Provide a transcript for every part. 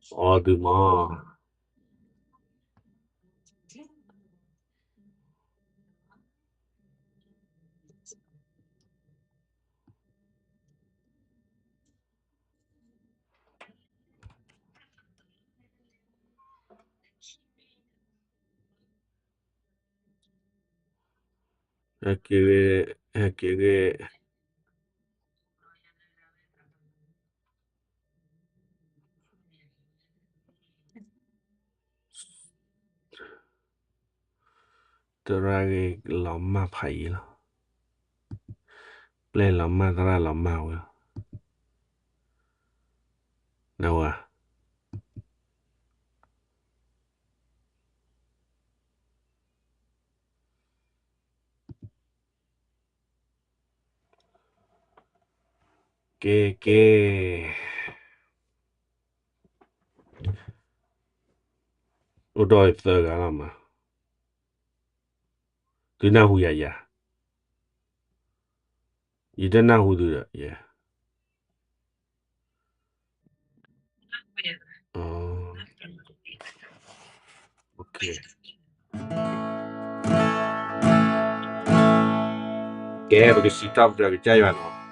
အီၣ်သုမီၤ ဟဲက့ၤဂ့ၤ, ဟဲက့ၤဂ့ၤ, သရၣ်ဂ့ၤလီၤမၢ်ဖးယံၤလီၤ, ပျဲၢ်လီၤမၢ်သရၣ်လီၤမၢ်ဝဲလီၤ, နဝဲ ကဲ ကဲ, အိၣ်ဒီးသၢဂၤလီၤမး, သုနၢ်ဟူယၤယၤ, ယတနၢ်ဟူသုဒီးယဲ ကဲ ပကစံးထီၣ်ပတြၢၤကစၢ်ယွၤနီၤ.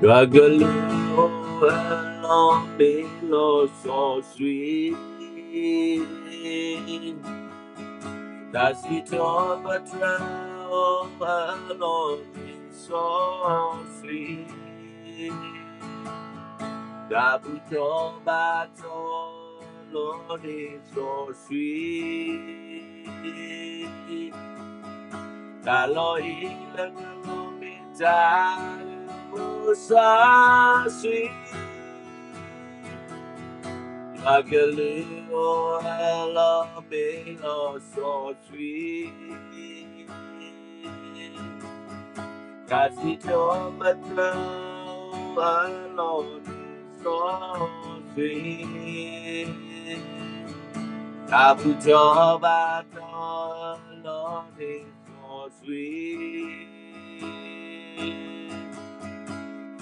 ယွၤကလုၢ်အိၣ်အလီၢ်မ့ၢ်လီၤစီဆှံ, တၢ်စံးထီၣ်ပတြၢၤအိၣ်အလီၢ်မ့ၢ်စီဆှံ, တၢ်ဘူၣ်ထီၣ်ဘါထီၣ်လီၤန့ၣ်စီဆှံ, တၢ်လီၢ်အံၤလၢနလီၢ်မ့ၢ်တၢ်အိၣ်စီဆှံ, ယွၤကလုၢ်အိၣ်အလီၢ်မ့ၢ်လီၤစီဆှံ, တၢ်စံးထီၣ်ပတြၢၤအိၣ်အလီၢ်န့ၣ်စီဆှံ, တၢ်ဘူၣ်ထီၣ်ဘါထီၣ်လီၤန့ၣ်စီဆှ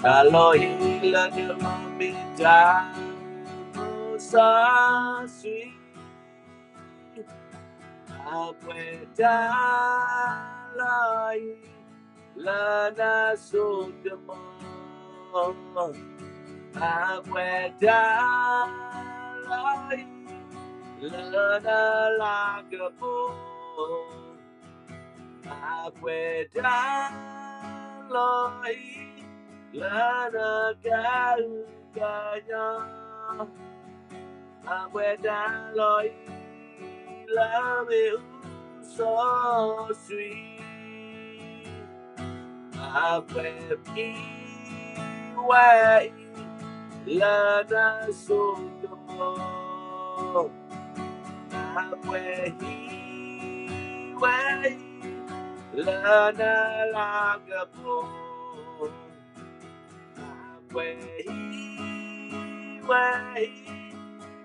ံ, တၢ်လီၢ်အံၤလၢနလီၢ်မ့ၢ်တၢ်အိၣ်စီဆှံ, အပှဲၤတၢ်လီၢ်အံၤ လၢနစိကမီၤ, အပှဲၤတၢ်လီၢ်အံၤ လၢနလၤကပီၤ, အပှဲၤတၢ်လီၢ်အံၤ လၢနကဟုကညီၤ, အပှဲၤတၢ်လီၢ်အံၤ လၢမ့ၣ်အူစီဆှံ, အပှဲၤဟံးဝဲအံၤ လၢနစိကမီၤ, အပှဲၤဟံးဝဲအံၤ လၢနလၤကပီၤ, အပှဲၤဟံးဝဲ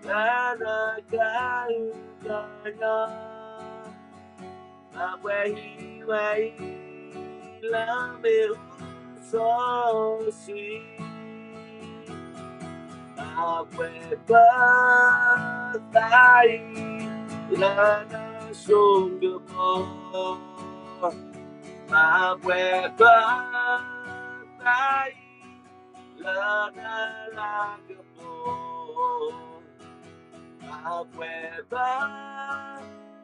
အံၤ လၢနကဟုကညီၤ, အပှဲၤဟံးဝဲအံၤ လၢမ့ၣ်အူစီဆှံ, အပှဲၤပသးအံၤ လၢနစိကမီၤ, အပှဲၤပသးအံၤ လၢနလၤကပီၤ, အပှဲၤပ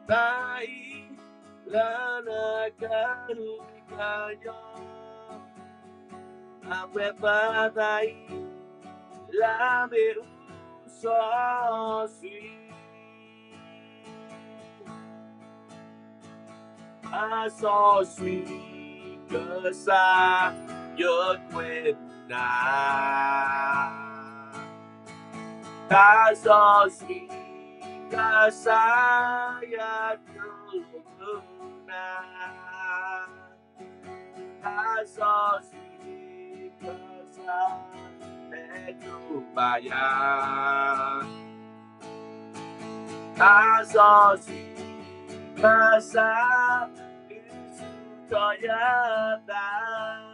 သးအံၤ လၢနကဟုကညီၤ, အပှဲၤပသးအံၤ လၢမ့ၣ်အူစီဆှံ, အစီဆှံကစၢ် ယကွဲးနၤ, တၢ်စီဆှံ ကစၢ်ယွၤ ယဒိးနၤ, သးစီဆှံ ကစၢ် ဟဲဒိးဘၣ်ယၤ, သးစီဆှံ ကစၢ် ဒုးဆူၣ်ထီၣ်ယသး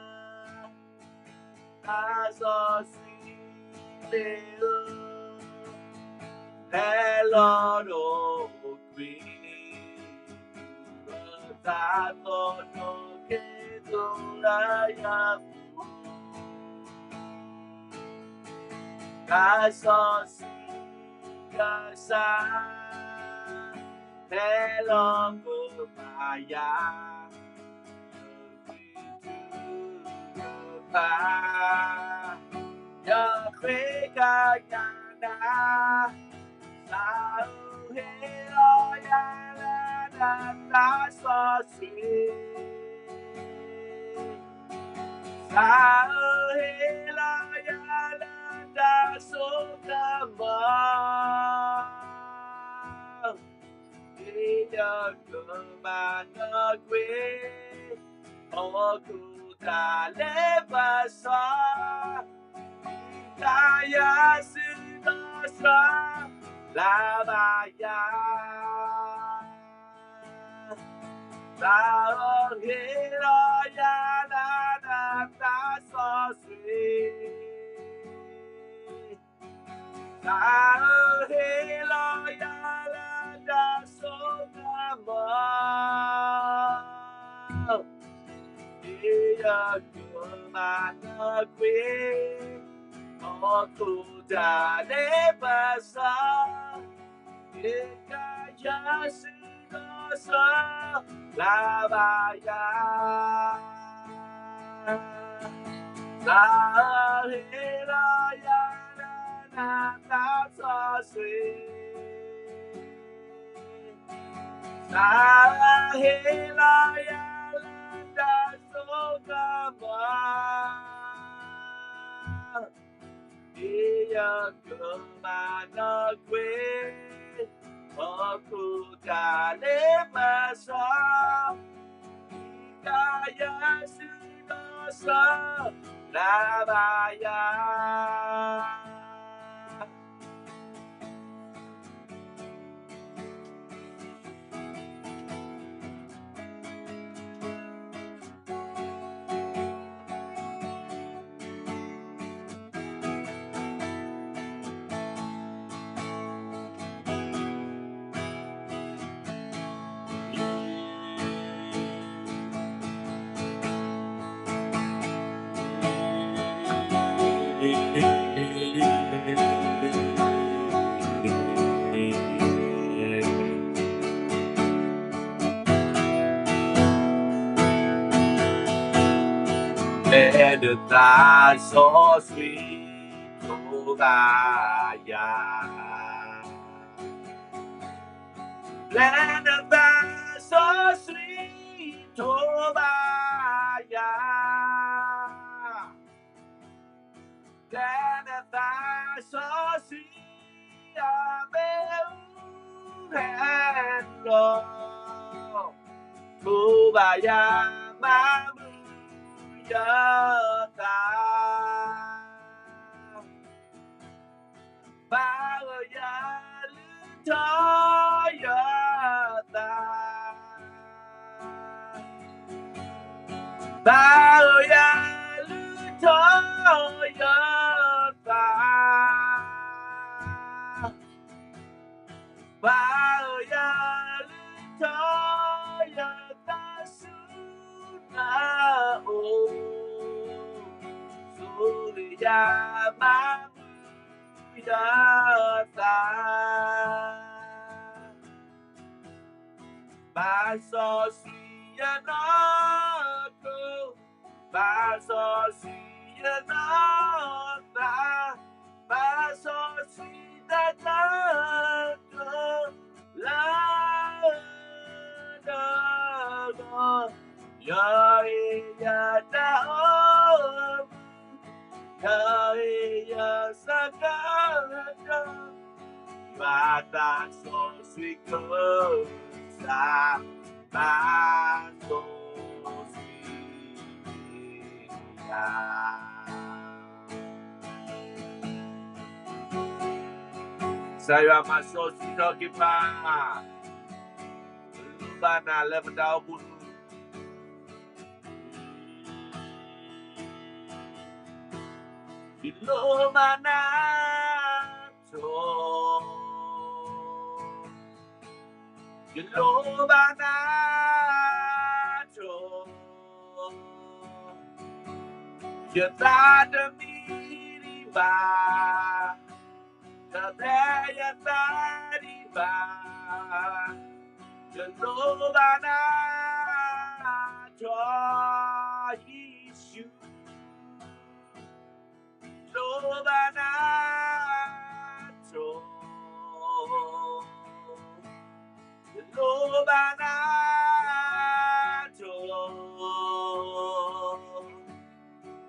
သးစီဆှံမ့ၢ်ဧၢ, ဟဲလီၤဒီးကွံာ်, သးသီၣ်နီၣ်ကဲသိးလၢယပူၤ, သးစီဆှံကစၢ် ဟဲလီၤကဘၣ်ယၤ ဖး, ယဃ့ကညးနၤ, သးဧၢ ဟ့ၣ်လီၤယၤလၢနသးစီဆှံ, သးဧၢ ဟ့ၣ်လီၤယၤလၢတၢ်စိကမီၤ ဒ်ယကမၤနၢၤကွံာ် ဟီၣ်ခိၣ်တၢ်လ့ပစီ, ဒ်တၢ်ယၤစုဒီးစီၤ လၢဘၣ်ယၤ, သးဧၢ ဟ့ၣ်လီၤယၤလၢနသးစီဆှံ သးဧၢ ဟ့ၣ်လီၤယၤလၢတၢ်စိကမီၤ, ဒ်ယကမၤနၢၤကွံာ် ဟီၣ်ခိၣ်တၢ်လ့ပစီ, ဒ်တၢ်ယၤစုဒီးစီၤ လၢဘၣ်ယၤ, သးဧၢ ဟ့ၣ်လီၤယၤလၢနသးစီဆှံ, သးဧၢ ဟ့ၣ်လီၤယၤလၢတၢ်စိကမီၤ ဒ်ယကမၤနၢၤကွံာ် ဟီၣ်ခိၣ်တၢ်လ့ပစီ, ဒ်တၢ်ယၤစုဒီးစီၤ လၢဘၣ်ယၤ ပျဲနသးစီဆှံ ထိးဘၣ်ယၤ, ပျဲနသးစီဆှံ ထိးဘၣ်ယၤ, ပျဲနသးစီဆှံ အမ့ၣ်အူဟဲလီၤ, ထိးဘၣ်ယၤ မၤမုာ်ယသး, ဘၣ်ယၤလုၢ်ထီၣ်ယသး, ဘၣ်ယၤလုၢ်ထီၣ်ယသး, ဘၣ်ယၤလုၢ်ထီၣ်ယသးဆူနအိၣ်, ဆိၣ်ဂ့ၤယၤ မၤမုာ်ယသး, ဘၣ်စီဆှံယနီၢ်ခိ, ဘၣ်စီဆှံယနီၢ်သး, ဘၣ်စီဆှံတၢ်တၢ်တၢ်လၢတၢ်လီၤ, ယၤအံၤယၤတၢ်အိၣ်မူ, ယၤအံၤယၤစကတၢၢ်, ယွၤ အတၢ်စီဆှံကစၢ်, မၤစီဆှံယၤ. ကစၢ်ယွၤမၤစီဆှံထီၣ်က့ၤပှၤ, ပလိၣ်ဘၣ်နၤလၢပတၢ်အိၣ်မူပူၤ, ပလိၣ်ဘၣ်နၤထီၣ်, ပလိၣ်ဘၣ်နၤထီၣ်, ယသးတမံဒံးဘၣ်, တပျဲယသးဒံးဘၣ်, ပလိၣ်ဘၣ်နၤထီၣ်, ယ့ၣ်ၡူး, ပလိၣ်ဘၣ်နၤထီၣ်, ပလိၣ်ဘၣ်နၤထီၣ်,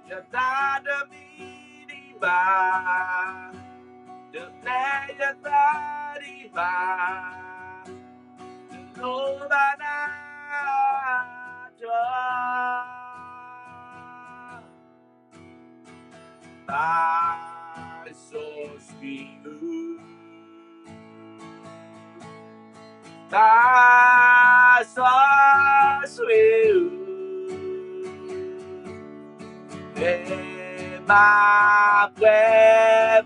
ယသးတမံဒံးဘၣ်, တပျဲယသးဒံးဘၣ်, ပလိၣ်ဘၣ်နၤထီၣ်, သးစီဆှံဧၢ, သးစီဆှံဧၢ, မ့ၢ်မၤပှဲၤပ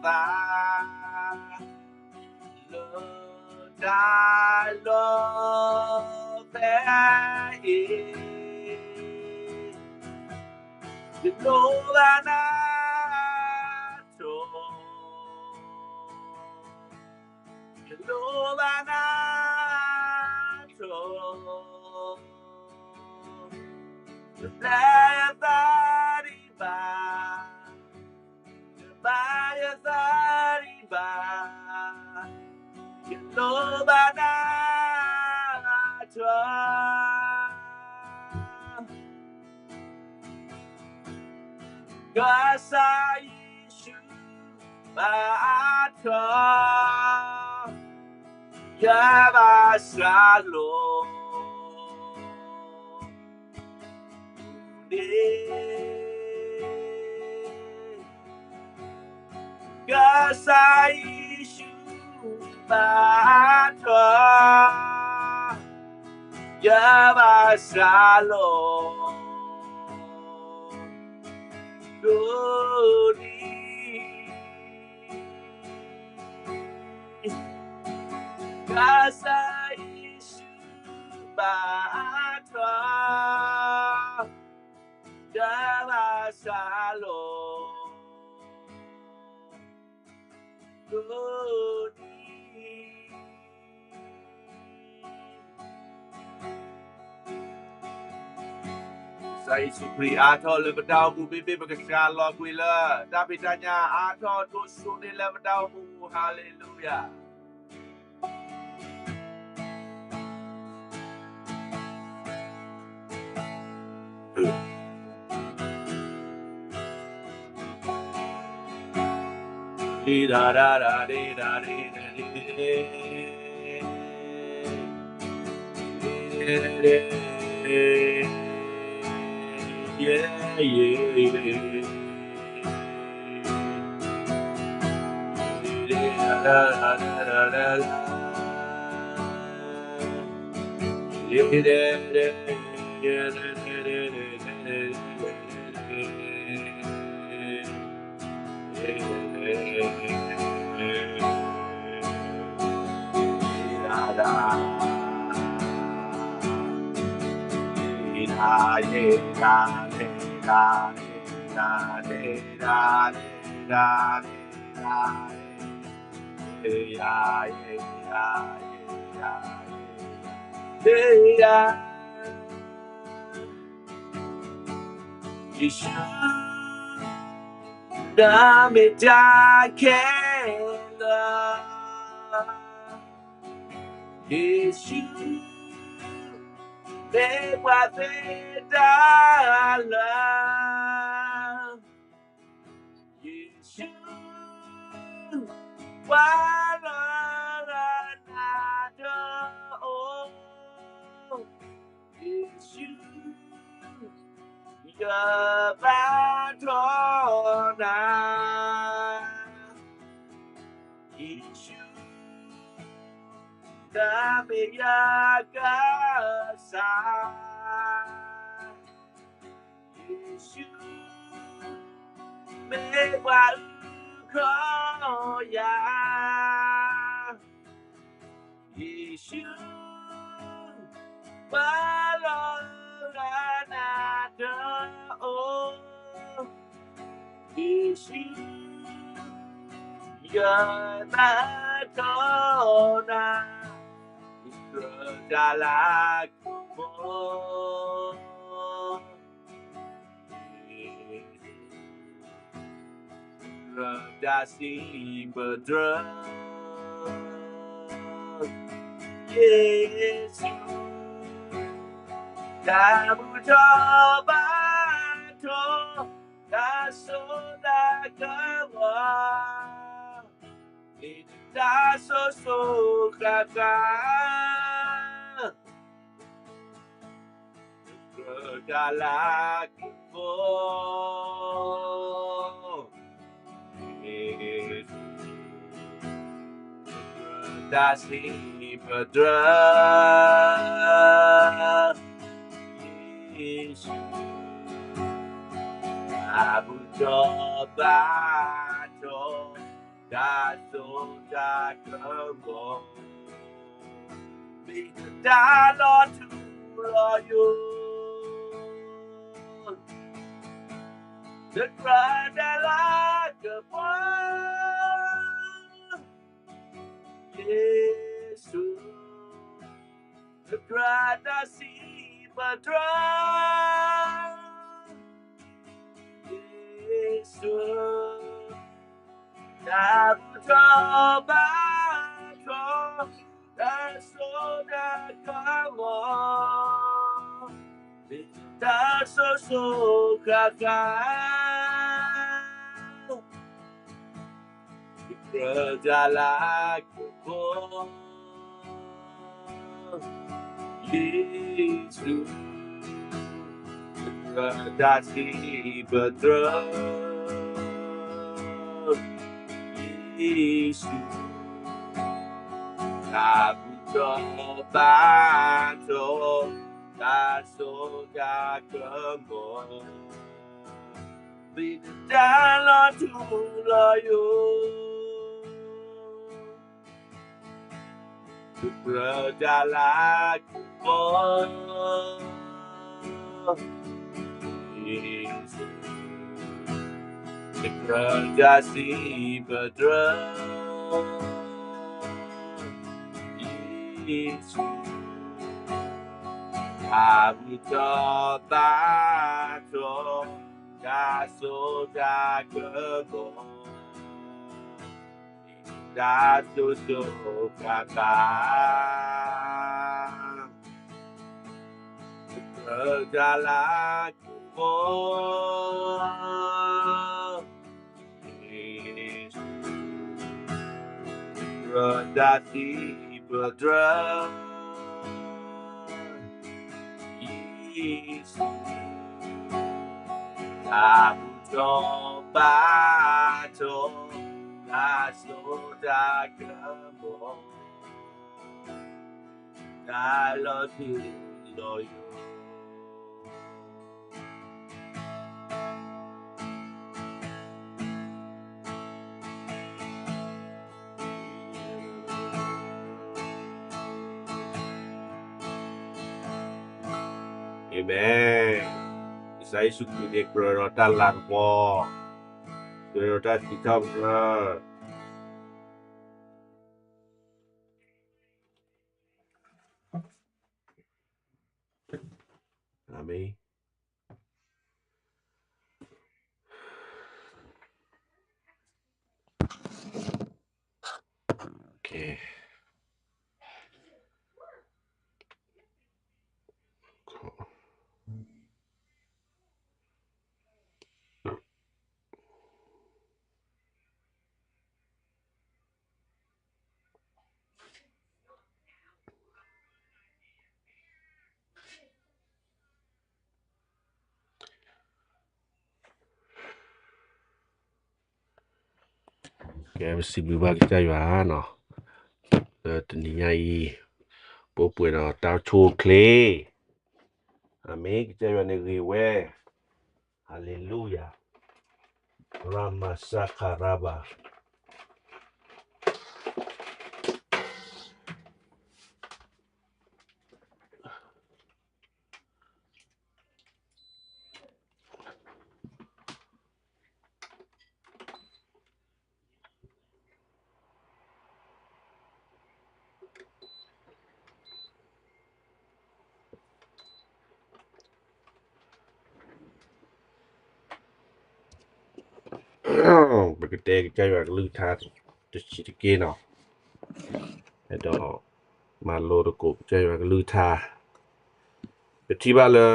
သး လၢတၢ်လီၢ်ဖဲအံၤ, ပလိၣ်ဘၣ်နၤထီၣ်, ပလိၣ်ဘၣ်နၤထီၣ်, တပျဲယသးဒံးဘၣ်, တပျဲယသးဒံးဘၣ်, ပလိၣ်ဘၣ်နၤထီၣ်, ကစၢ်ယ့ၣ်ၡူး ဘၣ်ထီၣ် ယဘၣ်စှၤလီၤန့ၣ်, ကစၢ်ယ့ၣ်ၡူး ဘၣ်ထီၣ် ယဘၣ်စှၤလီၤ ဒိၣ်န့ၣ်, ကစၢ်ယ့ၣ်ၡူး ဘၣ်ထီၣ် ယဘၣ်စှၤလီၤ ဒိၣ်န့ၣ်. ကစၢ်ယ့ၣ်ၡူးခရံာ်အါထီၣ်လၢပတၢ်အိၣ်မူ မ့မ့ၢ်ပကစှၤလီၤကွံာ်လၢ တၢ်ဖံးတၢ်ညၣ်အါထီၣ်ဒိၣ်စိန့ၢ်လၢပတၢ်အိၣ်မူ, ဟါလ့လူယၤ. Yeshua, နမ့ၢ်တၢ်ခဲလၢာ်, Yeshua, မ့ၢ်ပှၤသ့တၢ်လၢာ်, Yeshua, ပှၤလၢ ကဘါထုနၤ, ယ့ၣ်ၡူး, တၢ်မ့ၢ်ယၤကစၢ်, ယ့ၣ်ၡူး, မ့ၢ်ပှၤအုၣ်ခီၣ်ယၤ, ယ့ၣ်ၡူး, ပှၤလီၤဂာ်နၤတအိၣ်, ယ့ၣ်ၡူး, ယဘါထုနၤ, ကြၢးတၢ်လၤကပီၤ ကြၢးတၢ်စံးပတြၢၤ, ယ့ၣ်ၡူး, တၢ်ဘူၣ်ထီၣ်ဘါထီၣ်, တၢ်စိတၢ်ကမီၤ, မ့ၢ်တၢ်စိၤစိၤဃၣ်ဃၣ် ကြၢးတၢ်လၤကပီၤ, ကြၢးတၢ်စံးပတြၢၤ, ယ့ၣ်ၡူး, တၢ်ဘူၣ်ထီၣ်ဘါထီၣ်, တၢ်စိတၢ်ကမီၤ, မ့ၢ်တၢ်လီၤထူလီၤယိာ်, တကြၢးတၢ်လၤကပီၤ, ယ့ၣ်ၡူး, တကြၢးတၢ်စံးပတြၢၤ, ယ့ၣ်ၡူး, တၢ်ဘူၣ်ထီၣ်ဘါထီၣ်, တၢ်စိတၢ်ကမီၤ, မ့ၢ်တၢ်စိၤစိၤဃၣ်ဃၣ် ကြၢးတၢ်လၤကပီၤ, ယ့ၣ်ၡူး, ကြၢးတၢ်စံးပတြၢၤ, ယ့ၣ်ၡူး, တၢ်ဘူၣ်ထီၣ်ဘါထီၣ်, တၢ်စိတၢ်ကမီၤ, မ့ၢ်တၢ်လီၤထူလီၤယိာ်, တကြၢးတၢ်လၤကပီၤ, ယ့ၣ်ၡူး, တကြၢးတၢ်စံးပတြၢၤ, ယ့ၣ်ၡူး, တၢ်ဘူၣ်ထီၣ်ဘါထီၣ်, တၢ်စိတၢ်ကမီၤ, တၢ်စိၤစိၤဃၣ်ဃၣ်, ကြၢးတၢ်လၤကပီၤ, ယ့ၣ်ၡူး, ကြၢးတၢ်စံးပတြၢၤ, ယ့ၣ်ၡူး, တၢ်ဘူၣ်ထီၣ်ဘါထီၣ်, တၢ်စိတၢ်ကမီၤ, တၢ်လီၤထူလီၤယိာ်. အၤမ့ၣ်. ကစၢ်ယ့ၣ်ၡူးခရံာ်န့ၣ် ကြၢးဒီးတၢ်လၤကပီၤ, ကြၢးဒီးတၢ်စံးထီၣ်ပတြၢၤ. အၤမ့ၣ်. ကဲ ပစံးဘျုးဘၣ်ကစၢ်ယွၤနီၤ, လၢတနံၤညါအံၤ ပအိၣ်ပှဲၤဒီးတၢ်ဆိၣ်ချ့, အၤမ့ၣ်, ကစၢ်ယွၤန့ၣ်ဂ့ၤဝဲ, Hallelujah, Ramasakharaba. ပကတဲကစၢ်ယွၤကလုၢ်ကထါတဆံးတက့ၢ်နီၤ, အဲၣ်ဒိးမၤလိသကိးကစၢ်ယွၤကလုၢ်ကထါ, ပထံၣ်ဘၣ်လၢ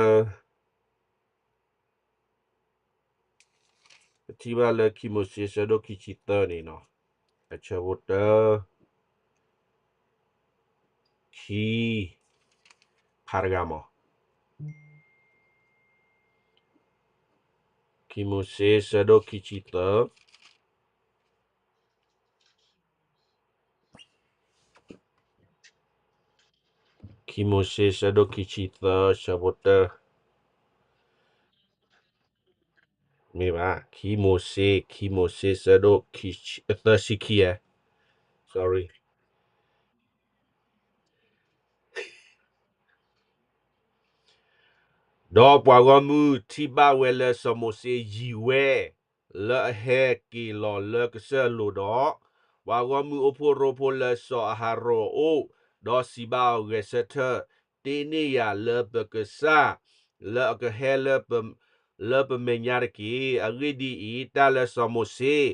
ပထံၣ်ဘၣ်လၢခံမိၤၡ့ ဆၢဒိၣ်ခံဆံသၢန့ၣ်နီၤ, အဆၢဖိတၢ ခံ ဖးတဂၤမး, ခံမိၤၡ့ ဆၢဒိၣ်ခံဆံသၢ ခံမိၤၡ့ ဆၢဒိၣ်ခံဆံသၢ ဆၢဖိတၢ, မ့ၢ်ဘၣ်, ခံမိၤၡ့, ခံမိၤၡ့ ဆၢဒိၣ် သၢဆံခံ, sorry. ဒီးပှၤဂီၢ်မုၢ်ထံၣ်ဘၣ်ဝဲလၢစီၤမိၤၡ့ယံၤဝဲ လၢအဟဲက့ၤလီၤလၢကစၢၢ်အလိၤဒီး, ပှၤဂီၢ်မုၢ်အိၣ်ဖှိၣ်ရိဖှိၣ်လၢစီၤအၤဟရိၣ်အအိၣ်, ဒီးစံးဘၣ်အီၤ, ဂဲၤဆၢထၢၣ်, တ့န့ၢ်ယၤလၢပကစၢ် လၢအကဟဲလၢပမဲာ်ညါတက့ၢ်. အဂ့ၢ်ဒ်အံၤ, တၢ်လၢစီၤမိၤၡ့,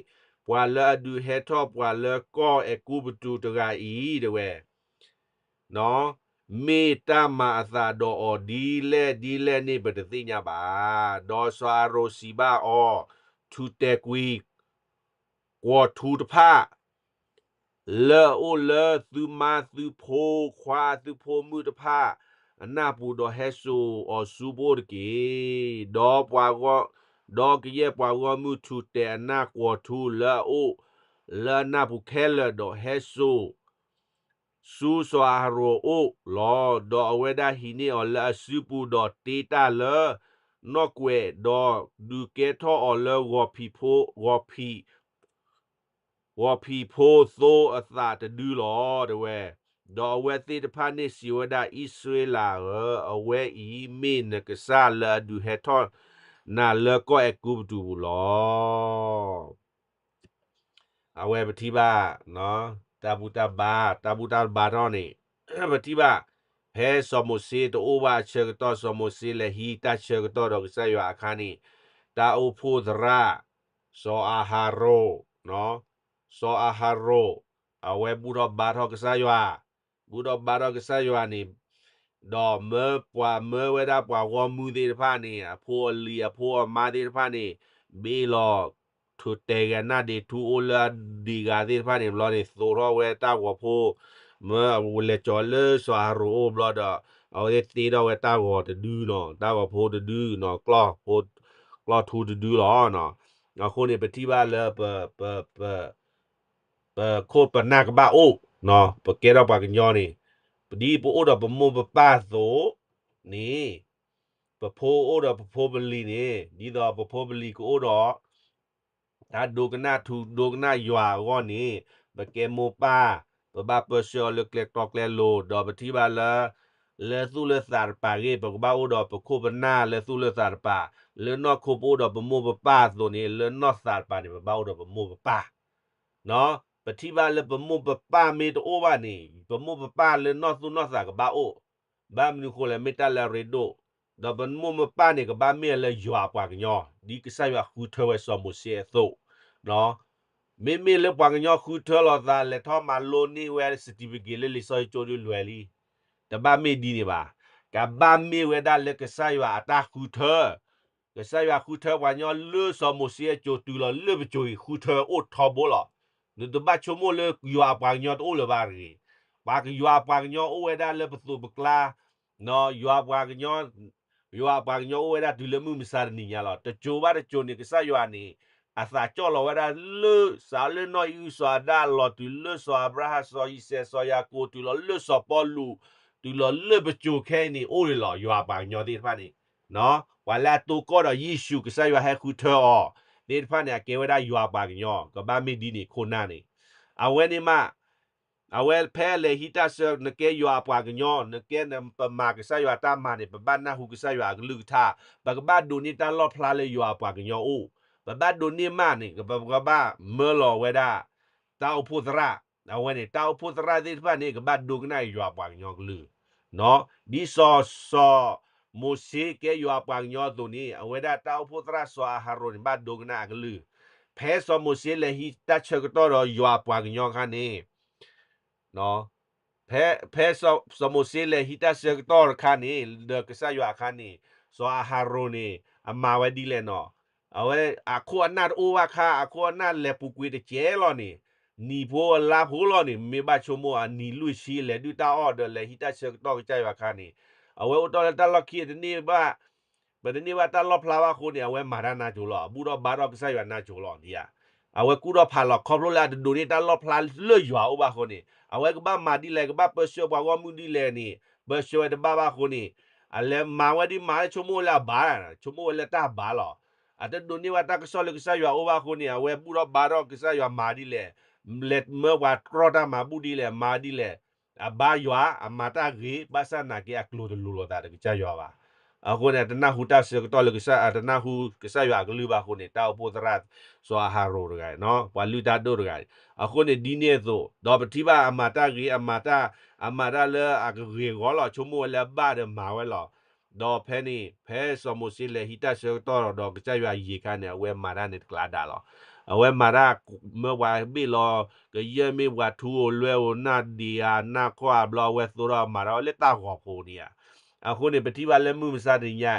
ပှၤလၢအဒုးဟဲထီၣ်ပှၤလၢကီၢ်အဲၤကူပတူးတဂၤအံၤ တဲဝဲ မ့ၢ်တၢ်မၤအသးဒီးအီၤဒ်လဲၣ်ဒ်လဲၣ်န့ၣ် ပတသ့ၣ်ညါဘၣ်. ဒီးစီၤအၤဟရိၣ်စံးဘၣ်အီၤ, ထူးတဲာ်ကွံာ် ကွီၢ်ထူတဖၣ် လၢအအိၣ်လၢသုမါသုဖိခွါသုဖိမုၣ်တဖၣ်အနၢ်ပူၤ ဒီးဟဲစိာ်အီၤဆူပအိၣ်တက့ၢ်. ဒီးပှၤဂီၢ်, ဒီးကယဲၢ်ပှၤဂီၢ်မုၢ်ထူးတဲာ်အနၢ်ကွီၢ်ထူလၢအအိၣ် လၢအနၢ်ပူၤခဲလၢာ် ဒီးဟဲစိာ် ဆူစီၤအၤဟရိၣ်အအိၣ်လီၤ. ဒီးအဝဲဒၣ်ဟံးန့ၢ်အီၤလၢအစုပူၤ ဒီးတ့တၢ်လၢနီၣ်ကွဲး, ဒီးဒုးကဲထီၣ်အီၤလၢဂီၤဖံးဖိ, ဂီၤဖံး, ဂီၤဖံးဖိသိအသးတဒုလီၤ တဲဝဲ. ဒီးအဝဲသ့ၣ်တဖၣ်န့ၣ်စံးဝဲဒၣ်, အံၣ်စရ့လးဧၢ, အဝဲအံၤမ့ၢ်နကစၢ်လၢအဒုးဟဲထီၣ်နၤလၢကီၢ်အဲၤကူပတူးပူၤလီၤ. အဝဲပထံၣ်ဘၣ် တၢ်ဘူၣ်တၢ်ဘါ, တၢ်ဘူၣ်တၢ်ဘါထီၣ်န့ၣ်, ပထံၣ်ဘၣ် ဖဲစီၤမိၤၡ့တအိၣ်ဘၣ်အဆၢကတီၢ်, စီၤမိၤၡ့လဲၤဟံးတၢ်ဆၢကတီၢ်ဒီးကစၢ်ယွၤအခါန့ၣ်, တၢ်အိၣ်ဖှိၣ်သရၣ်, စီၤအၤဟရိၣ်, စီၤအၤဟရိၣ်, အဝဲဘူၣ်ထီၣ်ဘါထီၣ်ကစၢ်ယွၤ, ဘူၣ်ထီၣ်ဘါထီၣ်ကစၢ်ယွၤန့ၣ်, ဒီးမၢပှၤမၢဝဲဒၣ်ပှၤဂီၢ်မုၢ်သ့ၣ်တဖၣ်န့ၣ်, အဖိအလံၤအဖိအမါသ့ၣ်တဖၣ်န့ၣ်, ဘ့ၣ်လီၤ ထူးတဲာ်ဂဲၤနၢ်ဒ့ထူအိၣ်လၢအဒံးဂၤသ့ၣ်တဖၣ်န့ၣ်ဘျီန့ၣ်, သိးထီၣ်ဝဲတၢ်ဂီၤဖိ, မၢလဲၤကၠီၤလၢစီၤအၤဟရိၣ်အအိၣ်ဘျီဒီး, အဝဲသ့ၣ်တ့ထီၣ်ဝဲတၢ်ဂီၤတဒုနီၤ, တၢ်ဂီၤဖိတဒုနီၤ, ကျီၢ်ထူတဒုလီၤ. အဃိန့ၣ် ပထံၣ်ဘၣ်လၢ ပခိၣ်ပနၢ်ကဘၣ်အိၣ်, ပကဲထီၣ်ပှၤကညီန့ၣ်, ဒ်ပအိၣ်ဒီးပမိၢ်ပပၢ်အသိးန့ၣ်, ပဖိအိၣ်ဒီးပဖိပလံၤန့ၣ်, ဒ်သိးပဖိပလံၤကအိၣ်ဒီး တၢ်ဒိကနၣ်ထူဒိကနၣ်ယွၤအဂီၢ်န့ၣ်, ပကဲမိၢ်ပၢ်, ပဘၣ်ပၢဆှၢအီၤလၢကျဲတီကျဲလိၤ, ဒီးပထံၣ်ဘၣ်လၢ လၢသူၣ်လၢသးတပၤဂ့ၢ်, ပကဘၣ်အိၣ်ဒီးပခိၣ်ပနၢ်လၢသူၣ်လၢသးတပၤ, လၢနီၢ်ခိပအိၣ်ဒီးပမိၢ်ပပၢ်အသိးန့ၣ်, လၢနီၢ်သးတပၤန့ၣ် ပဘၣ်အိၣ်ဒီးပမိၢ်ပပၢ် ပထံၣ်ဘၣ်လၢပမိၢ်ပပၢ်မ့ၢ်တအိၣ်ဘၣ်န့ၣ်, ပမိၢ်ပပၢ်လၢနီၢ်သူၣ်နီၢ်သးကဘၣ်အိၣ်, ဘၣ်မနုၤဃိလဲၣ်, မ့ၢ်တၢ်လၢအရ့ဒိၣ်, ဒီးပမိၢ်ပပၢ်န့ၣ် ကဘၣ်မ့ၢ်လၢယွၤအပှၤကညီ, ဒ်ကစၢ်ယွၤဃုထၢဝဲစီၤမိၤၡ့အသိး, မ့မ့ၢ်လၢပှၤကညီဃုထၢလိာ်သး လဲၤထီၣ်မၤလိန့ၢ်ဝဲ certificate လၢလံာ်စီဆှံကၠိဒုလွဲၤလံ, တဘၣ်မ့ၢ်ဒ်န့ၣ်ဘၣ်. ကဘၣ်မ့ၢ်ဝဲဒၣ်လၢကစၢ်ယွၤအတၢ်ဃုထၢ, ကစၢ်ယွၤဃုထၢပှၤကညီလၢစီၤမိၤၡ့အစိၤတုၤလီၤလၢပစိၤအံၤ ဃုထၢအိၣ်ထီဘိလီၤ. နတဘၣ်ဆိကမိၣ်လၢယွၤအပှၤကညီတအိၣ်လၢၤဘၣ်တဂ့ၤ. ပှၤကယွၤအပှၤကညီအိၣ်ဝဲဒၣ်လၢပသိးပကျါ, ယွၤအပှၤကညီ, ယွၤအပှၤကညီအိၣ်ဝဲဒၣ်တုၤလၢမုၢ်မဆါတနံၤညါလီၤ. တစိၤဘၣ်တစိၤန့ၣ် ကစၢ်ယွၤန့ၣ် အသးကၠီၣ်လီၤဝဲဒၣ်လၢ စးလၢနီၢ်အံၣ်အုစီၤအၤဒၣ်လီၤ တုၤလၢစီၤအၤဘြၤဟၣ် စီၤအံၤစဲး စီၤယၤကိာ် တုၤလီၤလၢစီၤပီလူး တုၤလီၤလၢပစိၤခဲအံၤန့ၣ် အိၣ်ဒံးလီၤ ယွၤအပှၤကညီသ့ၣ်တဖၣ်န့ၣ် ပှၤလၢအတိကီၢ်ဒီးယ့ၣ်ၡူး ကစၢ်ယွၤဟဲဃုထၢအီၤသ့ၣ်တဖၣ်န့ၣ် အကဲဝဲဒၣ်ယွၤအပှၤကညီ ကဘၣ်မ့ၢ်ဒ်န့ၣ်ခိၣ်နၢ်န့ၣ် အဝဲန့ၣ်မး အဝဲဖဲအလဲၤဟံးတၢ်ဆၢ နကဲယွၤအပှၤကညီ နကဲနပမၤကစၢ်ယွၤတၢ်မၤန့ၣ် ပဘၣ်နၢ်ဟူကစၢ်ယွၤအကလုၢ်ကထါ, ပကဘၣ်ဒိးန့ၢ်တၢ်လီၣ်ဖျါလၢယွၤအပှၤကညီအိၣ်, ပဘၣ်ဒိးန့ၢ်မးန့ၣ် ပကဘၣ်မၢလီၤဝဲဒၣ် တၢ်အိၣ်ဖှိၣ်သရၣ်, အဝဲန့ၣ် တၢ်အိၣ်ဖှိၣ်သရၣ်သ့ၣ်တဖၣ်န့ၣ် ကဘၣ်ဒိကနၣ်ယွၤအပှၤကညီကလုၢ် ဒ်စီၤ စီၤမိၤၡ့ကဲယွၤအပှၤကညီအသိးန့ၣ် အဝဲဒၣ်တၢ်အိၣ်ဖှိၣ်သရၣ်စီၤအၤဟရိၣ်န့ၣ် ဘၣ်ဒိကနၣ်အကလုၢ်, ဖဲစီၤမိၤၡ့လဲၤဟံးတၢ်ဆၢကတီၢ်ဒီးယွၤအပှၤကညီအခါန့ၣ် ဖဲ ဖဲစီၤမိၤၡ့လဲၤဟံးတၢ်ဆၢကတီၢ်တခါန့ၣ် ဒီးကစၢ်ယွၤအခါန့ၣ် စီၤအၤဟရိၣ်န့ၣ် အမၤဝဲဒ်လဲၣ်နီၤ, အဝဲအခိၣ်အနၢ်တအိၣ်ဘၣ်ခါ အခိၣ်အနၢ်လဲၤပူၤကွံာ်တကဲလီၤန့ၣ်, နံၤဖိအလါဖိလီၤန့ၣ် မ့ၢ်ဘၣ်ဆိကမိၣ်အနံၤလွံၢ်ဆံ လဲၤဒုၣ်တၢ်အီၣ်ဒီးလဲၤဟံးတၢ်ဆၢကတီၢ်ကစၢ်ယွၤအခါန့ၣ်, အဝဲအိၣ်တီၢ်လၢတၢ်လီၢ်ခံတန့ၢ်ဘၣ် ပတန့ၢ်ဘၣ်တၢ်လီၣ်ဖျါဘၣ်အဃိန့ၣ် အဝဲမၤတၢ်နါစိၤလီၤ, အဘူၣ်ထီၣ်ဘါထီၣ်ကစၢ်ယွၤနါစိၤလီၤ, အဝဲကူၣ်ထီၣ်ဖးလီၤ ခီဖျိလၢအတဒိးန့ၢ်တၢ်လီၣ်ဖျါလၢယွၤအိၣ်ဘၣ်အဃိန့ၣ် အဝဲကဘၣ်မၤဒ်လဲၣ် ကဘၣ်ပၢဆှၢပှၤဂီၢ်မုၢ်ဒ်လဲၣ်န့ၣ် ပၢဆှၢဝဲတဘၣ်ဘၣ်အဃိန့ၣ် အလဲၤမၤဝဲဒ်မၤလၢဆိကမိၣ်ဝဲလၢအဘၣ်, ဆိကမိၣ်ဝဲလၢတၢ်ဘၣ်လီၤ, အတဒိးန့ၢ်ဘၣ်တၢ်ကစီၣ်လၢကစၢ်ယွၤအိၣ်ဘၣ်အဃိန့ၣ် အဝဲဘူၣ်ထီၣ်ဘါထီၣ်ကစၢ်ယွၤမၤဒ်လဲၣ်, လဲၤမၢပှၤကြီတၢ်မၤဘူၣ်ဒ်လဲၣ် မၤဒ်လဲၣ် အဘါယွၤ အမၤတၢ်ဂ့ၤ ဘၣ်ဆၣ်နာ်က့အကျိၤတလိၤလိာ်သးဒီးကစၢ်ယွၤဘၣ်. အဃိန့ၣ် အတနၢ်ဟူတၢ်ဆၢကတီၢ်လၢကစၢ် အတနၢ်ဟူကစၢ်ယွၤအကလုၢ်ဘၣ်အဃိန့ၣ် တၢ်အိၣ်ဖှိၣ်သရၣ် စီၤအၤဟရိၣ်တဂၤန့ၣ် ပှၤလုၢ်တၢ်ဒိၣ်တဂၤန့ၣ် အဃိန့ၣ်ဒ်န့ၣ်အသိး ဒီးပထံၣ်ဘၣ်အမၤတၢ်ဂ့ၤ အမၤတၢ် အမၤတၢ်လၢအကဂ့ၤအဂီၢ်လီၤ ဆိကမိၣ်ဝဲလၢအဘၣ်ဒီးမၤဝဲလီၤ. ဒီးဖဲန့ၣ် ဖဲစီၤမိၤၡ့လဲၤဟံးတၢ်ဆၢကတီၢ်ဒီးကစၢ်ယွၤယံၤအခါန့ၣ် အဝဲမၤတၢ်န့ၣ်တကျါဒၣ်လီၤ. အဝဲမၤတၢ် မၢပှၤဘ့ၣ်လီၤ ကယဲၢ်မ့ၢ်ပှၤထူဧိၤလွဲဧိၤ နၢ်ဒံးဧါ နၢ်ခီၣ်ဧါဘျီ အဝဲသိထီၣ်မၤတၢ်ဝဲလၢတၢ်ဂီၤဖိန့ၣ်ဧါ. အဃိန့ၣ် ပထံၣ်ဘၣ်လၢမုၢ်မဆါတနံၤညါ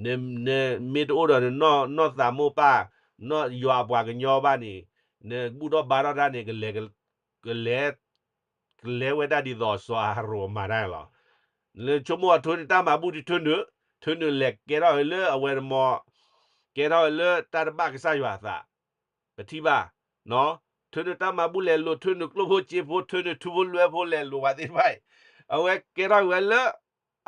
နမ့ၢ်တအိၣ်ဒီးနနီၢ်သးမိၢ်ပၢ် ယွၤအပှၤကညီဘၣ်န့ၣ် နဘူၣ်ထီၣ်ဘါထီၣ်တၢ်န့ၣ် ကလဲၤ ကလဲၤဝဲဒၣ်ဒ်သိးစီၤအၤဟရိၣ်မၤတၢ်န့ၣ်လီၤ. နဆိကမိၣ်အထၢနုာ်တၢ်မၤဘူၣ်ဒ်ထၢနုာ် ထၢနုာ်လဲၤကဲထီၣ်ဝဲလၢအဝဲတမီၤ ကဲထီၣ်ဝဲလၢတၢ်တဘၣ်ကစၢ်ယွၤအသး ပထံၣ်ဘၣ် ထၢနုာ်တၢ်မၤဘူၣ်လဲၤလိာ် ထၢနုာ်ကျိၣ်ဖိစ့ဖိ ထၢနုာ်ထူဖိလွဲဖိလဲၤလိာ်ပှၤသ့ၣ်တဖၣ်အံၤ အဝဲကဲထီၣ်ဝဲလၢ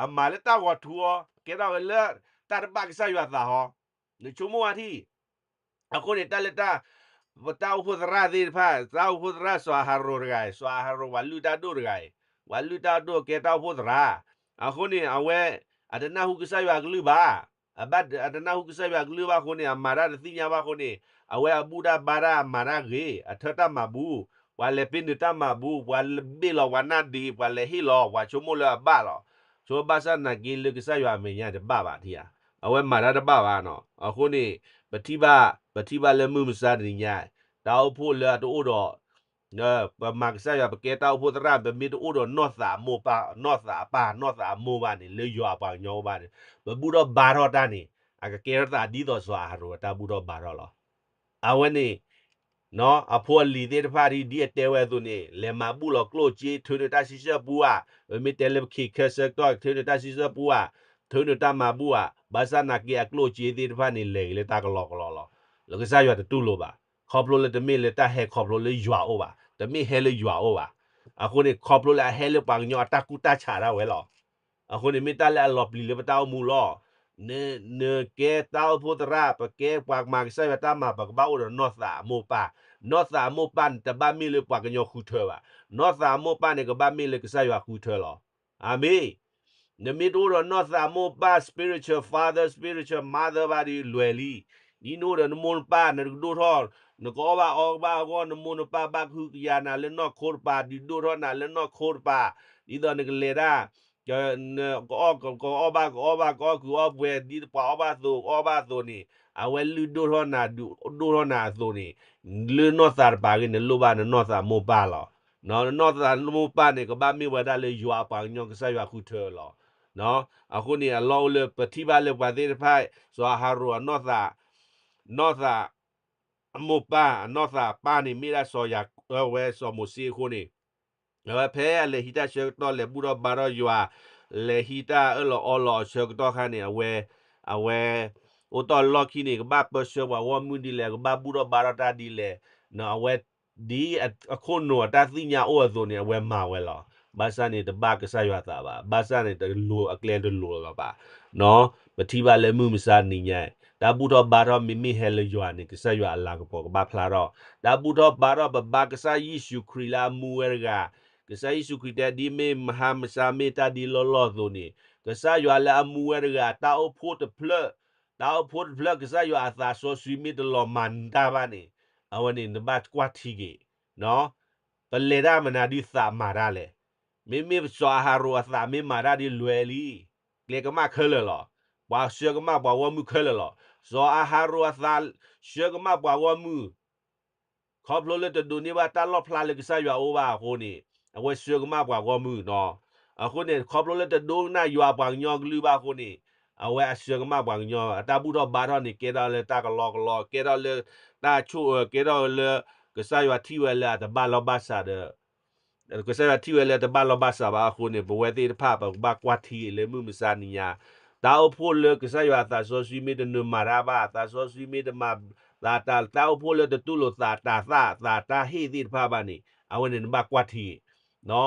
အမၤလၢတၢ်ဂီၤထူအီၤ ကဲထီၣ်ဝဲလၢ တၢ်တဘၣ်ကစၢ်ယွၤသးဟီ နဆိကမိၣ်ဝဲထံၣ် အဃိန့ၣ် တၢ်လၢတၢ် ပတၢ်အိၣ်ဖှိၣ်သရၣ်သ့ၣ်တဖၣ် တၢ်အိၣ်ဖှိၣ်သရၣ်စီၤအၤဟရိၣ်တဂၤအံၤ စီၤအၤဟရိၣ်ပှၤလုၢ်တၢ်ဒိၣ်တဂၤအံၤ ပှၤလုၢ်တၢ်ဒိၣ်ကဲတၢ်အိၣ်ဖှိၣ်သရၣ် အဃိန့ၣ် အဝဲ အတနၢ်ဟူကစၢ်ယွၤအကလုၢ်ဘၣ် အဘၣ်အတနၢ်ဟူကစၢ်ယွၤအကလုၢ်ဘၣ်အဃိန့ၣ် အမၤတၢ်တသ့ၣ်ညါဘၣ်အဃိန့ၣ် အဝဲအဘူၣ်တၢ်ဘါတၢ်အမၤတၢ်ဂ့ၤ အထၢတၢ်မၤဘူၣ် ပှၤလဲၤပ့ၤနုာ်တၢ်မၤဘူၣ် ပှၤဘ့ၣ်လီၤပှၤနၢ်ဒံး ပှၤလဲၤဟ့ၣ်လီၤ ပှၤဆိကမိၣ်လၢအဘၣ်လီၤ. ဆိဘၣ်ဆၣ်နာ်က့လၢကစၢ်ယွၤအမဲာ်ညါတဘၣ်ဘၣ်ထံၣ်ဧါ အဝဲမၤတၢ်တဘၣ်ဘၣ်နီၤ အဃိန့ၣ် ပထံၣ်ဘၣ် ပထံၣ်ဘၣ်လၢမုၢ်မဆါတနံၤညါ တၢ်အိၣ်ဖှိၣ်လၢအတအိၣ်ဒီး ပမၤကစၢ်ယွၤ ပကဲတၢ်အိၣ်ဖှိၣ်သရၣ် ပမ့ၢ်တအိၣ်ဒီးနီၢ်သးအမိၢ်ပၢ် နီၢ်သးအပၢ် နီၢ်သးအမိၢ်ဘၣ်န့ၣ် လၢယွၤအပှၤကညီအိၣ်ဘၣ်န့ၣ် ပဘူၣ်ထီၣ်ဘါထီၣ်တၢ်န့ၣ် အကကဲထီၣ်သးဒ်သိးစီၤအၤဟရိၣ်အတၢ်ဘူၣ်ထီၣ်ဘါထီၣ်လီၤ. အဝဲန့ၣ် အဖိအလံၤသ့ၣ်တဖၣ်ဒ်အတဲဝဲအသိးန့ၣ် လဲၤမၤဘူၣ်လီၤကျိၣ်စ့ ထၢနုာ်တၢ်စံးဆၢပူဧါ, ပမ့ၢ်တဲလၢပခံးခဲဆၢကတီၢ် ထၢနုာ်တၢ်စံးဆၢပူဧါ, ထၢနုာ်တၢ်မၤဘူၣ်ဧါ, ဘၣ်ဆၣ်နာ်က့အကျိၣ်စ့သ့ၣ်တဖၣ်န့ၣ် လဲၤဂ့ၤလၢတၢ်ကလီကလီလီၤ. လၢကစၢ်ယွၤတတူၢ်လိာ်ဘၣ်. ခီဖျိလၢတမ့ၢ်လၢတၢ်ဟဲခီဖျိလၢယွၤအိၣ်ဘၣ်, တမ့ၢ်ဟဲလၢယွၤအိၣ်ဘၣ်. အဃိန့ၣ် ခီဖျိလၢအဟဲလၢပှၤကညီအတၢ်ကူၣ်တၢ်ဆးဒၣ်ဝဲလီၤ. အဃိန့ၣ်မ့ၢ်တၢ်လၢအလီၤပျံၤလၢပတၢ်အိၣ်မူလီၤ. နကဲတၢ်အိၣ်ဖှိၣ်သရၣ် ပကဲပှၤမၤကစၢ်ယွၤတၢ်မၤ ပကဘၣ်အိၣ်ဒီးနီၢ်သးအမိၢ်ပၢ်, နီၢ်သးအမိၢ်ပၢ်န့ၣ် တဘၣ်မ့ၢ်လၢပှၤကညီဃုထၢဘၣ်, နီၢ်သးအမိၢ်ပၢ်န့ၣ် ကဘၣ်မ့ၢ်လၢကစၢ်ယွၤဃုထၢလီၤ. အၤမ့ၣ်. နမ့ၢ်တအိၣ်ဒီးနီၢ်သးအမိၢ်ပၢ် spiritual father spiritual mother ဘၣ်ဒီးလွဲၢ်လံ. ဒ်နအိၣ်ဒီးနမိၢ်နပၢ် နကဒိၣ်ထီၣ် နကအီၣ်ဘၣ်အီဘၣ်အဂီၢ် နမိၢ်နပၢ်ဘၣ်ကဟုကယာ်နၤလၢနီၢ်ခိတပၤ ဒုးဒိၣ်ထီၣ်နၤလၢနီၢ်ခိတပၤ, ဒ်သိးနကလဲၤဒၣ် ကအီၣ် ကအီၣ်ဘၣ်ကအီဘၣ် ကအီၣ်ကုၢ်အီၣ်ပှဲၤ ဒ်ပှၤအီၣ်ဘၣ်အသိး ကအီၣ်ဘၣ်အသိးန့ၣ် အဝဲလုၢ်ဒိၣ်ထီၣ်နၤ ဒုးဒိၣ်ထီၣ်နၤအသိးန့ၣ် လၢနီၢ်သးတပၤဂ့ၤ နလိၣ်ဘၣ်နနီၢ်သးမိၢ်ပၢ်လီၤ. နနီၢ်သးမိၢ်ပၢ်န့ၣ် ကဘၣ်မ့ၢ်ဝဲဒၣ်လၢယွၤအပှၤကညီကစၢ်ယွၤဃုထၢလီၤ. အဃိန့ၣ် အလီၢ်အိၣ်လၢပထံၣ်ဘၣ်လၢပှၤသ့ၣ်တဖၣ် စီၤအၤဟရိၣ်အနီၢ်သး နီၢ်သး အမိၢ်ပၢ် အနီၢ်သးပၢ်န့ၣ် မ့ၢ်ဒၣ်စီၤယၤ အဝဲစီၤမိၤၡ့အဃိန့ၣ် အဝဲဖဲအလဲၤဟံးတၢ်ဆၢကတီၢ် လဲၤဘူၣ်ထီၣ်ဘါထီၣ်ယွၤ လဲၤဟံးတၢ်အၢၣ်လီၤအီလီၤအဆၢကတီၢ်ခါန့ၣ် အဝဲ အဝဲ အိၣ်တ့ၢ်လီၢ်ခံန့ၣ် ကဘၣ်ပၢဆှၢပှၤဂီၢ်မုၢ်ဒ်လဲၣ်, ကဘၣ်ဘူၣ်ထီၣ်ဘါထီၣ်တၢ်ဒ်လဲၣ်, အဝဲ ဒ်အခိၣ်နူာ်အတၢ်သ့ၣ်ညါအိၣ်အသိးန့ၣ် အဝဲမၤဝဲလီၤ. ဘၣ်ဆၣ်န့ၣ် တဘၣ်ကစၢ်ယွၤသးဘၣ်. ဘၣ်ဆၣ်န့ၣ် တလိၤအကျဲတလိၤလီၤဘၣ်. ပထံၣ်ဘၣ်လၢမုၢ်မဆါနံၤညါ, တၢ်ဘူၣ်ထီၣ်ဘါထီၣ်မ့မ့ၢ်ဟဲလၢယွၤန့ၣ် ကစၢ်ယွၤအလၤကပီၤကဘၣ်ဖျါထီၣ်, တၢ်ဘူၣ်ထီၣ်ဘါထီၣ် ပဘါကစၢ်ယ့ၣ်ၡူးခရံာ်လၢအမူဝဲတဂၤ, ကစၢ်ယ့ၣ်ၡူးခရံာ်တဲ ဒ်မ့ၢ်မဟါမဆါမ့ၢ်တၢ်ဒ်လီၢ်လီၢ်အသိးန့ၣ်, ကစၢ်ယွၤလၢအမူဝဲတဂၤ တၢ်အိၣ်ဖှိၣ်တဖျၢၣ်, တၢ်အိၣ်ဖှိၣ်တဖျၢၣ် ကစၢ်ယွၤအသးစီဆှံမ့ၢ်တလီၤမၤတၢ်ဘၣ်န့ၣ်, အဝဲန့ၣ်နဘၣ်ကွၢ်ထံက့ၤ, ပလဲၤတၢ်မနုၤဒုးသးမၤတၢ်လဲၣ်. မ့မ့ၢ်စီၤအၤဟရိၣ်အသးမ့ၢ်မၤတၢ်ဒ်လဲၣ်လံ, ကျဲကမၣ်ခဲလၢာ်လီၤ. ပှၤဆှၢကမၣ်ပှၤဂီၢ်မုၢ်ခဲလၢာ်လီၤ. စီၤအၤဟရိၣ်အသးဆှၢကမၣ်ပှၤဂီၢ်မုၢ် ခီဖျိလၢတဒိးန့ၢ်ဘၣ်တၢ်လီၣ်ဖျါလၢကစၢ်ယွၤအအိၣ်ဘၣ်အဃိန့ၣ်, အဝဲဆှၢကမၣ်ပှၤဂီၢ်မုၢ်နီၤ. အဃိန့ၣ် ခီဖျိလၢတဒိကနၣ်ယွၤပှၤကညီကလုၢ်ဘၣ်အဃိန့ၣ်, အဝဲအဆှၢကမၣ်ပှၤကညီ, အတၢ်ဘူၣ်ထီၣ်ဘါထီၣ်န့ၣ် ကဲထီၣ်လၢတၢ်ကလီကလီ, ကဲထီၣ်လၢတၢ်ဆိၣ်အၢ, ကဲထီၣ်လၢ ကစၢ်ယွၤထံၣ်ဝဲလၢအတဘၣ်လီၢ်ဘၣ်စးဒီး ကစၢ်ယွၤထံၣ်ဝဲလၢတဘၣ်လီၢ်ဘၣ်စးဘၣ်အဃိန့ၣ်, ပဝဲသ့ၣ်တဖၣ် ပကဘၣ်ကွၢ်ထံလၢမုၢ်မဆါနံၤညါ, တၢ်အိၣ်ဖှိၣ်လၢကစၢ်ယွၤအသးစီဆှံမ့ၢ်တနၢၤမၤတၢ်ဘၣ်, သးစီဆှံမ့ၢ်တမၤသးတၢ်, တၢ်အိၣ်ဖှိၣ်လၢတတူၢ်လိာ်သးတၢ်သၣ်, သးတၢ်ဟ့ၣ်သ့ၣ်တဖၣ်ဘၣ်န့ၣ်, အဝဲန့ၣ်နဘၣ်ကွၢ်ထံ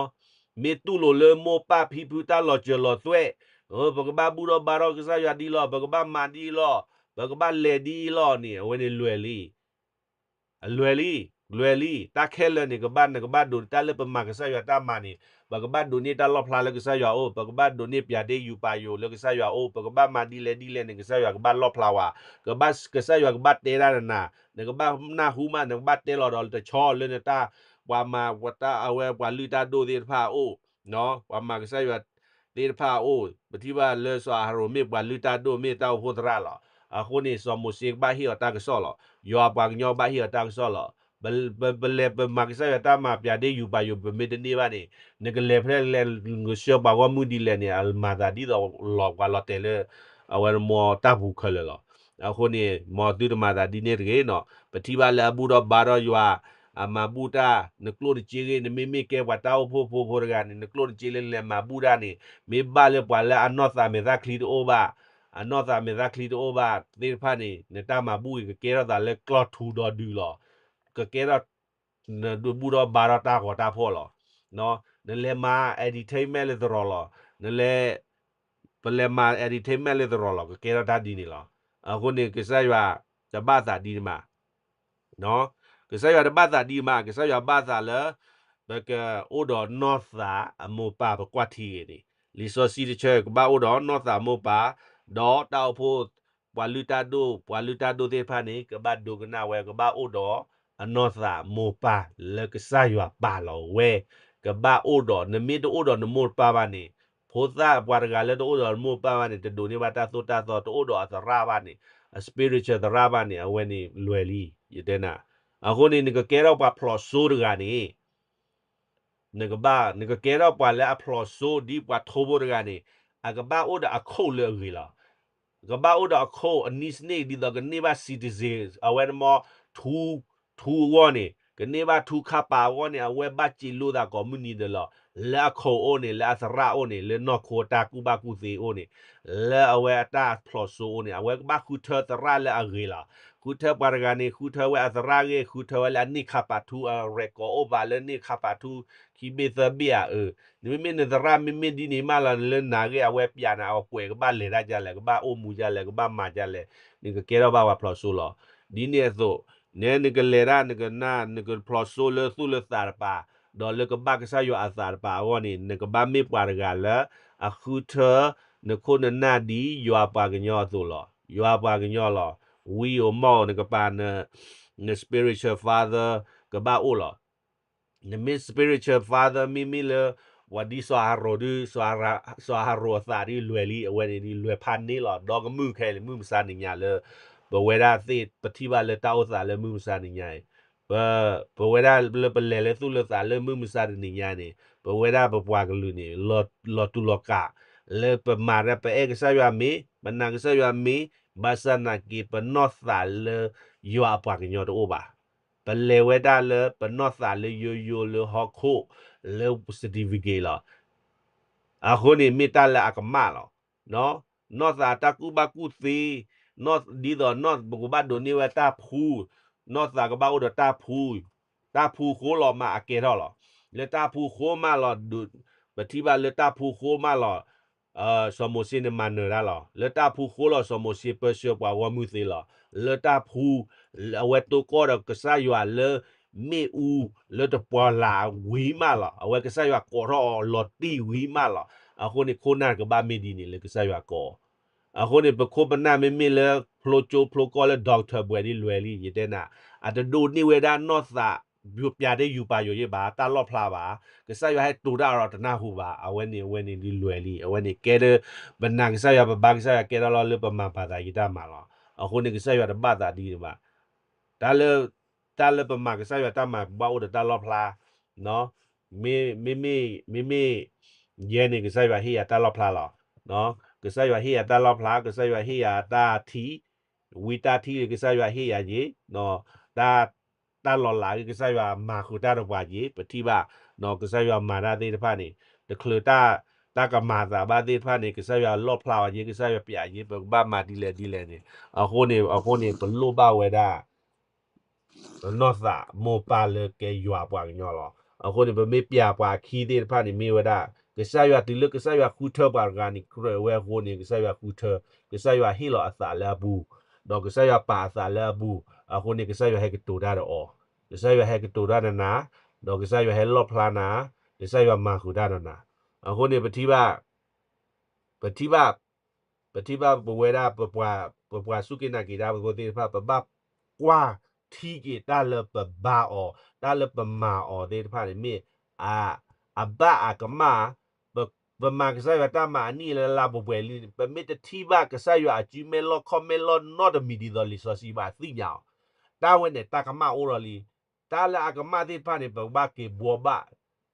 မ့ၢ်တူၢ်လိာ်လၢမိၢ်ပၢ်ဖံဖုတၢ်လီၤစၢၤလီၤသွဲၣ်, ပကဘၣ်ဘူၣ်ထီၣ်ဘါထီၣ်ကစၢ်ယွၤဒ်လီၤ, ပကဘၣ်မၤဒ်လီၤ, ပကဘၣ်လဲၤဒ်လီၤန့ၣ်, အဝဲန့ၣ်လွဲၢ်လံ. အလွဲၢ်လံ, လွဲၢ်လံ. တၢ်ခဲလၢာ်န့ၣ် ကဘၣ် နကဘၣ်ဒိးန့ၢ်တၢ်လၢပမၤကစၢ်ယွၤတၢ်မၤန့ၣ်, ပကဘၣ်ဒိးန့ၢ်တၢ်လီၣ်ဖျါလၢကစၢ်ယွၤအအိၣ်, ပကဘၣ်ဒိးန့ၢ်ပျၢ်ဒ့ယူၤပာ်ယိၤလၢကစၢ်ယွၤအအိၣ်, ပကဘၣ်မၤဒ်လဲၣ်ဒ်လဲၣ်န့ၣ် ကစၢ်ယွၤကဘၣ်လီၣ်ဖျါဝဲ, ကဘၣ် ကစၢ်ယွၤကဘၣ်တဲဒၣ်နၤ, နကဘၣ်နၢ်ဟူမး နကဘၣ်တဲလီၤဒီးတဆီလၢနတၢ်, ပှၤမၤတၢ်အဝဲပှၤလုၢ်တၢ်ဒိၣ်သ့ၣ်တဖၣ်အအိၣ် ပှၤမၤကစၢ်ယွၤသ့ၣ်တဖၣ်အအိၣ်, ပထံၣ်ဘၣ်လၢစီၤအၤဟရိၣ်မ့ၢ်ပှၤလုၢ်တၢ်ဒိၣ် မ့ၢ်တၢ်အိၣ်ဖှိၣ်သရၣ်လီၤ. အဃိန့ၣ် စီၤမိၤၡ့ကဘၣ်ဟ့ၣ်အီၤတၢ်ကစီၣ်လီၤ. ယွၤပှၤကညီဘၣ်ဟ့ၣ်အီၤတၢ်ကစီၣ်လီၤ. ပ ပလဲၤပမၤကစၢ်ယွၤတၢ်မၤပျၢ်ဒ့ယူၤပာ်ယိၤ ပမ့ၢ်တန့ၢ်ဘၣ်န့ၣ်, နကလဲၤဖဲလဲၣ် နကဆှၢပှၤဂီၢ်မုၢ်ဒ်လဲၣ်န့ၣ် အမၤသးဒ်သိးလီၤပှၤလီၤတဲာ်လၢ အဝဲမ့ၢ်တၢ်ပူၤခဲလၢာ်လီၤ. အဃိန့ၣ် မ်သုတမၤသးဒ်န့ၣ်တဂ့ၤနီၤ. ပထံၣ်ဘၣ်လၢအဘူၣ်ထီၣ်ဘါထီၣ်ယွၤ, အမၤဘူၣ်တၢ်, နကျိၣ်နစ့ဂ့ၤ, နမ့မ့ၢ်ကဲပှၤတၢ်အိၣ်ဖှိၣ်ဖိဖိတဂၤန့ၣ် နကျိၣ်နစ့လၢနလဲၤမၤဘူၣ်တၢ်န့ၣ် မ့ၢ်ဘၣ်လၢပှၤလၢအနီၢ်သးမဲာ်သၣ်ချံတအိၣ်ဘၣ်, အနီၢ်သးမဲာ်သၣ်ချံတအိၣ်ဘၣ်သ့ၣ်တဖၣ်န့ၣ် နတၢ်မၤဘူၣ်ဂ့ၤ ကကဲထီၣ်သးလၢကျီၢ်ထူဒီဒုလီၤ. ကကဲထီၣ် နဘူၣ်ထီၣ်ဘါထီၣ်တၢ်ဂီၤတၢ်ဖှီၣ်လီၤ. နလဲၤမၤ entertainment လၢသရိာ်လီၤ. နလဲၤ ပလဲၤမၤ entertainment လၢသရိာ်လီၤ ကကဲထီၣ်တၢ်ဒ်န့ၣ်လီၤ. အဃိန့ၣ် ကစၢ်ယွၤတဘၣ်သးဒ်န့ၣ်ဘၣ်. ကစၢ်ယွၤတဘၣ်သးဒ်န့ၣ်ဘၣ်, ကစၢ်ယွၤဘၣ်သးလၢ ပကအိၣ်ဒီးနီၢ်သးအမိၢ်ပၢ် ပကွၢ်ထံဂ့ၤန့ၣ်, လံာ်စီဆှံတဆၢ ကဘၣ်အိၣ်ဒီးနီၢ်သးအမိၢ်ပၢ်, ဒီးတၢ်အိၣ်ဖှိၣ် ပှၤလုၢ်တၢ်ဒိၣ်, ပှၤလုၢ်တၢ်ဒိၣ်သ့ၣ်တဖၣ်န့ၣ် ကဘၣ်ဒိကနၣ်ဝဲ, ကဘၣ်အိၣ်ဒီးအနီၢ်သးအမိၢ်ပၢ်လၢကစၢ်ယွၤပာ်လီၤဝဲ, ကဘၣ်အိၣ်ဒီး, နမ့ၢ်တအိၣ်ဒီးနမိၢ်ပၢ်ဘၣ်န့ၣ်, ဖိသၣ်ပှၤတဂၤလၢတအိၣ်ဒီးနမိၢ်ပၢ်ဘၣ်န့ၣ် တဒိးန့ၢ်ဘၣ်တၢ်သိၣ်တၢ်သီ, တအိၣ်ဒီးအသရၣ်ဘၣ်န့ၣ်, အ spiritual သရၣ်ဘၣ်န့ၣ် အဝဲန့ၣ်လွဲၢ်လံ, ယတဲနၤ. အဃိန့ၣ် နကကဲထီၣ်ပှၤဖျိးစိတဂၤန့ၣ် နကဘၣ်, နကကဲထီၣ်ပှၤလၢအဖျိးစိဒ်ပှၤထိဖိတဂၤန့ၣ်, အကဘၣ်အိၣ်ဒီးအခိၣ်လၢအဂ့ၤလီၤ. ကဘၣ်အိၣ်ဒီးအခိၣ်အနံၣ်စနံၣ် ဒ်သိးကန့ၢ်ဘၣ် citizen အဝဲန့ၣ်မ့ၢ် ထူ, ထူအဂီၢ်န့ၣ်, ကန့ၢ်ဘၣ်ထူခါပာ်အဂီၢ်န့ၣ် အဝဲဘၣ်စံးလိာ်သးကိးမုၢ်နံၤဒဲးလီၤ. လၢအခိၣ်အိၣ်န့ၣ်, လၢအသရၣ်အိၣ်န့ၣ်, လၢနီၢ်ခိအတၢ်ကူၣ်ဘၣ်ကူၣ်သ့အိၣ်န့ၣ်, လၢအဝဲအတၢ်ဖျိးစိအိၣ်န့ၣ်, အဝဲကဘၣ်ဃုထၢသရၣ်လၢအဂ့ၤလီၤ. ဃုထၢပှၤတဂၤန့ၣ် ဃုထၢဝဲအသရၣ်ဂ့ၤ, ဃုထၢဝဲလၢအန့ၢ်ခါပာ်ထူ, အ record အိၣ်ဘၣ်လၢန့ၢ်ခါပာ်ထူ ခံဘ့ၣ်သၢဘ့ၣ်ဧါ, အၢ, နမ့မ့ၢ်နသရၣ်မ့မ့ၢ်ဒ်န့ၣ်မးလီၤ, နလၢနၤဂ့ၤ အဝဲပျးနၤ, အကွဲးကဘၣ်လဲၤတၢ်ဒ်လဲၣ်, ကဘၣ်အိၣ်မူဒ်လဲၣ်, ကဘၣ်မၤဒ်လဲၣ်, နကကဲထီၣ်ဘၣ်ပှၤဖျိးစိလီၤ. ဒ်န့ၣ်အသိး, နဲနကလဲၤတၢ် နကနၢ်, နကဖျိးစိလၢသူၣ်လၢသးတပၤ, ဒီးလၢကဘၣ်ကစၢ်ယွၤအသးတပၤအဂီၢ်န့ၣ်, နကဘၣ်မ့ၢ်ပှၤတဂၤလၢ အဃုထၢ နခိၣ်နနၢ်ဒ်ယွၤပှၤကညီအသိးလီၤ. ယွၤပှၤကညီလီၤ. ဝံဧိၤမီၢ်ဧိၤ နကပၤ န spiritual father ကဘၣ်အိၣ်လီၤ. နမ့ၢ် spiritual father မ့မ့ၢ်လၢ ပှၤဒ်စီၤအၤဟရိၣ်ဒုး, စီၤအၤဟရိၣ်အသးဒ်လွဲၢ်လံ, အဝဲန့ၣ်ဒ်လွဲၢ်ဖးန့ၣ်လီၤ. ဒီကမုၢ်ခဲအံၤ မုၢ်မဆါနံၤညါလၢ ပဝဲဒၣ်သ့ၣ် ပထံၣ်ဘၣ်လၢတၢ်အိၣ်သးလၢမုၢ်မဆါနံၤညါအံၤ, ပ ပဝဲဒၣ်လၢပလဲၤလၢသူၣ်လၢသးလၢမုၢ်မဆါတနံၤညါန့ၣ်, ပဝဲဒၣ်ပပှၤကလုာ်န့ၣ် လီၤ, လီၤတူာ်လီၤကာ်, လၢပမၤတၢ် ပအဲၣ်ကစၢ်ယွၤမ့ၢ်, ပနာ်ကစၢ်ယွၤမ့ၢ်, ဘၣ်ဆၣ်နာ်က့ ပနီၢ်သးလၢယွၤအပှၤကညီတအိၣ်ဘၣ်. ပလဲၤဝဲဒၣ်လၢပနီၢ်သးလၢယိယိလၢဟီၣ်ခိၣ်, လၢ certificate လီၤ. အဃိန့ၣ်မ့ၢ်တၢ်လၢအကမၣ်လီၤ. နီၢ်သးတၢ်ကူၣ်ဘၣ်ကူၣ်သ့, ဒ်သိးနီၢ်ပကဘၣ်ဒိးန့ၢ်ဝဲတၢ်ဖှူ, နီၢ်သးကဘၣ်အိၣ်ဒီးတၢ်ဖှူ, တၢ်ဖှူဃိလီၤမးအကဲထီၣ်လီၤ. လၢတၢ်ဖှူဃိမးလီၤ, ပထံၣ်ဘၣ်လၢတၢ်ဖှူဃိမးလီၤ စီၤမိၤၡ့န့ၣ်မၤနၢၤတၢ်လီၤ. လၢတၢ်ဖှူဃိလီၤ စီၤမိၤၡ့ပၢဆှၢပှၤဂီၢ်မုၢ်သ့လီၤ. လၢတၢ်ဖှူ, အဝဲတိၢ်ကီၢ်ဒီးကစၢ်ယွၤလၢ မ့ၣ်အူလၢတပှီၤလၢ်ဝံၤမးလီၤ. အဝဲကစၢ်ယွၤကိးထီၣ်အီၤလီၤတံၢ်ဝံၤမးလီၤ. အဃိန့ၣ် ခိၣ်နၢ်ကဘၣ်မ့ၢ်ဒ်န့ၣ်လၢကစၢ်ယွၤကိး အဃိန့ၣ် ပခိၣ်ပနၢ်မ့မ့ၢ်လၢ ဖျိကၠိဖျိကီၢ်လၢ doctor ဘွဲ့ဒ်လွဲၤလံ ယတဲနၤ, အတဒိးန့ၢ်ဝဲဒၣ်နီၢ်သး ပျးတ့ၢ်ယူၤပာ်ယိာ်ယ့ၢ်ဘၣ် တၢ်လီၣ်ဖျါဘၣ်, ကစၢ်ယွၤဟဲတိၤတၢ်အီၤဒီးတနၢ်ဟူဘၣ်, အဝဲန့ၣ် အဝဲန့ၣ်ဒ်လွဲၤလံ အဝဲန့ၣ်ကဲဒၣ် ပနာ်ကစၢ်ယွၤ ပဘါကစၢ်ယွၤကဲထီၣ်လီၤလၢပမၤပာ်သးယံာ်တၢ်မၤလီၤ. အဃိန့ၣ် ကစၢ်ယွၤတဘၣ်သးဒ်န့ၣ်ဘၣ်. တၢ်လၢ တၢ်လၢပမၤကစၢ်ယွၤတၢ်မၤ ပဘၣ်အိၣ်ဒီးတၢ်လီၣ်ဖျါ, မ့မ့ၢ် မ့မ့ၢ် ယဲန့ၣ် ကစၢ်ယွၤဟ့ၣ်ယၤတၢ်လီၣ်ဖျါလီၤ. ကစၢ်ယွၤဟ့ၣ်ယၤတၢ်လီၣ်ဖျါ, ကစၢ်ယွၤဟ့ၣ်ယၤတၢ်ထံ, ဝံတၢ်ထံ ကစၢ်ယွၤဟ့ၣ်ယၤယ့ၤ, တၢ် တၢ်လီၤလး ကစၢ်ယွၤမၤဃုာ်တၢ်ဒီးပှၤယ့ၤ, ပထံၣ်ဘၣ် ကစၢ်ယွၤမၤတၢ်သ့ၣ်တဖၣ်န့ၣ် တချုးတၢ် တၢ်ကမၤသးဘၣ်သ့ၣ်တဖၣ်န့ၣ် ကစၢ်ယွၤလီၣ်ဖျါအီၤယ့ၤ, ကစၢ်ယွၤပျးယ့ၤ, ပကဘၣ်မၤဒ်လဲၣ်ဒ်လဲၣ်န့ၣ်, အဃိန့ၣ် အဃိန့ၣ် ပလိၣ်ဘၣ်ဝဲဒၣ် နီၢ်သးမိၢ်ပၢ်လၢကဲယွၤပှၤကညီလီၤ. အဃိန့ၣ် ပမ့ၢ်ပျးပှၤအခံသ့ၣ်တဖၣ်န့ၣ် မ့ၢ်ဝဲဒၣ် ကစၢ်ယွၤတုၤလၢကစၢ်ယွၤဃုထၢပှၤတဂၤန့ၣ် ကြၢးဝဲအဃိန့ၣ် ကစၢ်ယွၤဃုထၢ, ကစၢ်ယွၤဟ့ၣ်လီၤအသးလၢအပူၤ, ဒီးကစၢ်ယွၤပာ်အသးလၢအပူၤ, အဃိန့ၣ် ကစၢ်ယွၤဟဲကတိၤတၢ်ဒီးအီၤ, ကစၢ်ယွၤဟဲကတိၤတၢ်ဒီးနၤ, ဒီးကစၢ်ယွၤဟဲလီၣ်ဖျါနၤ, ကစၢ်ယွၤမၤဃုာ်တၢ်ဒီးနၤ, အဃိန့ၣ် ပထံၣ်ဘၣ် ပထံၣ်ဘၣ် ပထံၣ်ဘၣ်ပဝဲဒၣ် ပပှၤစူၢ်က့ၤနာ်က့ၤတၢ်ဖိသ့ၣ်တဖၣ် ပဘၣ်ကွၢ်ထံက့ၤတၢ်လၢပဘါအီၤ, တၢ်လၢပမၤအီၤသ့ၣ်တဖၣ်န့ၣ် မ့ၢ်အဘၣ်အကမၣ်, ပမၤကစၢ်ယွၤတၢ်မၤအနံၣ်လၢလါပှဲၤပှဲၤလံန့ၣ် ပမ့ၢ်တထံၣ်ဘၣ်ကစၢ်ယွၤအစုမဲာ်လီၢ်ခီၣ်မဲာ်လီၢ်နီတမံၤဒ်သိးလံာ်စီဆှံဘၣ်သ့ၣ်ညါအီၤ, တၢ်ဝဲန့ၣ်တၢ်ကမၣ်အိၣ်လီၤလံ. တၢ်လၢအကမၣ်သ့ၣ်တဖၣ်န့ၣ် ပကဘၣ်က့ၤဘှီဘၣ်,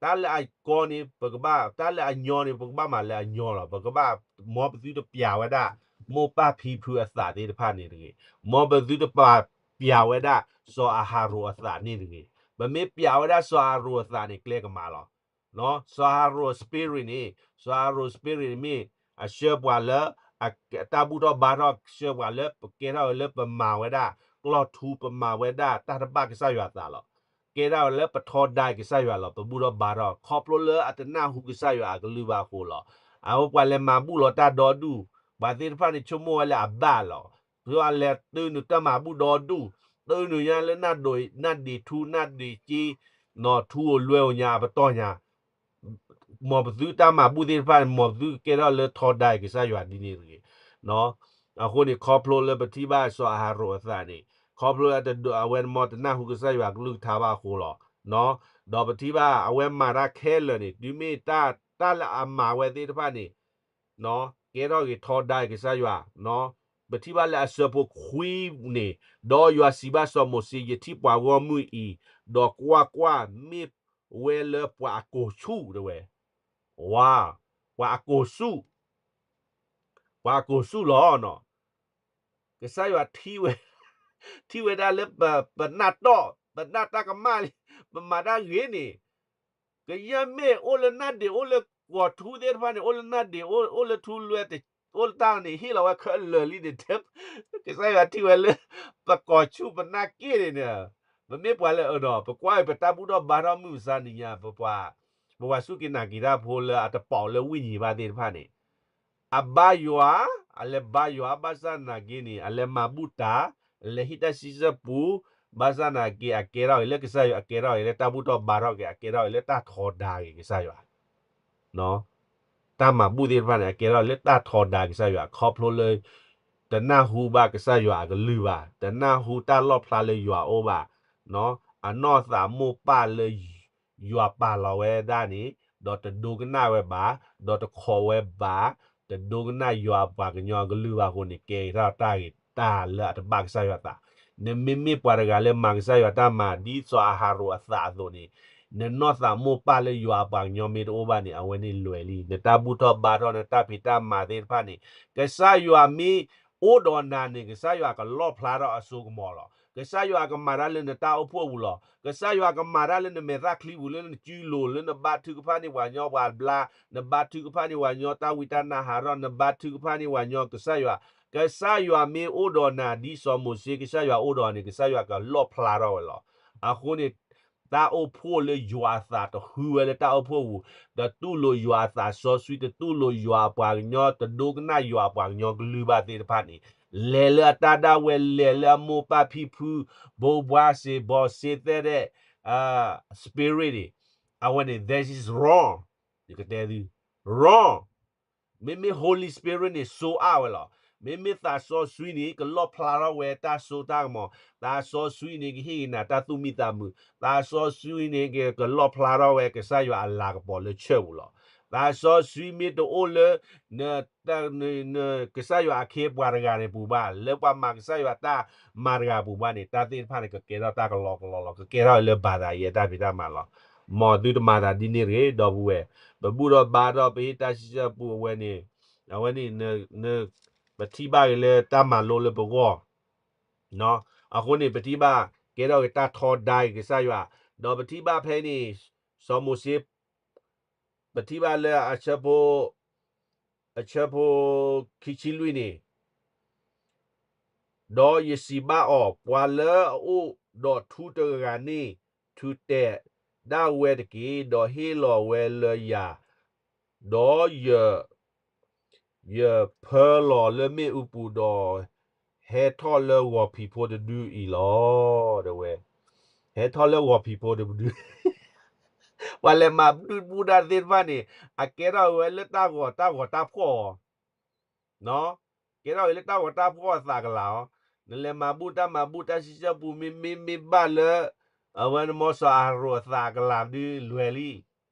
တၢ်လၢအကီန့ၣ် ပကဘၣ်, တၢ်လၢအညီန့ၣ် ပကဘၣ်မၤလၢအညီလီၤ. ပကဘၣ် မ်ပသုတပျးဝဲဒၣ် မိၢ်ပၢ်ဖံဖုအသးသ့ၣ်တဖၣ်န့ၣ်တဂ့ၤ, မ်ပသုတပျးဝဲဒၣ် စီၤအၤဟရိၣ်အသးန့ၣ်တဂ့ၤ. ပမ့ၢ်ပျးဝဲဒၣ်စီၤအၤဟရိၣ်အသးန့ၣ် ကျဲကမၤလီၤ. စီၤအၤဟရိၣ် spirit န့ၣ်, စီၤအၤဟရိၣ် spirit န့ၣ်မ့ၢ် အဆှၢပှၤလၢ တၢ်ဘူၣ်ထီၣ်ဘါထီၣ် ဆှၢပှၤလၢပကဲထီၣ်ဝဲလၢပမၤဝဲဒၣ် ကျီၢ်ထူ ပမၤဝဲဒၣ်တၢ်တဘၣ်ကစၢ်ယွၤအသးလီၤ. ကဲထီၣ်ဝဲလၢပထီဒါကစၢ်ယွၤလီၤ ပဘူၣ်ထီၣ်ဘါထီၣ် ခီဖျိလၢအတနၢ်ဟူကစၢ်ယွၤအကလုၢ်ဘၣ်အဃိလီၤ. အဝဲပှၤလဲၤမၤဘူၣ်လီၤတၢ်ဒီဒူၣ်, ပှၤသ့ၣ်တဖၣ်န့ၣ် ဆိကမိၣ်ဝဲလၢအဘၣ်လီၤ. ပှၤလဲၤတုၤနုာ်တၢ်မၤဘူၣ်ဒီဒူၣ်, တုၤနုာ်ညါလၢနၢ်ဒိး နၢ်ဒ့းထူ နၢ်ဒ့းက့, နီၢ်ထူအိၣ်လွဲအိၣ်ညါအပတီၢ်ညါ မ်ပသုတၢ်မၤဘူၣ်သ့ၣ်တဖၣ်န့ၣ် မ်ပသုကကဲထီၣ်လၢထီဒါကစၢ်ယွၤဒ်န့ၣ်တဂ့ၤ. အဃိန့ၣ် ခီဖျိလၢပထံၣ်ဘၣ်စီၤအၤဟရိၣ်အသးန့ၣ် ခီဖျိလၢအဝဲမ့ၢ်တနၢ်ဟူကစၢ်ယွၤကလုၢ်ကထါဘၣ်အဃိလီၤ. ဒီးပထံၣ်ဘၣ်အဝဲမၤတၢ်ခဲလၢာ်န့ၣ် တုၤမ့ၢ်တၢ်လၢအမၤဝဲသ့ၣ်တဖၣ်န့ၣ် ကဲထီၣ်ဂ့ၤထီဒါကစၢ်ယွၤ, ပထံၣ်ဘၣ်လၢအဆၢဖိခွံန့ၣ်, ဒီးယွၤစံးဘၣ်စီၤမိၤၡ့, ယထံၣ်ပှၤဂီၢ်မုၢ်အံၤ, ဒီးကွၢ်ကွၢ်, မ့ၢ်ဝဲလၢပှၤအကိာ်ဆူၣ်တဲဝဲ, ဝါ, ပှၤအကိာ်ဆူၣ်, ပှၤအကိာ်ဆူၣ်လီၤနီၤ. ကစၢ်ယွၤထံၣ်ဝဲ, ထံၣ်ဝဲဒၣ်လၢပနၢ်တီၢ်, ပနၢ်တၢ်ကမၣ်လံ, ပမၤတၢ်ဂ့ၤန့ၣ် ကယဲၢ်မ့ၢ်အိၣ်လၢနၢ်ဒ့း အိၣ်လၢကိာ်ထူသ့ၣ်တဖၣ်န့ၣ် အိၣ်လၢနၢ်ဒ့း အိၣ်လၢထူလွဲ အိၣ်လၢတၢ်န့ၣ် ဟ့ၣ်လီၤဝဲခဲလၢာ်လံန့ၣ် ကစၢ်ယွၤထံၣ်ဝဲလၢ ပကိာ်ဆူၣ်ပနၢ်က့ၣ်န့ၣ်န့ၣ်, ပမ့ၢ်ပှၤလၢအအၢဒီး ပကွၢ်အံၤ ပတၢ်ဘူၣ်ထီၣ်ဘါထီၣ်မုၢ်မဆါနံၤညါ ပပှၤစူၢ်က့ၤနာ်က့ၤတၢ်ဖိလၢအတပိာ်လၢဝိညာဉ်ဘၣ်သ့ၣ်တဖၣ်န့ၣ် အဘါယွၤ, အလဲၤဘါယွၤ ဘၣ်ဆၣ်နာ်က့န့ၣ် အလဲၤမၤဘူၣ်တၢ်, အလဲၤဟံးတၢ်စံးဆၢပူၤ, ဘၣ်ဆၣ်နာ်က့ အကဲထီၣ်ဂ့ၤလၢကစၢ်ယွၤ, အကဲထီၣ်ဂ့ၤလၢတၢ်ဘူၣ်ထီၣ်ဘါထီၣ်က့ၤ, အကဲထီၣ်ဂ့ၤလၢတၢ်ထီဒါက့ၤကစၢ်ယွၤ, တၢ်မၤဘူၣ်သ့ၣ်တဖၣ်န့ၣ် အကဲထီၣ်လၢတၢ်ထီဒါကစၢ်ယွၤ ခီဖျိလၢ တနၢ်ဟူဘၣ်ကစၢ်ယွၤအကလုၢ်ဘၣ်, တနၢ်ဟူတၢ်လီၣ်ဖျါလၢယွၤအအိၣ်ဘၣ်, အနီၢ်သးမိၢ်ပၢ်လၢ ယွၤပာ်လီၤဝဲဒၣ်န့ၣ် ဒီးတဒိကနၣ်ဝဲဘၣ်, ဒီးတခိးဝဲဘၣ်, တဒိကနၣ်ယွၤပှၤကညီအကလုၢ်ဘၣ်အဃိန့ၣ် ကဲထီၣ်တၢ်ဂ့ၤတၢ်လၢအတဘၣ်ကစၢ်ယွၤသး, နမ့မ့ၢ်ပှၤတဂၤလၢမၤကစၢ်ယွၤတၢ်မၤ ဒ်စီၤအၤဟရိၣ်အသးအသိးန့ၣ်, နနီၢ်သးမိၢ်ပၢ်လၢယွၤအပှၤကညီမ့ၢ်တအိၣ်ဘၣ်န့ၣ် အဝဲန့ၣ်လွဲၢ်လံ, နတၢ်ဘူၣ်ထီၣ်ဘါထီၣ် နတၢ်ဖံးတၢ်မၤသ့ၣ်တဖၣ်န့ၣ် ကစၢ်ယွၤမ့ၢ်အိၣ်ဒီးနၤန့ၣ် ကစၢ်ယွၤကလီၣ်ဖျါထီၣ်အစိကမီၤလီၤ. ကစၢ်ယွၤကမၤတၢ်လၢနတၢ်အိၣ်ဖှိၣ်ပူၤလီၤ. ကစၢ်ယွၤကမၤတၢ်လၢနမဲာ်သၣ်ချံပူၤ လၢနစုလိၤ လၢနဘါထုကဖၣ်န့ၢ်ပှၤကညီပှၤဘျါ, နဘါထုကဖၣ်န့ၢ်ပှၤကညီတၢ်ဝံတၢ်နါဟးထီၣ်, နဘါထုကဖၣ်န့ၢ်ပှၤကညီကစၢ်ယွၤ ကစၢ်ယွၤမ့ၢ်အိၣ်ဒီးနၤ ဒ်စီၤမိၤၡ့ ကစၢ်ယွၤအိၣ်ဒီးန့ၣ် ကစၢ်ယွၤကလီၣ်ဖျါထီၣ်ဝဲလီၤ. အဃိန့ၣ် တၢ်အိၣ်ဖှိၣ်လၢယွၤအသးတဃုဝဲလၢတၢ်အိၣ်ဖှိၣ်ပူၤ, တတူၢ်လိာ်ယွၤအသးစီဆှံ တတူၢ်လိာ်ယွၤအပှၤကညီ တဒိကနၣ်ယွၤအပှၤကညီကလုၢ်ဘၣ်သ့ၣ်တဖၣ်န့ၣ် လဲၤလၢအတၢ်ဒၣ်ဝဲ လဲၤလၢအမိၢ်ပၢ်ဖံဖု ဘိးဘှါစ့ၢ် ဘီစ့သဲဒဲး spirit န့ၣ် အဝဲန့ၣ် that is wrong ယကတဲသု wrong မ့မ့ၢ် Holy Spirit န့ၣ် စိအါဝဲလီၤ. မ့မ့ၢ်သးစီဆှံန့ၣ် ကလီၣ်ဖျါထီၣ်ဝဲတၢ်စိတၢ်ကမီၤ, သးစီဆှံန့ၣ် ကဟ့ၣ်ဂံၢ်နၤတၢ်သူၣ်မံသးမုာ်, သးစီဆှံန့ၣ် ကလီၣ်ဖျါထီၣ်ဝဲကစၢ်ယွၤအလၤကပီၤလၢဆၢၣ်ပူၤလီၤ. သးစီဆှံမ့ၢ်တအိၣ်လၢ န ကစၢ်ယွၤအခ့အပှၤတဂၤန့ၣ်ပူၤဘၣ်, လၢပှၤမၤကစၢ်ယွၤတၢ်မၤတဂၤပူၤဘၣ်န့ၣ် တၢ်သ့ၣ်တဖၣ်န့ၣ် ကကဲထီၣ်တၢ်ကလီကလီလီၤ, ကကဲထီၣ်လၢဘၣ်သးယဲတၢ်ဖံးတၢ်မၤလီၤ. မ်သုတမၤသးဒ်န့ၣ်တဂ့ၤ ဒီပုၢ်ဝဲၢ်, ပဘူၣ်ထီၣ်ဘါထီၣ် ပဟ့ၣ်တၢ်စံးဆၢပူၤအဝဲန့ၣ်, အဝဲန့ၣ် ပထံၣ်ဘၣ်က့ၤလၢတၢ်မၤလိလၢပဂီၢ်, အဃိန့ၣ် ပထံၣ်ဘၣ်ကဲထီၣ်က့ၤတၢ်ထီဒါက့ၤကစၢ်ယွၤ, ဒီးပထံၣ်ဘၣ်ဖဲန့ၣ် စီၤမိၤၡ့ ပထံၣ်ဘၣ်လၢအဆၢဖိ အဆၢဖိခံဆံလွံၢ်န့ၣ်, ဒီးယစံးဘၣ်အီၤ, ပှၤလၢအအိၣ်ဒီးထူတဂၤန့ၣ် ထုးတဲာ်ဒၣ်ဝဲတက့ၢ်, ဒီးဟ့ၣ်လီၤဝဲလၢယၤ, ဒီးယ ယဖၢလီၤလၢမ့ၣ်အူပူၤဒီး ဟဲထီၣ်လၢဂီၤဖံးဖိတဒုအံၤလီၤ. တဲဝဲ, ဟဲထီၣ်လၢဂီၤဖံးဖိတဒု, ပှၤလဲၤမၤဘူၣ်တၢ်သ့ၣ်တဖၣ်န့ၣ် အကဲထီၣ်ဝဲလၢတၢ်ဂီၤတၢ်ဂီၤတၢ်ဖှီၣ်အီၤ ကဲထီၣ်ဝဲလၢတၢ်ဂီၤတၢ်ဖှီၣ်အသးကလၤအီၤ, နလဲၤမၤဘူၣ်တၢ်မၤဘူၣ်တၢ်စံးဆၢပူၤ မ့မ့ၢ်ဘၣ်လၢ အဝဲနမ့ၢ်စီၤအၤဟရိၣ်အသးကလၤဒုလွဲၤလံ.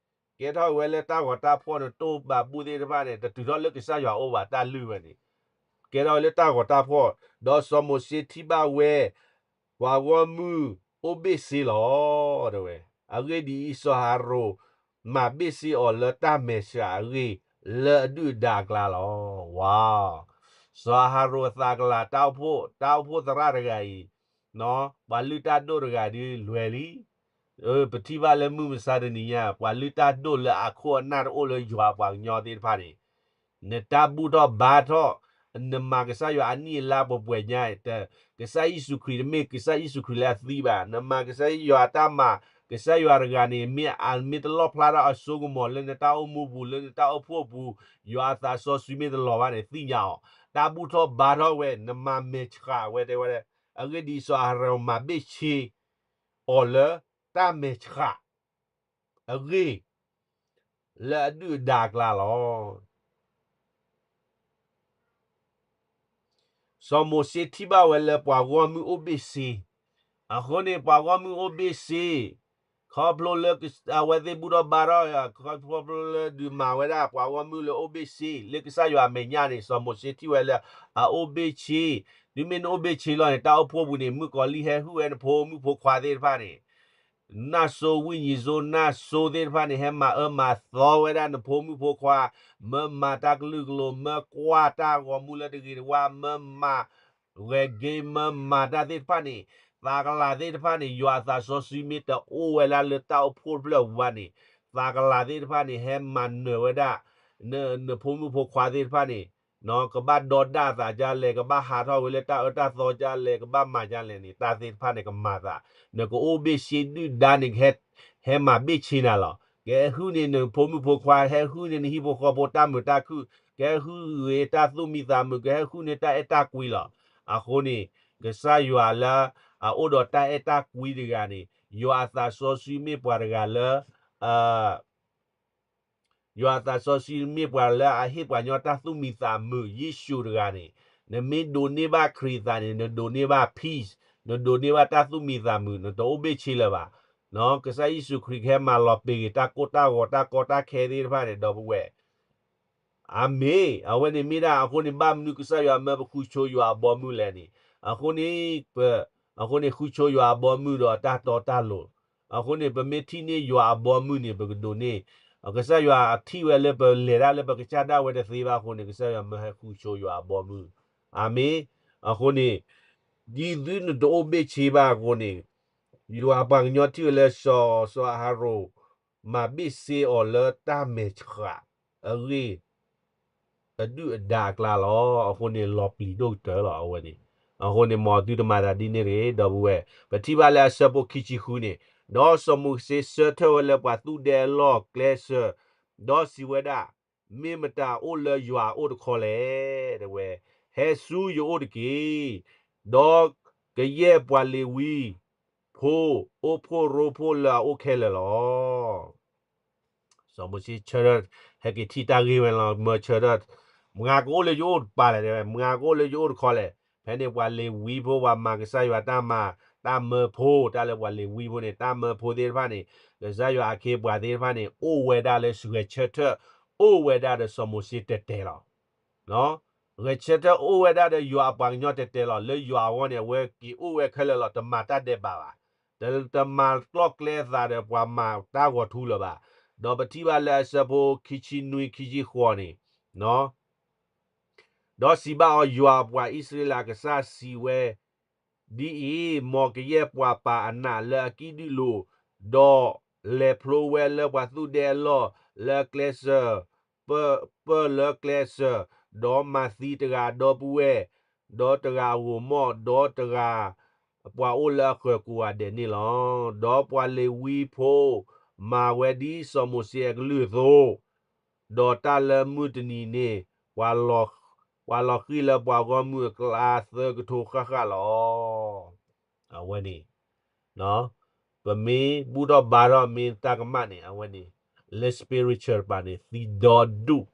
ကဲထီၣ်ဝဲလၢတၢ်ဂီၤတၢ်ဖှီၣ်နတိၢ်ဘၣ်ဘူၣ်သ့ၣ်တဖၣ်န့ၣ် တတုၤထီၣ်လၢကစၢ်ယွၤအိၣ်ဘၣ်တၢ်လုၢ်ဝဲန့ၣ်, ကဲထီၣ်ဝဲလၢတၢ်ဂီၤတၢ်ဖှီၣ်, ဒီးစီၤမိၤၡ့ထံၣ်ဘၣ်ဝဲ ပှၤဂီၢ်မုၢ်အိၣ်ဘ့ၣ်စ့လီၤ. တဲဝဲ, အဂ့ၢ်ဒ်အံၤ, စီၤအၤဟရိၣ်မၤဘ့ၣ်စ့အီၤလၢတၢ်မဲာ်ဆှးအဂ့ၢ် လၢအဒုၣ်အဒါအကျါလီၤ. ဝါ, စီၤအၤဟရိၣ်အသးကလၤတၢ်အိၣ်ဖှိၣ်, တၢ်အိၣ်ဖှိၣ်သရၣ်တဂၤအံၤ, ပှၤလုၢ်တၢ်ဒိၣ်တဂၤဒုလွဲၤလံ. ပထံၣ်ဘၣ်လၢမုၢ်မဆါတနံၤညါ ပှၤလုၢ်တၢ်ဒိၣ်လၢအခိၣ်အနၢ်တအိၣ်လၢယွၤအပှၤကညီသ့ၣ်တဖၣ်န့ၣ် နတၢ်ဘူၣ်ထီၣ်ဘါထီၣ်, နမၤကစၢ်ယွၤအနံၣ်အလါပှဲၤပှဲၤညါ, ကစၢ်ယ့ၣ်ၡူးခရံာ်တမ့ၢ်ကစၢ်ယ့ၣ်ၡူးခရံာ်လၢအသံဘၣ်, နမၤကစၢ်ယွၤတၢ်မၤ, ကစၢ်ယွၤတဂၤန့ၣ် မ့ၢ်အမ့ၢ်တလီၣ်ဖျါထီၣ်အစိကမီၤလၢနတၢ်အိၣ်မူပူၤ လၢနတၢ်အိၣ်ဖှိၣ်ပူၤ, ယွၤအသးစီဆှံမ့ၢ်တလီၤဘၣ်န့ၣ် သ့ၣ်ညါအီၤ, တၢ်ဘူၣ်ထီၣ်ဘါထီၣ်ဝဲ နမၤမဲာ်ဆှးဝဲတဲဝဲ, အဂ့ၢ်ဒ်အံၤ စီၤအၤဟရိၣ်မၤဘ့ၣ်စ့ အီၤလၢတၢ်မဲာ်ဆှးအဂ့ၢ် လၢအဒုၣ်အဒါအကျါလီၤ. စီၤမိၤၡ့ထံၣ်ဘၣ်ဝဲလၢပှၤဂီၢ်မုၢ်အိၣ်ဘ့ၣ်စ့, အဃိန့ၣ် ပှၤဂီၢ်မုၢ်အိၣ်ဘ့ၣ်စ့, ခီဖျိလၢအဝဲသ့ၣ်ဘူၣ်ထီၣ်ဘါထီၣ်, ခီဖျိလၢဒုးမၤဝဲဒၣ် ပှၤဂီၢ်မုၢ်လၢအိၣ်ဘ့ၣ်စ့ လၢကစၢ်ယွၤအမဲာ်ညါန့ၣ် စီၤမိၤၡ့ထံၣ်ဝဲလၢအအိၣ်ဘ့ၣ်စ့, တုၤမ့ၢ်နအိၣ်ဘ့ၣ်စ့လီၤန့ၣ် တၢ်အိၣ်ဖှိၣ်ပူၤန့ၣ် မုၣ်ကီၤလံၢ်ဟဲဟုၣ်ဝဲနဖိမုၣ်ဖိခွါသ့ၣ်တဖၣ်န့ၣ် နၢ်စိၤဝံၣ်ညံၤစိၤ နၢ်စိၤသ့ၣ်တဖၣ်န့ၣ် ဟဲမၤအၢမၤသီဝဲဒၣ်နဖိမုၣ်ဖိခွါ, မၢမၤတၢ်ကလုာ်ကလိၤ, မၢကွၢ်တၢ်ဂီၤမူလၢတဂ့ၤတဝါ, မၢမၤ ဂဲၤက့ မၢမၤတၢ်သ့ၣ်တဖၣ်န့ၣ်, သးကလၤသ့ၣ်တဖၣ်န့ၣ် ယွၤအသးစီဆှံမ့ၢ်တအိၣ်ဝဲဒၣ်လၢတၢ်အိၣ်ဖှိၣ်တဖျၢၣ်အပူၤဘၣ်န့ၣ်, သးကလၤသ့ၣ်တဖၣ်န့ၣ် ဟဲမၤနၢၤဝဲဒၣ် နဖိမုၣ်ဖိခွါသ့ၣ်တဖၣ်န့ၣ် ကဘၣ်ဒီဒၣ်အသးဒ်လဲၣ်, ကဘၣ်ဟးထီၣ်ဝဲလၢတၢ်အၢတၢ်သီဒ်လဲၣ်, ကဘၣ်မၤဒ်လဲၣ်န့ၣ် တၢ်သ့ၣ်တဖၣ်န့ၣ်ကမၤသး, နကအိၣ်ဘ့ၣ်ဆ့ဒုၣ်ဒါန့ၣ် ဟဲမၤဘ့ၣ်ဆ့နၤလီၤ. ကဟဲဟုၣ်န့ၢ်နဖိမုၣ်ဖိခွါ, ဟဲဟုၣ်န့ၢ်နဟံၣ်ဖိဃီဖိတၢ်မုာ်တၢ်ခုၣ်, ကဟဲဟုၣ်ဂ့ၤတၢ်သူၣ်မံသးမုာ်, ကဟဲဟုၣ်န့ၢ်တၢ်အဲၣ်တၢ်ကွံလီၤ. အဃိန့ၣ် ကစၢ်ယွၤလၢအအိၣ်ဒီးတၢ်အဲၣ်တၢ်ကွံတဂၤန့ၣ် ယွၤအသးစီဆှံမ့ၢ်ပှၤတဂၤလၢ ယွၤအသးစီဆှံမ့ၢ်ပှၤလၢအဟ့ၣ်ပှၤကညီတၢ်သူၣ်မံသးမုာ်, ယ့ၣ်ၡူးတဂၤန့ၣ် နမ့ၢ်ဒိးန့ၢ်ဘၣ်ခရံာ်အသးန့ၣ် နဒိးန့ၢ်ဘၣ် peace, နဒိးန့ၢ်ဘၣ်တၢ်သူၣ်မံသးမုာ်, နတအိၣ်ဘ့ၣ်ဆ့လၢၤဘၣ်. ကစၢ်ယ့ၣ်ၡူးခရံာ်ကဟဲမၤလီၤပံာ်က့ၤတၢ်ကိၢ်တၢ်ဂီၤတၢ်ကီတၢ်ခဲသ့ၣ်တဖၣ်န့ၣ် ဒီပုၢ်ဝဲၢ် အၤမ့ၣ်, အဝဲန့ၣ်မ့ၢ်ဒၣ်အဃိန့ၣ် ဘၣ်မနုၤကစၢ်ယွၤမၢပဃုဆိယွၤအဘီမုၢ်လဲၣ်န့ၣ်, အဃိန့ၣ် ပ, အဃိန့ၣ် ဃုဆိယွၤအဘီမုၢ်ဒီးတၢ်တီတၢ်လိၤ, အဃိန့ၣ် ပမ့ၢ်ထံၣ်န့ၢ်ယွၤအဘီမုၢ်န့ၣ် ပကဒိးန့ၢ်, ကစၢ်ယွၤထံၣ်ဝဲလၢပလဲၤတၢ်လၢပကစၢ်ဒၣ်ဝဲတသ့ဘၣ်အဃိန့ၣ် ကစၢ်ယွၤမၢဟဲဃုဆိယွၤအဘီမုၢ်, အၤမ့ၣ်, အဃိန့ၣ် ဒ်သုနတအိၣ်ဘ့ၣ်ဆ့ဘၣ်အဃိန့ၣ် ယွၤပှၤကညီထံၣ်ဝဲလၢစီၤ, စီၤအၤဟရိၣ် မၤဘ့ၣ်စ့အီၤလၢတၢ်မဲာ်ဆှးအဂ့ၢ် အဒုၣ်အဒါအကျါလီၤ. အဃိန့ၣ်လီၤပျံၤဒိၣ်ကတၢၢ်လီၤ အဝဲန့ၣ်. အဃိန့ၣ် မ်သုတမၤသးဒ်န့ၣ်တဂ့ၤ ဒီပုၢ်ဝဲၢ်, ပထံၣ်ဘၣ်လၢအဆၢဖိခံဆံဃုန့ၣ်, ဒီးစီၤမိၤၡ့ဆၢထၢၣ်ဝဲလၢပှၤသူၣ်ဒဲအလီၢ်ကျဲစၢၤ, ဒီးစံးဝဲဒၣ်, မ့ၢ်မတၤအိၣ်လၢယွၤအအိၣ်တခီလဲၣ်, တဲဝဲ, ဟဲဆူယအိၣ်တက့ၢ်. ဒီးကယဲၢ်ပှၤလ့ၤဝံဖိ အိၣ်ဖှိၣ်ရိဖှိၣ်လၢအအိၣ်ခဲလၢာ်လီၤ. စီၤမိၤၡ့ဆၢထၢၣ် ဟဲက့ၤထံၣ်တၢ်ဂ့ၢ်ဝဲလီၤ မၢဆၢထၢၣ်, မတၤကအိၣ်လၢယအိၣ်တပၤလဲၣ်, မတၤကအိၣ်လၢယအိၣ်တခီလဲၣ်. ဖဲန့ၣ်ပှၤလ့ၤဝံဖိ ပှၤမၤကစၢ်ယွၤတၢ်မၤ, တၢ်မၢဖိ တၢ်လၢပှၤလ့ၤဝံဖိန့ၣ် တၢ်မၢဖိသ့ၣ်တဖၣ်န့ၣ်, ကစၢ်ယွၤအခ့အပှၤသ့ၣ်တဖၣ်န့ၣ် အိၣ်ဝဲဒၣ်လၢဂဲၤဆၢထၢၣ်, အိၣ်ဝဲဒၣ်ဒီးစီၤမိၤၡ့တဲာ်တဲာ်လီၤ. ဂဲၤဆၢထၢၣ်အိၣ်ဝဲဒၣ်ဒီးယွၤအပှၤကညီတဲာ်တဲာ်လီၤ. လၢယွၤအဂီၢ်န့ၣ် အဝဲက့ၤအိၣ်ဝဲခဲလၢာ်လီၤ. တမၤတၢ်ဒဲးဘးဘၣ်. တ, တမၤကျီၢ်ကျဲအသးဒီးပှၤမၤတၢ်ဂီၤထူလၢၤဘၣ်. ဒီးပထံၣ်ဘၣ်လၢအဆၢဖိခံဆံနွံ ခံဆံဃိးန့ၣ်, ဒီးစံးဘၣ်အီၤ, ယွၤပှၤအံၣ်စရ့လးအကစၢ်စံးဝဲ, ဒ်အံၤ, မ်ကယဲၢ်ပှၤပာ်အနးလၢအကံၣ်ဒုၣ်လိၤ, ဒီးလဲၤဖျိဝဲလၢပှၤသူၣ်ဒဲအလီၢ်လၢအကျဲစၢၤ, ပၢၢ်လၢကျဲစၢၤ, ဒီးမၤသံတဂၤအဒီပုၢ်ဝဲၢ်, ဒီးတဂၤအဂိာ်မီၢ်, ဒီးတဂၤပှၤအိၣ်လၢအဃၢၤကိးဂၤဒဲးန့ၣ်လီၤ. ဒီးပှၤလ့ၤဝံဖိမၤဝဲဒ်စီၤမိၤၡ့အကလုၢ်အသိး, ဒီးတၢ်လၢမုၢ်တနံၤန့ၣ်, ပှၤလီၤဃံၤလၢပှၤဂီၢ်မုၢ်အကျါသၢကထိဃၣ်ဃၣ်လီၤ. အဝဲန့ၣ် ပမ့ၢ်ဘူၣ်ထီၣ်ဘါထီၣ်မ့ၢ်တၢ်ကမၣ်န့ၣ် အဝဲန့ၣ် လၢ spiritual တပၤန့ၣ် သံဒီဒူၣ်,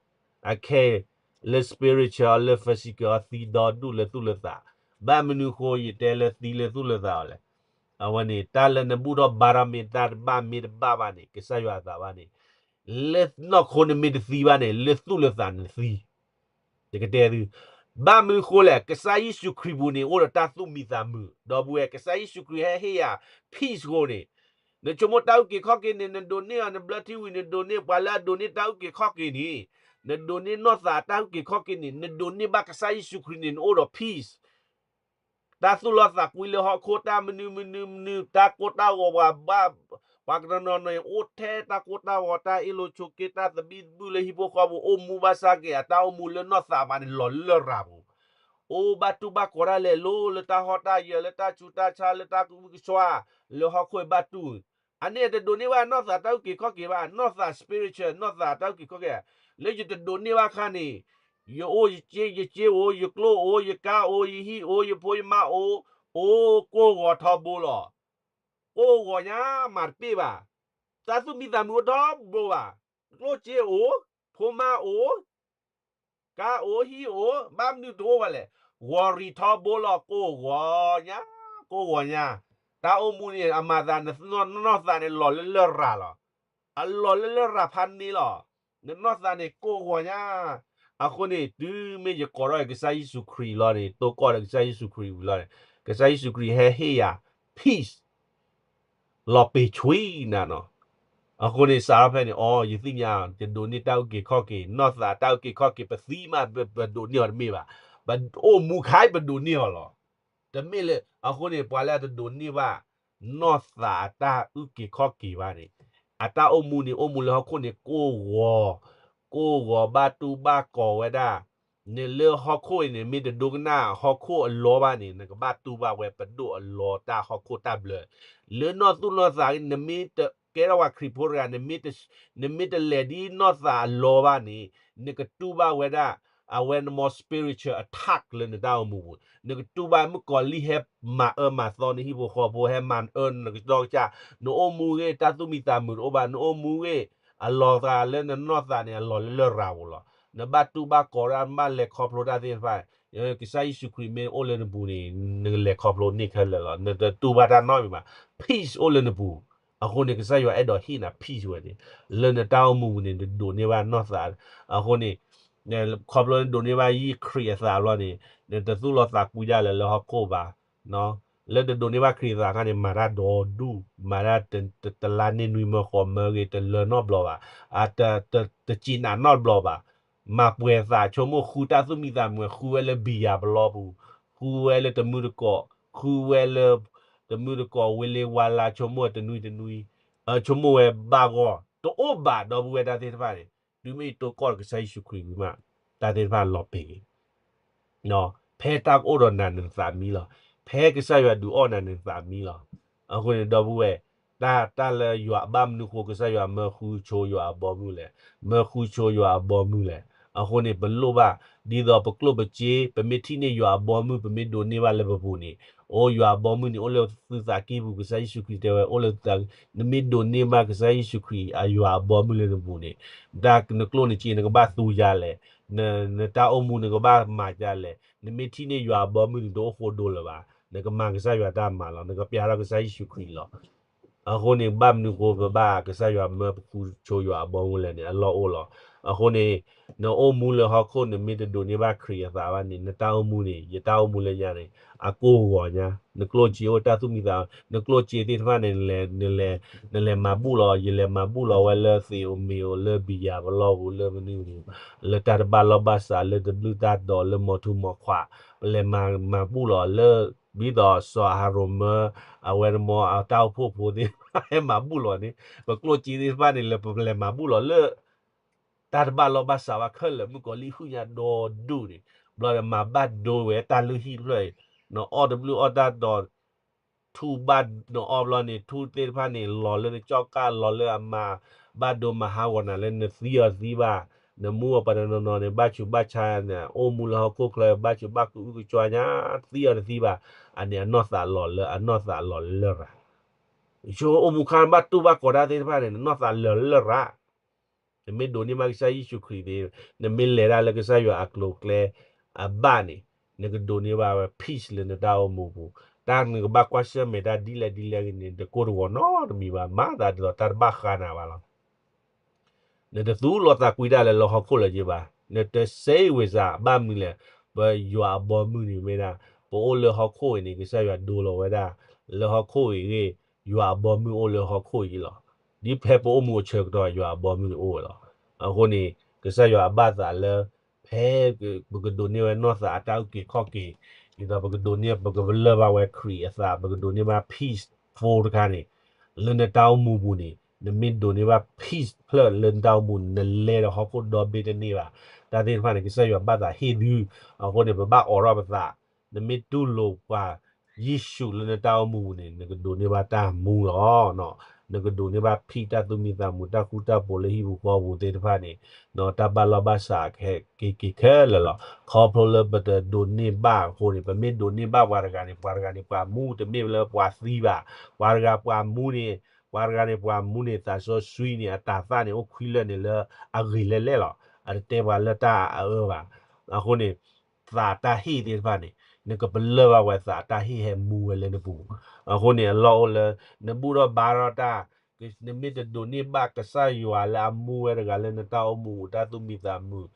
အခဲ လၢ spiritual လၢ physical အီၤသံဒီဒူၣ်လၢသူၣ်လၢသး, ဘၣ်မနုၤဃိယတဲလၢသံလၢသူၣ်လၢသးအီၤလဲၣ်. အဝဲန့ၣ် တၢ်လၢနဘူၣ်ထီၣ်ဘါထီၣ်မ့ၢ်တၢ်တဘၣ်မ့ၢ်တဘၣ်ဘၣ်န့ၣ် ကစၢ်ယွၤအသးဘၣ်န့ၣ်, လၢနီၢ်ခိနမ့ၢ်တသံဘၣ်န့ၣ် လၢသူၣ်လၢသးနသံ ယကတဲသု, ဘၣ်မနုၤဃိလဲၣ်, ကစၢ်ယ့ၣ်ၡူးခရံာ်ပူၤန့ၣ် အိၣ်ဒီးတၢ်သူၣ်မံသးမုာ်, ဒီပုၢ်ဝဲၢ်, ကစၢ်ယ့ၣ်ၡူးခရံာ်ဟဲဟ့ၣ်ယၤ peace အဃိန့ၣ်, နဆိကမိၣ်တၢ်အုၣ်က့ၤခီၣ်က့ၤန့ၣ် နဒိးန့ၢ်အီၤ နဘျၢထံဝံၤ နဒိးန့ၢ်ပှၤလၢအဒိးန့ၢ်တၢ်အုၣ်က့ၤခီၣ်က့ၤန့ၣ်, နဒိးန့ၢ်နီၢ်သးတၢ်အုၣ်က့ၤခီၣ်က့ၤန့ၣ် နဒိးန့ၢ်ဘၣ်ကစၢ်ယ့ၣ်ၡူးခရံာ်န့ၣ် နအိၣ်ဒီး peace တၢ်သူၣ်လီသးကွံလၢဟီၣ်ခိၣ် တၢ်မနုၤမနုၤမနုၤ တၢ်ကိၢ်တၢ်ဂီၤပှၤဘၣ်, ပှၤကနီၤနီၤန့ၣ် အိၣ်ထဲတၢ်ကိၢ်တၢ်ဂီၤ တၢ်အ့ၣ်လိာ်ဆိးက့ တၢ်သဘံၣ်သဘုၣ်လၢဟံၣ်ဖိဃီဖိ အိၣ်မူဘၣ်ဆၣ်က့ၤ အတၢ်အိၣ်မူလၢနီၢ်သးပူၤန့ၣ် လီၤလၢလရာ်ပူၤ, အိၣ်ဘၣ်တူၢ်ဘၣ်ကီးဒၣ်လဲာ်လိၤ လၢတၢ်ဟီၣ်တၢ်ယၢၤ လၢတၢ်ဆူးတၢ်ဆါ လၢတၢ်ကဝံၣ်ကဆှါ လၢဟီၣ်ခိၣ်ဘၣ်တူၢ် အန့ၣ်တဒိးန့ၢ်ဘၣ်နီၢ်သးတၢ်အုၣ်က့ၤခီၣ်က့ၤဘၣ်, နီၢ်သး spiritual နီၢ်သးတၢ်အုၣ်က့ၤခီၣ်က့ၤ, လၢယတဒိးန့ၢ်ဘၣ်အခါန့ၣ်, ယအိၣ်ယစ့ ယစ့အိၣ် ယကျိၣ်အိၣ် ယကါအိၣ် ယဟံၣ်အိၣ် ယဖိယမါအိၣ်, အိၣ်ကိၢ်ဂီၤထီဘိလီၤ. ကိၢ်ဂီၤညါမၤတပ့ၢ်ဘၣ်, တၢ်သူၣ်မံသးမုာ်အိၣ်ထီဘိဘၣ်, ကျိၣ်စ့အိၣ်, ဖိမါအိၣ် ကါအိၣ်ဟံၣ်အိၣ် ဘၣ်မနုၤတအိၣ်ဘၣ်လဲၣ်, ဂီၤရံၤထီဘိလီၤ ကိၢ်ဂီၤညါ, ကိၢ်ဂီၤညါ, တၢ်အိၣ်မူန့ၣ် အမၤသး နနီၢ်သးန့ၣ်လီၤလၢလရာ်လီၤ, အလီၤလၢလရာ်ဖးန့ၢ်လီၤ, နနီၢ်သးန့ၣ်ကိၢ်ဂီၤညါ, အဃိန့ၣ် တုၤမ့ၢ်ယကိးထီၣ်ကစၢ်ယ့ၣ်ၡူးခရံာ်လီၤန့ၣ် တိၢ်ကီၢ်ဒီးကစၢ်ယ့ၣ်ၡူးခရံာ်ဝံၤလီၤန့ၣ်, ကစၢ်ယ့ၣ်ၡူးခရံာ်ဟဲဟ့ၣ်ယၤ peace လီၤပ့ၤဆွံနၤနီၤ. အဃိန့ၣ် စးထီၣ်ဖဲန့ၣ် အိ ယသ့ၣ်ညါ ယဒိးန့ၢ်တၢ်အုၣ်က့ၤခီၣ်က့ၤ နီၢ်သးတၢ်အုၣ်က့ၤခီၣ်က့ၤ ပသံမး ပဒိးန့ၢ်အီၤတမ့ၢ်ဘၣ်, ပအိၣ်မူခါအံၤပဒိးန့ၢ်အီၤလီၤ. တမ့ၢ်လၢ အဃိန့ၣ် ပှၤလၢအတဒိးန့ၢ်ဘၣ် နီၢ်သးအတၢ်အုၣ်က့ၤခီၣ်က့ၤဘၣ်န့ၣ် အတၢ်အိၣ်မူန့ၣ် အိၣ်မူလၢဟီၣ်ခိၣ်န့ၣ် ကိၢ်ဂီၤ, ကိၢ်ဂီၤဘၣ်တူၢ်ဘၣ်ကီးဝဲဒၣ် နလၢဟီၣ်ခိၣ်အံၤန့ၣ် မ့ၢ်တဒိကနၣ်ဟီၣ်ခိၣ်အလီၢ်ဘၣ်န့ၣ် နကဘၣ်တူၢ်ဘၣ်ဝဲပဒိၣ်အလီၢ်တၢ်ဟီၣ်ခိၣ်တၢ်ဘျၢ, လၢနီၢ်သူၣ်နီၢ်သး နမ့ၢ်တကဲထီၣ်ပှၤခရံာ်ဖိတဂၤ နမ့ၢ်တလဲၤဒ်နီၢ်သးအလီၢ်ဘၣ်န့ၣ် နကတူၢ်ဘၣ်ဝဲဒၣ် အဝဲနမ့ၢ် spiritual attack လၢနတၢ်အိၣ်မူပူၤ, နကတူၢ်ဘၣ်မုၣ်ကီၤလံၢ်ဟဲမၤအၢမၤသီနဟံၣ်ဖိဃီဖိ ဟဲမၤအၢနကစီၣ်ကစၢ်, နအိၣ်မူဂ့ၤ တၢ်သူၣ်မံသးမုာ်တအိၣ်ဘၣ်, နအိၣ်မူဂ့ၤ အလီၤသးလၢနနီၢ်သးန့ၣ် အလီၤလၢလရာ်ပူၤလီၤ. နဘၣ်တူၢ်ဘၣ်ကီးဒၣ် နဘၣ်လဲၤခီဖျိတၢ်သ့ၣ်တဖၣ်, ကစၢ်ယ့ၣ်ၡူးခရံာ်မ့ၢ်အိၣ်လၢနပူၤန့ၣ် နကလဲၤခီဖျိန့ၢ်ခဲလၢာ်လီၤ. နတတူၢ်ဘၣ်တၢ်နီတမံၤဘၣ်, peace အိၣ်လၢနပူၤ, အဃိန့ၣ် ကစၢ်ယွၤအဲၣ်ဒိးဟ့ၣ်နၤ peace ဝဲန့ၣ်, လၢနတၢ်အိၣ်မူပူၤန့ၣ် နဒိးန့ၢ်ဘၣ်နီၢ်သး, အဃိန့ၣ် ခီဖျိနဒိးန့ၢ်ဘၣ်ယ့ၣ်ၡူးခရံာ်အသးဘျီန့ၣ် နတသူၣ်လီသးကွံဒၣ်လၢၤလၢဟီၣ်ခိၣ်ဘၣ်, လၢတဒိးန့ၢ်ဘၣ်ခရံာ်အသးအခါန့ၣ် မၤတၢ်ဒီဒူၣ်, မၤတၢ်တလါန့ၢ်နွံမၢဃိးမၢဂ့ၤ တလၢၤနီတဘျီဘၣ်, တစံးနးနီတဘျီဘၣ်, မၤပှဲၤသးဆိကမိၣ် ဃုတၢ်သူၣ်မံသးမုာ် ဃုဝဲလၢဘံယၤပလီပူၤ, ဃုဝဲလၢတမုၢ်တကိး, ဃုဝဲလၢ တမုၢ်တကိး ဝ့ၤလ့ၤဝါလါ ဆိကမိၣ်ဝဲတနွံတနွံ, ဆိကမိၣ်ဝဲဘၣ်ဂီၢ် တအိၣ်ဘၣ် ဒီပုၢ်ဝဲၢ်တၢ်သ့ၣ်တဖၣ်န့ၣ်, တုၤမ့ၢ်ယတိၢ်ကီၢ်ဒီးကစၢ်ယ့ၣ်ၡူးခရံာ်ဝံၤမး တၢ်သ့ၣ်တဖၣ်လီၤပ့ၤက့ၤ ဖဲတၢ်ကအိၣ်ဒီးနၤန့ၣ်နသးမံလီၤ. ဖဲကစၢ်ယွၤဒုးအီၣ်နၤန့ၣ်နသးမံလီၤ. အဃိန့ၣ် ဒီပုၢ်ဝဲၢ်, တၢ် တၢ်လၢယွၤအဘၣ်မနုၤဃိ ကစၢ်ယွၤမၢဃုဆိယွၤအဘီမုၢ်လဲၣ်, မၢဃုဆိယွၤအဘီမုၢ်လဲၣ်. အဃိန့ၣ် ပလိၣ်ဘၣ် ဒ်သိးပကျိၣ်ပစ့ ပမ့ၢ်ထံၣ်န့ၢ်ယွၤအဘီမုၢ် ပမ့ၢ်ဒိးန့ၢ်ဘၣ်လၢပပူၤန့ၣ်, အိၣ် ယွၤအဘီမုၢ်န့ၣ် အိၣ်လၢသုသးကံၢ်ပူၤ, ကစၢ်ယ့ၣ်ၡူးခရံာ်တဲဝဲ အိၣ်လၢသုသး, နမ့ၢ်ဒိးန့ၢ်ဘၣ်ကစၢ်ယ့ၣ်ၡူးခရံာ်အယွၤအဘီမုၢ်လၢနပူၤန့ၣ်, တၢ်နကျိၣ်နစ့နကဘၣ်သူယၤလဲၣ်, နတၢ်အိၣ်မူနကဘၣ်မၤယၤလဲၣ်, နမ့ၢ်ထံၣ်န့ၢ်ယွၤအဘီမုၢ်န့ၣ် တအိၣ်ဃိဒိလၢၤဘၣ်, နကမၤကစၢ်ယွၤတၢ်မၤလီၤ, နကပျးထီၣ်ကစၢ်ယ့ၣ်ၡူးခရံာ်လီၤ. အဃိန့ၣ် ဘၣ်မနုၤဃိပဘၣ်ကစၢ်ယွၤမၢပဃုဆိယွၤအဘီမုၢ်လဲၣ်န့ၣ် အလီၢ်အိၣ်လီၤ. အဃိန့ၣ် နအိၣ်မူလၢဟီၣ်ခိၣ် နမ့ၢ်တဒိးန့ၢ်ဘၣ်ခရံာ်အသးဘၣ်န့ၣ် နတၢ်အိၣ်မူန့ၣ် ယတၢ်အိၣ်မူလၢညါန့ၣ် အကိၢ်ဂီၤညါ, နကျိၣ်စ့အိၣ်တၢ်သူၣ်မံသး, နကျိၣ်စ့သ့ၣ်တဖၣ်န့ၣ် နလဲၤမၤဘူၣ်လီၤ, ယလဲၤမၤဘူၣ်လီၤဝဲလၢသ့ၣ်ဧိၤမ့ၣ်ဧိၤ လၢဘံယၤပလီၢ်ပူၤ လၢမနုၤပူၤ, လၢတၢ်တဘၣ်လီၢ်ဘၣ်စး လၢတဘျုးတၢ်ဒိး လၢမိၤထူမိၤခွး, ပလဲၤမၤဘူၣ်လီၤလၢ ဒ်သိးစီၤအၤဟရိၣ်မၢ အဝဲတမီအတၢ်အိၣ်ဖှိၣ်ဖိသ့ၣ်တဖၣ်ဟဲမၤဘူၣ်လီၤန့ၣ် ပကျိၣ်စ့သ့ၣ်တဖၣ်န့ၣ် လၢပလဲၤမၤဘူၣ်လီၤလၢ တၢ်တဘၣ်လီၢ်ဘၣ်စးဘၣ်ခဲလၢာ် မုၣ်ကီၤလံၢ်ဟုၣ်ညါဒီဒူၣ်န့ၣ် ဘျီဒီးမၤဘၣ်ဒိဝဲတၢ်လုၢ်ဟံၣ်တဖျၢၣ်အံၤ, နအီၣ်တဘျုးအီၣ်တၢ်ဒီး ထူဘၣ်နအီၣ်ဘျီန့ၣ် ထူသ့ၣ်တဖၣ်န့ၣ် လီၤလၢနကၠီၣ်ကၣ် လီၤလၢအမၤ ဘၣ်ဒိမၤဟးဂီၤနၤလၢနသံအီၤတသံဘၣ်, နမူအီၤပှၤတနီၤနီၤန့ၣ် ဘၣ်ဆူးဘၣ်ဆါန့ၣ် အိၣ်မူလၢဟီၣ်ခိၣ်ချၢ ဘၣ်ဆူးဘၣ်ကအုကစွါညါ သံအီၤတသံဘၣ်, အန့ၣ်အနီၢ်သးလီၤလၢ အနီၢ်သးလီၤလၢရၤ ယဆိကမိၣ်အိၣ်မူခါနဘၣ်တူၢ်ဘၣ်ကီးတၢ်သ့ၣ်တဖၣ်န့ၣ် နနီၢ်သးလၢာ်လၢရၤ, နမ့ၢ်ဒိးန့ၢ်ဘၣ်ကစၢ်ယ့ၣ်ၡူးခရံာ်သ့, နမ့ၢ်လဲၤဒၣ်လၢကစၢ်ယွၤအကျိၤအကျဲအဘၣ်န့ၣ် နကဒိးန့ၢ်ဘၣ်ဝဲ peace လၢနတၢ်အိၣ်မူပူၤ, တၢ်နကဘၣ်ကွၢ်ဆၢၣ်မဲာ်တၢ်ဒ်လဲၣ်ဒ်လဲၣ်ဂ့ၤန့ၣ် နတကိၢ်တဂီၤနီတမံၤဘၣ်, မၤသးဒ်သိးတၢ်တဘၣ်ဃးနၤဘၣ်လီၤ. နတသူၣ်လီၤသးကွံတၢ်လၢလၢဟီၣ်ခိၣ်လၢၤက့ဘၣ်, နတစ့ဝ့ၤစးဘၣ်မနုၤလဲၣ်, ပယွၤအဘီမုၢ်န့ၣ်မ့ၢ်ဒၣ် ပအိၣ်လၢဟီၣ်ခိၣ်အံၤန့ၣ် ကစၢ်ယွၤဒိလီၤဝဲဒၣ်, လၢဟီၣ်ခိၣ်အံၤဂ့ၤ, ယွၤအဘီမုၢ်အိၣ်လၢဟီၣ်ခိၣ်အံၤလီၤ. ဒ်ဖဲပအိၣ်မူအဆၢကတီၢ် ယွၤအဘီမုၢ်န့ၣ်အိၣ်ဝဲလီၤ. အဃိန့ၣ် ကစၢ်ယွၤအဘၣ်သးလၢ ဖဲပကဒိးန့ၢ်ဝဲနီၢ်သးအတၢ်အုၣ်က့ၤခီၣ်က့ၤ, ဒ်သိးပကဒိးန့ၢ် ပကလၢၢ်ဘၣ်ဝဲခရံာ်အသး ပကဒိးန့ၢ်ဘၣ် peaceful တခါန့ၣ်, လၢနတၢ်အိၣ်မူပူၤန့ၣ် နမ့ၢ်ဒိးန့ၢ်ဘၣ် peace ဖျၢၣ်လၢနတၢ်အိၣ်မူန့ၣ် နလဲၤဒီးဟီၣ်ခိၣ်ဒီဘ့ၣ်တန့ၢ်ဘၣ်. တၢ်သ့ၣ်တဖၣ်န့ၣ် ကစၢ်ယွၤဘၣ်သးဟ့ၣ်သု, အဃိန့ၣ် ပဘၣ်အိးထီၣ်ပသး, နမ့ၢ်တူၢ်လိာ်ပှၤယ့ၣ်ၡူးလၢနတၢ်အိၣ်မူပူၤန့ၣ် နကဒိးန့ၢ်ဘၣ်တၢ်မူလီၤ. နကဒိးန့ၢ်ဘၣ် peace တၢ်သူၣ်မံသးမုာ် တၢ်ဃူတၢ်ဖိးလၢဟံၣ်ပူၤဃီပူၤသ့ၣ်တဖၣ်န့ၣ်, တၢ်ဘၣ်လီၢ်ဘၣ်စးကက့ၤခဲလၢာ်လီၤ. ခီဖျိလၢပတဒိးန့ၢ်ဘၣ်အဃိန့ၣ် ပမ့ၢ်ဒိးန့ၢ်ဘၣ်ပှၤတဂၤန့ၣ် ပှၤတဂၤန့ၣ်ပှၤမူ တမ့ၢ်လၢပှၤသံဘၣ်. ပှၤတဂၤပှၤမူန့ၣ်, ပှၤတဂၤန့ၣ်ပှၤမူန့ၣ် သးစီဆှံန့ၣ် အတၤသၣ်န့ၣ် အိၣ်ခွံလၢာ်န့ၣ်လၢအဂ့ၤလဲၣ်လဲၣ်လီၤ. အတတဲပှၤလၢတၢ်အအၢဘၣ်. အဃိန့ၣ် သးတၢ်ဟ့ၣ်သ့ၣ်တဖၣ်န့ၣ် နကပလၢၢ်ဘၣ်ဝဲသးတၢ်ဟ့ၣ်ဟဲမူဝဲလၢနပူၤ. အဃိန့ၣ် အလီၢ်အိၣ်လၢ နဘူၣ်ထီၣ်ဘါထီၣ်တၢ်, နမ့ၢ်တဒိးန့ၢ်ဘၣ်ကစၢ်ယွၤလၢအမူဝဲတဂၤလၢနတၢ်အိၣ်မူအတၢ်သူၣ်မံသးမုာ်,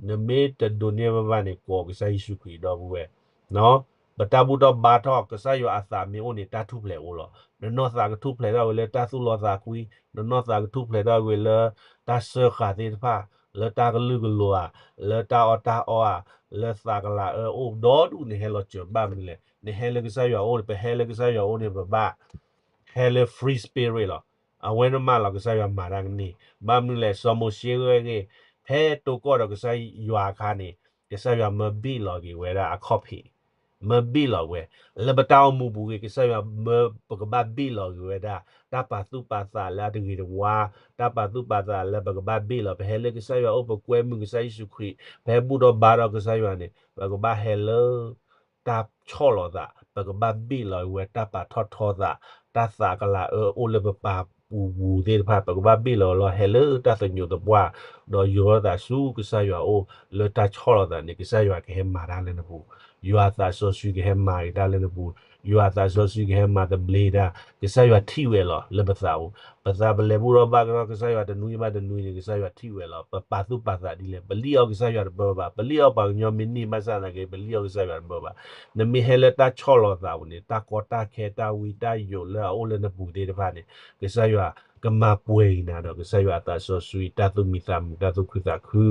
နမ့ၢ်တဒိးန့ၢ်ဘၣ်ဘၣ်န့ၣ် ကိးကစၢ်ယ့ၣ်ၡူးခရံာ်ဒီပုၢ်ဝဲၢ် ပတၢ်ဘူၣ်ထီၣ်ဘါထီၣ် ကစၢ်ယွၤအသးမ့ၢ်အိၣ်န့ၣ် တၢ်ထူၣ်ဖျဲးအိၣ်လီၤ. နနီၢ်သးကထူၣ်ဖျဲးထီၣ်ဝဲလၢတၢ်သူၣ်လီသးကွံ, နနီၢ်သးကထူၣ်ဖျဲးထီၣ်ဝဲလၢ တၢ်စၢဃာ်သ့ၣ်တဖၣ်, လၢတၢ်ကလုာ်ကလိၤဧါ, လၢတၢ်အီၣ်တၢ်အီဧါ, လၢသးကလၤအၢအိၣ်ဒီဒူၣ် နဟဲလီၤစၢၤဘၣ်မနုၤလဲၣ်. နဟဲလၢကစၢ်ယွၤအိၣ်န့ၣ် ပဟဲလၢကစၢ်ယွၤအိၣ်န့ၣ် ပဘၣ် ဟဲလၢ free spirit လီၤ. အဝဲန့ၣ်မးလီၤ ကစၢ်ယွၤမၤတၢ်ကန့ၢ်. ဘၣ်မနုၤလဲၣ်, စီၤမိၤၡ့ဂ့ၢ်ဂ့ၢ်, ဖဲတိၢ်ကီၢ်ဒီးကစၢ်ယွၤအခါန့ၣ်, ကစၢ်ယွၤမၢဘ့ၣ်လီၤက့ၤဝဲဒၣ်အခီၣ်ဖံး, မၢဘ့ၣ်လီၤဝဲ, လၢပတၢ်အိၣ်မူပူၤဂ့ၤ ကစၢ်ယွၤမၢပကဘၣ်ဘ့ၣ်လီၤက့ၤဝဲဒၣ် တၢ်ပာ်သူၣ်ပာ်သးလၢအတဂ့ၤတဝါ, တၢ်ပာ်သူၣ်ပာ်သးလၢပကဘၣ်ဘ့ၣ်လီၤ. ပဟဲလၢကစၢ်ယွၤအိၣ် ပကွဲမုာ်ကစၢ်ယ့ၣ်ၡူးခရံာ်, ပဟဲဘူၣ်ထီၣ်ဘါထီၣ်ကစၢ်ယွၤန့ၣ် ပကဘၣ်ဟဲလၢ တၢ်ဆီၣ်လီၤသး, ပကဘၣ်ဘ့ၣ်လီၤဝဲတၢ်ပာ်ထီၣ်ထီသး, တၢ်သးကလၤအၢအိၣ်လၢပပာ်ပူၤပူၤသ့ၣ်တဖၣ် ပကဘၣ်ဘ့ၣ်လီၤလီၤ ဟဲလၢတၢ်သညိးသပှၢ်, ဒီးယိးထီၣ်သးဆူကစၢ်ယွၤအအိၣ် လၢတၢ်ဆီၣ်လီၤသးန့ၣ် ကစၢ်ယွၤကဟဲမၤတၢ်လၢနပူၤ, ယွၤသးစီဆှံကဟဲမၤက့ၤတၢ်လၢနပူၤ, ယွၤသးစီဆှံကဟဲမၤသဘျ့တၢ်, ကစၢ်ယွၤထံၣ်ဝဲလီၤလၢပသးပူၤ, ပသးပလဲၤဘူၣ်ထီၣ်ဘါထီၣ်ကစၢ်ယွၤတနွံဘၣ်တနွံန့ၣ် ကစၢ်ယွၤထံၣ်ဝဲလီၤ. ပပာ်သူၣ်ပာ်သးဒ်လဲၣ်, ပလံၣ်အီၣ်ကစၢ်ယွၤတဘၣ်ဘၣ်, ပလံၣ်အီၣ်ပှၤကညီမ့ၢ်န့ၢ်ဘၣ်ဆၣ်သနာ်က့ ပလံၣ်အီၣ်ကစၢ်ယွၤတဘၣ်ဘၣ်. နမ့ၢ်ဟဲလၢတၢ်ဆီၣ်လီၤသးပူၤန့ၣ် တၢ်ကီတၢ်ခဲတၢ်ဝံတၢ်ယိးလၢအအိၣ်လၢနပူၤသ့ၣ်တဖၣ်န့ၣ် ကစၢ်ယွၤကမၤပှဲၤနၤဒီး ကစၢ်ယွၤအသးစီဆှံ တၢ်သူၣ်မံသးမုာ် တၢ်သူၣ်ခုသးခု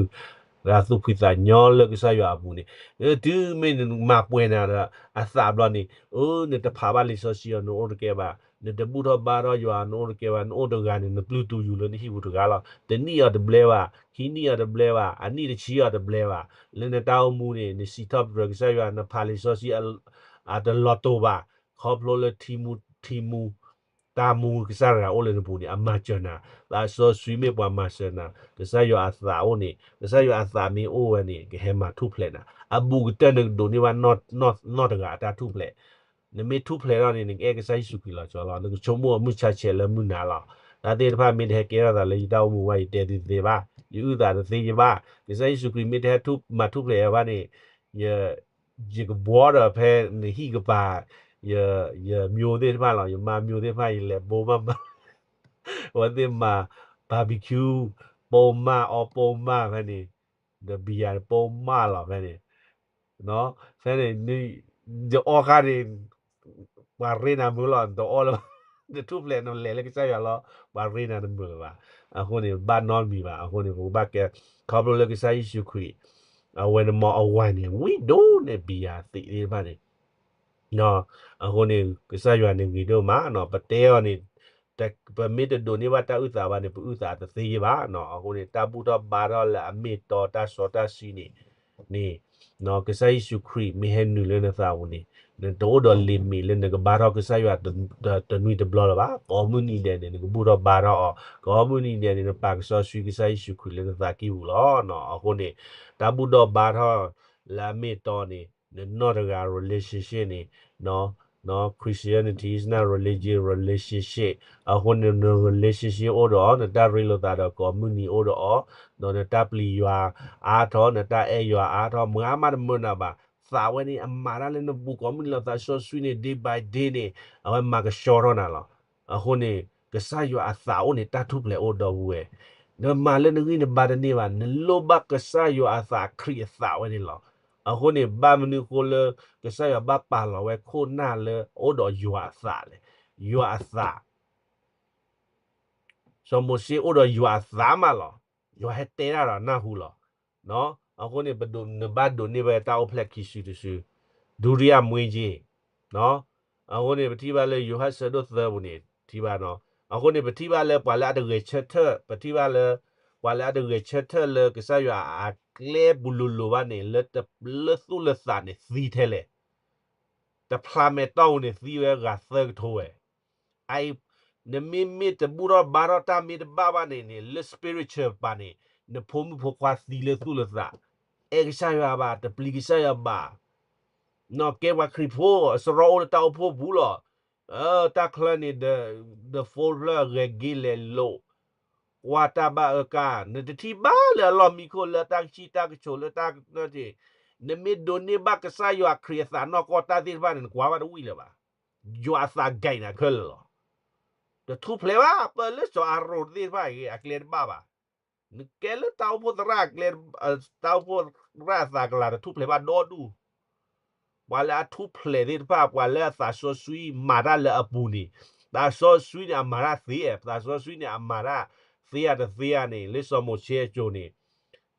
တၢ်သူၣ်ဖှံသးညီလၢကစၢ်ယွၤအပူၤန့ၣ်, တုၤမ့ၢ်နမၤပှဲၤနၤဒီး အသးဘျီန့ၣ်, အၢ နတဖးဘၣ်လံာ်စီဆှံအီၤ နအိၣ်တကဲဘၣ်, နတဘူၣ်ထီၣ်ဘါထီၣ်ယွၤ နအိၣ်တကဲဘၣ်, နအိၣ်တဂၤန့ၣ် နပျုၢ်တူၢ်ယူၤလၢနဟံၣ်ပူၤတဂၤလီၤ. တနံၣ်အီၤတဘျဲဘၣ်, ခံနံၣ်အီၤတဘျဲဘၣ်, အနံၣ်တဆံအီၤတဘျဲဘၣ်, လၢနတၢ်အိၣ်မူန့ၣ် နစံးထီၣ်ပတြၢၤကစၢ်ယွၤ နဖးလံာ်စီဆှံ အတလီၤတိာ်ဘၣ်, ခီဖျိလၢထံမူ, ထံမူ, တၢ်မူကစၢ်တဂၤအိၣ်လၢနပူၤန့ၣ် အမၤစၢၤနၤ, သးစီဆှံမ့ၢ်ပှၤမၤစၢၤနၤ, ကစၢ်ယွၤအသးအိၣ်န့ၣ်, ကစၢ်ယွၤအသးမ့ၢ်အိၣ်ဝဲန့ၣ် ကဟဲမၤထူၣ်ဖျဲးနၤ, အဘူးကတၢၢ်နကဒိးန့ၢ်ဘၣ်နီၢ်တဂၤအတၢ်ထူၣ်ဖျဲး နမ့ၢ်ထူၣ်ဖျဲးထီၣ်န့ၣ် နကအဲၣ်ကစၢ်ယ့ၣ်ၡူးခရံာ်လီၤဆီလီၤ. နကဆိကမိၣ်အမုၢ်ဆါဆဲးလၢမုၢ်နၤလီၤ. တၢ်သ့ၣ်တဖၣ်မ့ၢ်တဟဲကဲထီၣ်သးလၢယတၢ်အိၣ်မူဘၣ် ယတဲသုသ့ဘၣ်, ယအုၣ်သးတသ့ယဘၣ်. ကစၢ်ယ့ၣ်ၡူးခရံာ်မ့ၢ်တဟဲထူၣ်မၤထူၣ်ဖျဲးအီၤဘၣ်န့ၣ်, ယ, ယကဘှီဒီးဖဲနဟံၣ်ကပၤ, ယ, ယမျိုးသ့ၣ်တဖၣ်လီၤ, ယမါမျိုးသ့ၣ်တဖၣ် ယလဲၤဘိမးမး, အဝဲသ့ၣ်မၤ barbecue ပိာ်မၢ်အီၣ်ပိာ်မၢ်ဖဲန့ၣ်, ဒီးဘံယၤတပိာ်မၢ်လီၤဖဲန့ၣ် ဖဲန့ၣ်, ယအီၣ်ခါန့ၣ်, ပှၤရ့နၤမုာ်လီၤ, နတအီၣ်လၢၤဘၣ်, နထူၣ်ဖျဲးနလဲၤလၢကစၢ်ယွၤလီၤ, ပှၤရ့နၤတမုာ်လၢၤဘၣ်. အဃိန့ၣ် ဘၣ်နီတမံၤဘၣ်. အဃိန့ၣ် ပကဘၣ်ကဲ ခီဖျိလၢကစၢ်ယ့ၣ်ၡူးခရံာ်, အဝဲန့ၣ်မ့ၢ်အဝဲန့ၣ် ဝံၤဒိၣ်န့ၢ်ဘံယၤသ့ၣ်သ့ၣ်တဖၣ်န့ၣ် အဃိန့ၣ် ကစၢ်ယွၤန့ၣ်ဂ့ၤဒိၣ်မး, ပတဲအီၤန့ၣ်, ပမ့ၢ်တဒိးန့ၢ်ဘၣ်တၢ်အုၣ်သးဘၣ်န့ၣ် ပအုၣ်သးတသ့ယဘၣ်. အဃိန့ၣ် တၢ်ဘူၣ်ထီၣ်ဘါထီၣ်လၢအမ့ၢ်အတီတၢ်စီတၢ်ဆှံန့ၣ်, န့ၣ်, ကစၢ်ယ့ၣ်ၡူးခရံာ်မ့ၢ်ဟဲနုာ်လၢနသးပူၤန့ၣ်, နတအိၣ်ဒီးလံာ်မ့ၢ်လၢနကဘါထီၣ်ကစၢ်ယွၤတနွံတဘျီလၢၤဘၣ်. ကိးမုၢ်နံၤဒဲးန့ၣ် နကဘူၣ်ထီၣ်ဘါထီၣ်အီၤ, ကိးမုၢ်နံၤဒဲးန့ၣ် နပာ်ကစီဆှံကစၢ်ယ့ၣ်ၡူးခရံာ်လၢနသးကံၢ်ပူၤလီၤ. အဃိန့ၣ်, တၢ်ဘူၣ်ထီၣ်ဘါထီၣ်လၢအမ့ၢ်အတီန့ၣ်, နနီၢ်တဂၤ relationship န့ၣ်, Christianity is not religion, relationship. အဃိန့ၣ် န relationship အိၣ်ဒီးအီၤ, နတၢ်ရ့လိာ်သးဒီးကိးမုၢ်နံၤအိၣ်ဒီးအီၤ, ဒီးနတၢ်ပျံၤယွၤအါထီၣ်, နတၢ်အဲၣ်ယွၤအါထီၣ်, မၤမးတမုာ်နၤဘၣ်. သးဝဲန့ၣ် အမၤတၢ်လၢနပူၤကိးမုၢ်နံၤလီၤ. သးစီဆှံန့ၣ် day by day န့ၣ်, အဝဲမၤကဆှီထီၣ်နၤလီၤ. အဃိန့ၣ် ကစၢ်ယွၤအသးအိၣ်န့ၣ် တၢ်ထူၣ်ဖျဲးအိၣ်ဒီပုၢ်ဝဲၢ်, နမၤလၢနဂံၢ်နဘါတန့ၢ်ဘၣ်, နလိၣ်ဘၣ်ကစၢ်ယွၤအသး ခရံာ်အသးဝဲန့ၣ်လီၤ. အဃိန့ၣ် ဘၣ်မနုၤအဃိလၢ ကစၢ်ယွၤဘၣ်ပာ်လီၤဝဲခိၣ်နၢ်လၢအိၣ်ဒီးယွၤအသးလဲၣ်. ယွၤအသး စီၤမိၤၡ့အိၣ်ဒီးယွၤအသးမးလီၤ. ယွၤဟဲတဲတၢ်ဒီးနၢ်ဟူလီၤ. အဃိန့ၣ် ပဒိး, နဘၣ်ဒိးန့ၢ်ဝဲတၢ်အိၣ်ဖျဲၣ်ခံစုတစု, ဒုတိယမွေးခြင်း. အဃိန့ၣ် ပထံၣ်ဘၣ်လၢယိၤဟၣ်ဆၢဒိၣ်သၢပူၤန့ၣ် ထံၣ်ဘၣ်နီၤ. အဃိန့ၣ် ပထံၣ်ဘၣ်လၢပှၤလၢအတဂဲၤဆၢထၢၣ်, ပထံၣ်ဘၣ်လၢ ပှၤလၢအတဂဲၤဆၢထၢၣ်လၢကစၢ်ယွၤအကျဲပူၤလိၤလိၤဘၣ်န့ၣ် လၢတ, လၢသူၣ်လၢသးန့ၣ်သံထဲလဲၣ်. တဖျးမဲာ်တီၢ်ပူၤန့ၣ် သံဝဲဂၤသၢကထိဝဲ အအံၤ, နမ့မ့ၢ်တဘူၣ်ထီၣ်ဘါထီၣ်တၢ်မ့ၢ်တဘၣ်ဘၣ်န့ၣ်န့ၣ် လၢ spiritual ပၤန့ၣ် နဖိမုၣ်ဖိခွါသံလၢသူၣ်လၢသး, အဲၣ်ကစၢ်ယွၤဘၣ်, တပျံၤကစၢ်ယွၤဘၣ်, နီၢ်ကဲပှၤခရံာ်ဖိ အစရီအိၣ်လၢတၢ်အိၣ်ဖှိၣ်ပူၤလီၤ. တၢ်ချၢန့ၣ် ဒီး phone ဖျၢၣ်အဂဲၤက့ၤလဲၤလိာ်, ကွၢ်တၢ်ဘၣ်အၢကါ, နတထံၣ်ဘၣ်လၢအလီၢ်မံခိၣ်လၢတၢ်ကဆံၣ်တၢ်ကဆိးလၢတၢ်န့ၣ်, နမ့ၢ်ဒိးန့ၢ်ဘၣ်ကစၢ်ယွၤခရံာ်အသးနီၢ်ကီၢ်တၢ်သ့ၣ်တဖၣ်န့ၣ် နကွၢ်ဘၣ်တဝံၣ်လၢၤဘၣ်. ယွၤအသး guide နၤခဲလၢာ်လီၤ. တထူၣ်ဖျဲးဘၣ်, ပၢၢ်လၢစီၤအၤရိၣ်သ့ၣ်တဖၣ်အံၤ အကျဲတဘၣ်ဘၣ်. နကဲလၢတၢ်အိၣ်ဖှိၣ်သရၣ်အကျဲ, တၢ်အိၣ်ဖှိၣ်သရၣ်အသးကလၤ တထူၣ်ဖျဲးဘၣ်ဒီဒူၣ်. ပှၤလၢအထူၣ်ဖျဲးသ့ၣ်တဖၣ် ပှၤလၢအသးစီဆှံမၤတၢ်လၢအပူၤန့ၣ်, သးစီဆှံန့ၣ် အမၤတၢ်သ့, သးစီဆှံန့ၣ် အမၤတၢ်သ့ဧါတသ့ဧါန့ၣ် လၢစီၤမိၤၡ့အစိၤန့ၣ်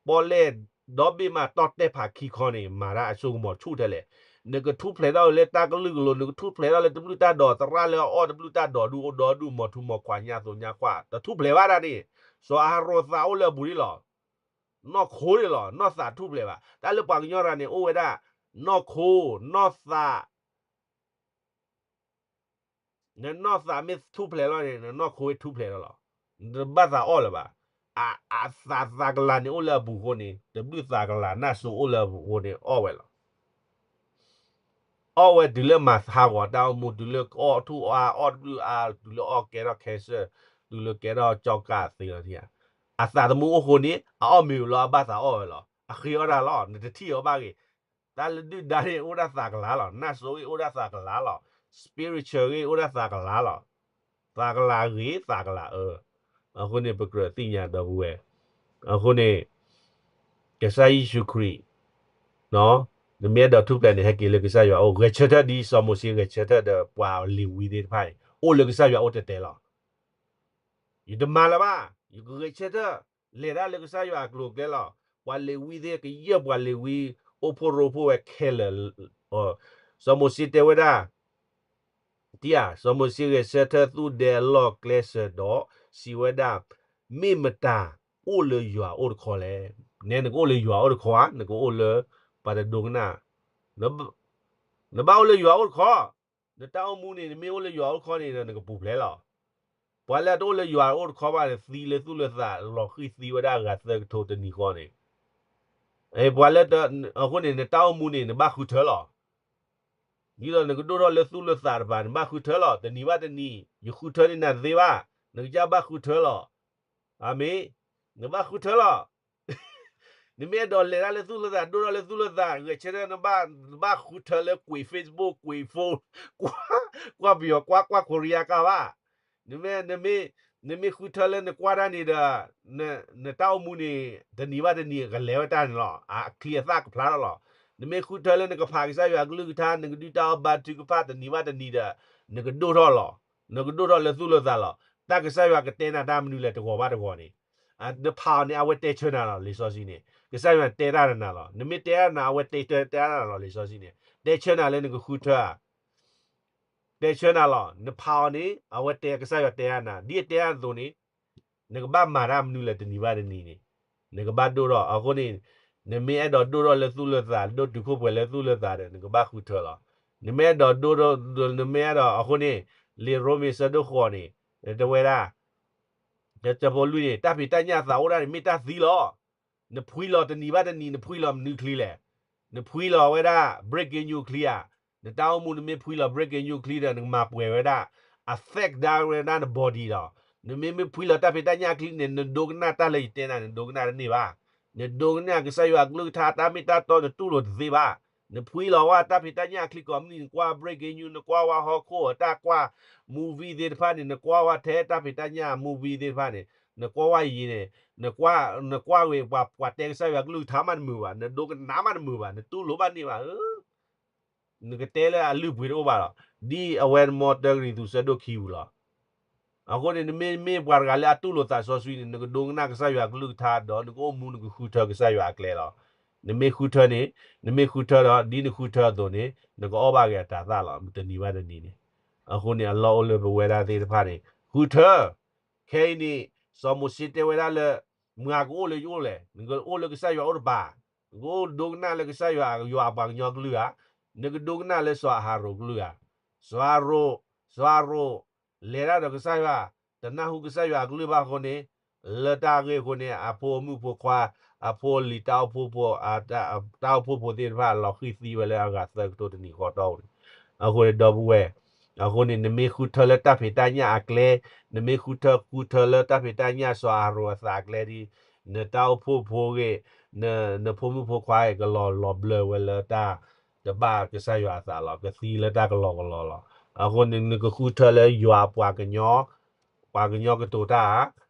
ပီၣ်လဲၣ်ဒီဘ့ၣ်မးတီၢ်တဲၢ်ဖးခံခီန့ၣ် မၤတၢ်အစိကမီၤဆူၣ်ထဲလဲၣ်. နကထူၣ်ဖျဲးထီၣ်လၢတၢ်ကလုာ်ကလိၤ, နကထူၣ်ဖျဲးထီၣ်လၢတဘျုးတၢ်ဒိး, သရၣ်လၢအအီၣ်တဘျုးတၢ်ဒိးဒူၣ် အိၣ်ဒီဒူၣ် မီၤထူမီၤခွးညၣ်သိညၣ်ခွၣ်, တထူၣ်ဖျဲးဘၣ်ဒၣ်န့ၣ်, စီၤအၤရိၣ်သးအိၣ်လၢအပူၤန့ၣ်လီၤ. နီၢ်ခိန့ၣ်လီၤ, နီၢ်သးထူၣ်ဖျဲးဘၣ်. တၢ်လၢပှၤကညီတဂၤန့ၣ် အိၣ်ဝဲဒၣ် နီၢ်ခိ, နီၢ်သး နနီၢ်သးမ့ၢ်ထူၣ်ဖျဲးလီၤန့ၣ် နနီၢ်ခိဝဲထူၣ်ဖျဲးလီၤလီၤ. နတဘၣ်သးအီၣ်လၢၤဘၣ်. အ, အသးသးကလၤန့ၣ်အိၣ်လၢအပူၤအဃိန့ၣ် တဘျုးသးကလၤနၢ်စိအိၣ်လၢအပူၤအဃိန့ၣ် အီၣ်ဝဲလီၤ. အီၣ်ဝဲတုၤလၢမၤဟးဂီၤတၢ်အိၣ်မူ, တုၤလၢအီၣ်ထူၣ်အါ, အီၣ်တဘျုးအါ, တုၤလၢအီၣ်ကဲထီၣ် cancer, တုၤလၢကဲထီၣ်ကၠီကၢ်သ့လီၤ. အသးသမူအိၣ်ဃိန့ၣ် အအီၣ်မ့ၤဝံၤလီၤ အဘၣ်သးအီၣ်ဝဲလီၤ. အဃ့အီၣ်တၢ်လီၤ, နတထံၣ်အီၤဘၣ်ဂ့ၤ. တၢ်လၢဒုၣ်ဒါန့ၣ် အိၣ်ဒၣ်သးကလၤလီၤ. နၢ်စိဂ့ၢ်အိၣ်ဒၣ်သးကလၤလီၤ. Spiritual ဂ့ၢ်အိၣ်ဒၣ်သးကလၤလီၤ. သးကလၤဂ့ၤ သးကလၤအၢ. အဃိန့ၣ် ပကြၢးသ့ၣ်ညါဒီပုၢ်ဝဲၢ်, အဃိန့ၣ် ကစၢ်ယ့ၣ်ၡူးခရံာ် နမ့ၢ်အဲၣ်ဒိးထူၣ်ဖျဲးန့ၣ် ဟဲက့ၤလၢကစၢ်ယွၤအအိၣ်, ဂဲၤဆၢထၢၣ်ဒ်စီၤမိၤၡ့ဂဲၤဆၢထၢၣ်ဒီးပှၤလ့ၤဝံသ့ၣ်တဖၣ်န့ၣ် အိၣ်လၢကစၢ်ယွၤအအိၣ်တဲာ်တဲာ်လီၤ. ယတမၤလၢၤဘၣ်, ယကဂဲၤဆၢထၢၣ် လဲၤတၢ်လၢကစၢ်ယွၤအကျိၤအကျဲလီၤ. ပှၤလ့ၤဝံသ့ၣ် ကယဲၢ်ပှၤလ့ၤဝံ အိၣ်ဖှိၣ်ရိဖှိၣ်ဝဲခဲလၢာ်. စီၤမိၤၡ့တဲဝဲဒၣ် တံၢ်ဧါ, စီၤမိၤၡ့ဂဲၤဆၢထၢၣ်သူၣ်ဒဲအလီၢ်ကျဲစၢၤဒီး စံးဝဲဒၣ်, မ့ၢ်မတၤအိၣ်လၢယွၤအိၣ်တခီလဲၣ်. နဲနကအိၣ်လၢယွၤအိၣ်တခီဧါ, နကအိၣ်လၢပှၤတဒိကနၣ်, နဘၣ်အိၣ်လၢယွၤအိၣ်တခီ, နတၢ်အိၣ်မူန့ၣ် နမ့ၢ်အိၣ်လၢယွၤအိၣ်တခီန့ၣ်ဒီး နကပူၤဖျဲးလီၤ. ပှၤလၢအတအိၣ်လၢယွၤအိၣ်တခီဘၣ်န့ၣ် သံလၢသူၣ်လၢသး လီၤဃံၢ်သံဝဲဒၣ်အဂၤသၢကထိတနံၤဃီန့ၣ်, ပှၤလၢ အဃိန့ၣ် နတၢ်အိၣ်မူန့ၣ် နဘၣ်ဃုထၢလီၤ. ဒ်သိးနကဒိၣ်ထီၣ်လၢသူၣ်လၢသးတပၤ နဘၣ်ဃုထၢလီၤ. တနံၤဘၣ်တနံၤ ယဃုထၢန့ၢ်နၤတသ့ဘၣ်, နကစၢ်ဘၣ်ဃုထၢလီၤ. အၤမ့ၣ်, နဘၣ်ဃုထၢလီၤ. နမ့ၢ်အဲၣ်ဒိးလဲၤတၢ်လၢသူၣ်လၢသး ဒိၣ်ထီၣ်လၢသူၣ်လၢသး ဂဲၤဆၢထၢၣ် နဘၣ်ဃုထၢလၢကွံာ် Facebook ကွံာ် phone ကွၢ်ပယီၤကွၢ် ကွၢ် Korea ကါဘၣ်. နမ့ၢ် နမ့ၢ်ဃုထၢလၢနကွၢ်တၢ်န့ၣ်ဒီး နတၢ်အိၣ်မူန့ၣ် တနံၤဘၣ်တနံၤကလဲၤဝဲတၢ်န့ၣ်လီၤ. အချံအသၣ်ကဖျါထီၣ်လီၤ. နမ့ၢ်ဃုထၢလၢနကဖးကစၢ်ယွၤအကလုၢ်ကထါ နကဒုၣ်တၢ်အီၣ်ဘါထုကဖၣ် တနံၤဘၣ်တနံၤဒီး နကဒိၣ်ထီၣ်လီၤ. နကဒိၣ်ထီၣ်လၢသူၣ်လၢသးလီၤ. တၢ်ကစၢ်ယွၤကတဲနၤတၢ်မနုၤလဲၣ် တဂီၤဘၣ်တဂီၤန့ၣ် နဖးအီၤန့ၣ် အဝဲတဲဆၢနၤလီၤ. လံာ်စီဆှံန့ၣ် ကစၢ်ယွၤတဲတၢ်ဒီးနၤလီၤ. နမ့ၢ်တဲတၢ်နၤ အဝဲတဲတဲတၢ်နၤလီၤ. လံာ်စီဆှံန့ၣ် တဲဆၢနၤလၢနကဃုထၢဧါ တဲဆၢနၤလီၤ. နဖးအီၤန့ၣ် အဝဲတဲ ကစၢ်ယွၤတဲနၤ ဒ်အတဲအသိးန့ၣ် နကဘၣ်မၤတၢ်မနုၤလဲၣ် တနံၤဘၣ်တနံၤန့ၣ် နကဘၣ်ဒိၣ်ထီၣ်. အဃိန့ၣ် နမ့ၢ်အဲၣ်ဒိးဒိၣ်ထီၣ်လၢသူၣ်လၢသး ဒိၣ်တုာ်ခိၣ်ပှဲၤလၢသူၣ်လၢသးဒီး နကဘၣ်ဃုထၢလီၤ. နမ့ၢ်အဲၣ်ဒိးဒိၣ်ထီၣ် နမ့ၢ်အဲၣ်ဒိး အဃိန့ၣ် လံာ်ရိမ့ၤဆၢဒိၣ်ဃိးန့ၣ် တဲဝဲဒၣ် တၢ်ဖိလွံၢ်န့ၣ် တၢ်ဖံးတၢ်ညၣ်အသးအိၣ်ဒၣ်န့ၣ် မ့ၢ်တၢ်သံလီၤ. နဖှံလီၤတနံၤဘၣ်တနံၤ နဖှံလီၤမနုၤချံလဲၣ်. နဖှံလီၤဝဲဒၣ် breaking news ချံဧါ. နတၢ်အိၣ်မူနမ့ၢ်ဖှံလီၤ breaking news ချံဒီး နကမၤပှဲၤဝဲဒၣ် affect ဒၣ်ဝဲဒၣ်န body လီၤ. နမ့မ့ၢ်ဖှံလီၤတၢ်ဖံးတၢ်ညၣ်အချံန့ၣ် နဒိကနၣ်တၢ်လၢယတဲနၤ နဒိကနၣ်တန့ၢ်ဘၣ်. နဒိကနၣ်ကစၢ်ယွၤအကလုၢ်ကထါ တၢ်မ့ၢ်တၢ်တီ နတူၢ်လိာ်တသ့ဘၣ်. နဖှံလီၤဝဲတၢ်ဖံးတၢ်ညၣ်အချံကိးမုၢ်နံၤ နကွၢ် breaking news နကွၢ်ဝဲဟီၣ်ခိၣ်အတၢ်ကွၢ် movie သ့ၣ်တဖၣ်န့ၣ် နကွၢ်ဝဲထဲတၢ်ဖံးတၢ်ညၣ် movie သ့ၣ်တဖၣ်န့ၣ် နကွၢ်ဝဲယံၤန့ၣ် နကွၢ်ဝဲပှၤတဲကစၢ်ယွၤကလုၢ်ကထါမးတမုာ်ဘၣ်, နဒိကနၣ်မးတမုာ်ဘၣ်, နတူၢ်လိာ်ဘၣ်န့ၢ်ဘၣ်ဧၢ, နကတဲလၢအလုၢ်အပှ့ၤတအိၣ်ဘၣ်လီၤ. ဒ်အဝဲမ့ၢ်တၢ်ကရံၣ်သူးဆၢဒိၣ်ခံပူၤလီၤ. အဃိန့ၣ် နမ့မ့ၢ်ပှၤတဂၤလၢအတူၢ်လိာ်သးစီဆှံန့ၣ် နကဒိကနၣ်ကစၢ်ယွၤကလုၢ်ကထါဒီး နကအိၣ်မူနကဃုထၢကစၢ်ယွၤအကျဲလီၤ. နမ့ၢ်ဃုထၢန့ၣ်, နမ့ၢ်ဃုထၢဒီး ဒ်နဃုထၢအသိးန့ၣ် နကအီၣ်ဘၣ်က့ၤအတၤသၣ်လီၤ တနံၤဘၣ်တနံၤန့ၣ်. အဃိန့ၣ် အလီၢ်အိၣ်လၢပဝဲဒၣ်သ့ၣ်တဖၣ်န့ၣ် ဃုထၢ ခဲအံၤန့ၣ် စီၤမိၤၡ့တဲဝဲဒၣ်လၢ မတၤကအိၣ်လၢယအိၣ်လဲၣ်, နကအိၣ်လၢကစၢ်ယွၤအိၣ်တပၤ, နကအိၣ်ဒိကနၣ်လၢကစၢ်ယွၤ ယွၤအပှၤကညီကလုၢ်ဧါ, နကဒိကနၣ်လၢစီၤအၤဟရိၣ်ကလုၢ်ဧါ. စီၤအၤဟရိၣ်, စီၤအၤဟရိၣ် လဲၤတၢ်ဒီးကစၢ်ယွၤ, တနၢ်ဟူကစၢ်ယွၤအကလုၢ်ဘၣ်အဃိန့ၣ်, လၢတၢ်ဂ့ၢ်အဃိန့ၣ် အဖိမုၣ်ဖိခွါ, အဖိအလံၤ တၢ်အိၣ်ဖှိၣ်ဖိ, တၢ်အိၣ်ဖှိၣ်ဖိသ့ၣ်တဖၣ် လီၤဃံၢ်သံဝဲလၢအဂၤသၢကထိတနံၤဃီတီၢ်န့ၣ်. အဃိန့ၣ် ဒီပုၢ်ဝဲၢ်, အဃိန့ၣ် နမ့ၢ်ဃုထၢလၢတၢ်ဖံးတၢ်ညၣ်အကျဲ, နမ့ၢ်ဃုထၢဃုထၢလၢတၢ်ဖံးတၢ်ညၣ်စီၤအၤဟရိၣ်အသးအကျဲဒီး, နတၢ်အိၣ်ဖှိၣ်ဖိဂ့ၤ, နဖိမုၣ်ဖိခွါဂ့ၤ ကလီၤလီၤဘျၢဝဲလၢတၢ်တဘၣ်ကစၢ်ယွၤအသးလီၤ, ကသံလၢတၢ်ကလီကလီလီၤ. အဃိန့ၣ် နကဃုထၢလၢယွၤအပှၤကညီ, ပှၤကညီကတိၤတၢ်ဧါ,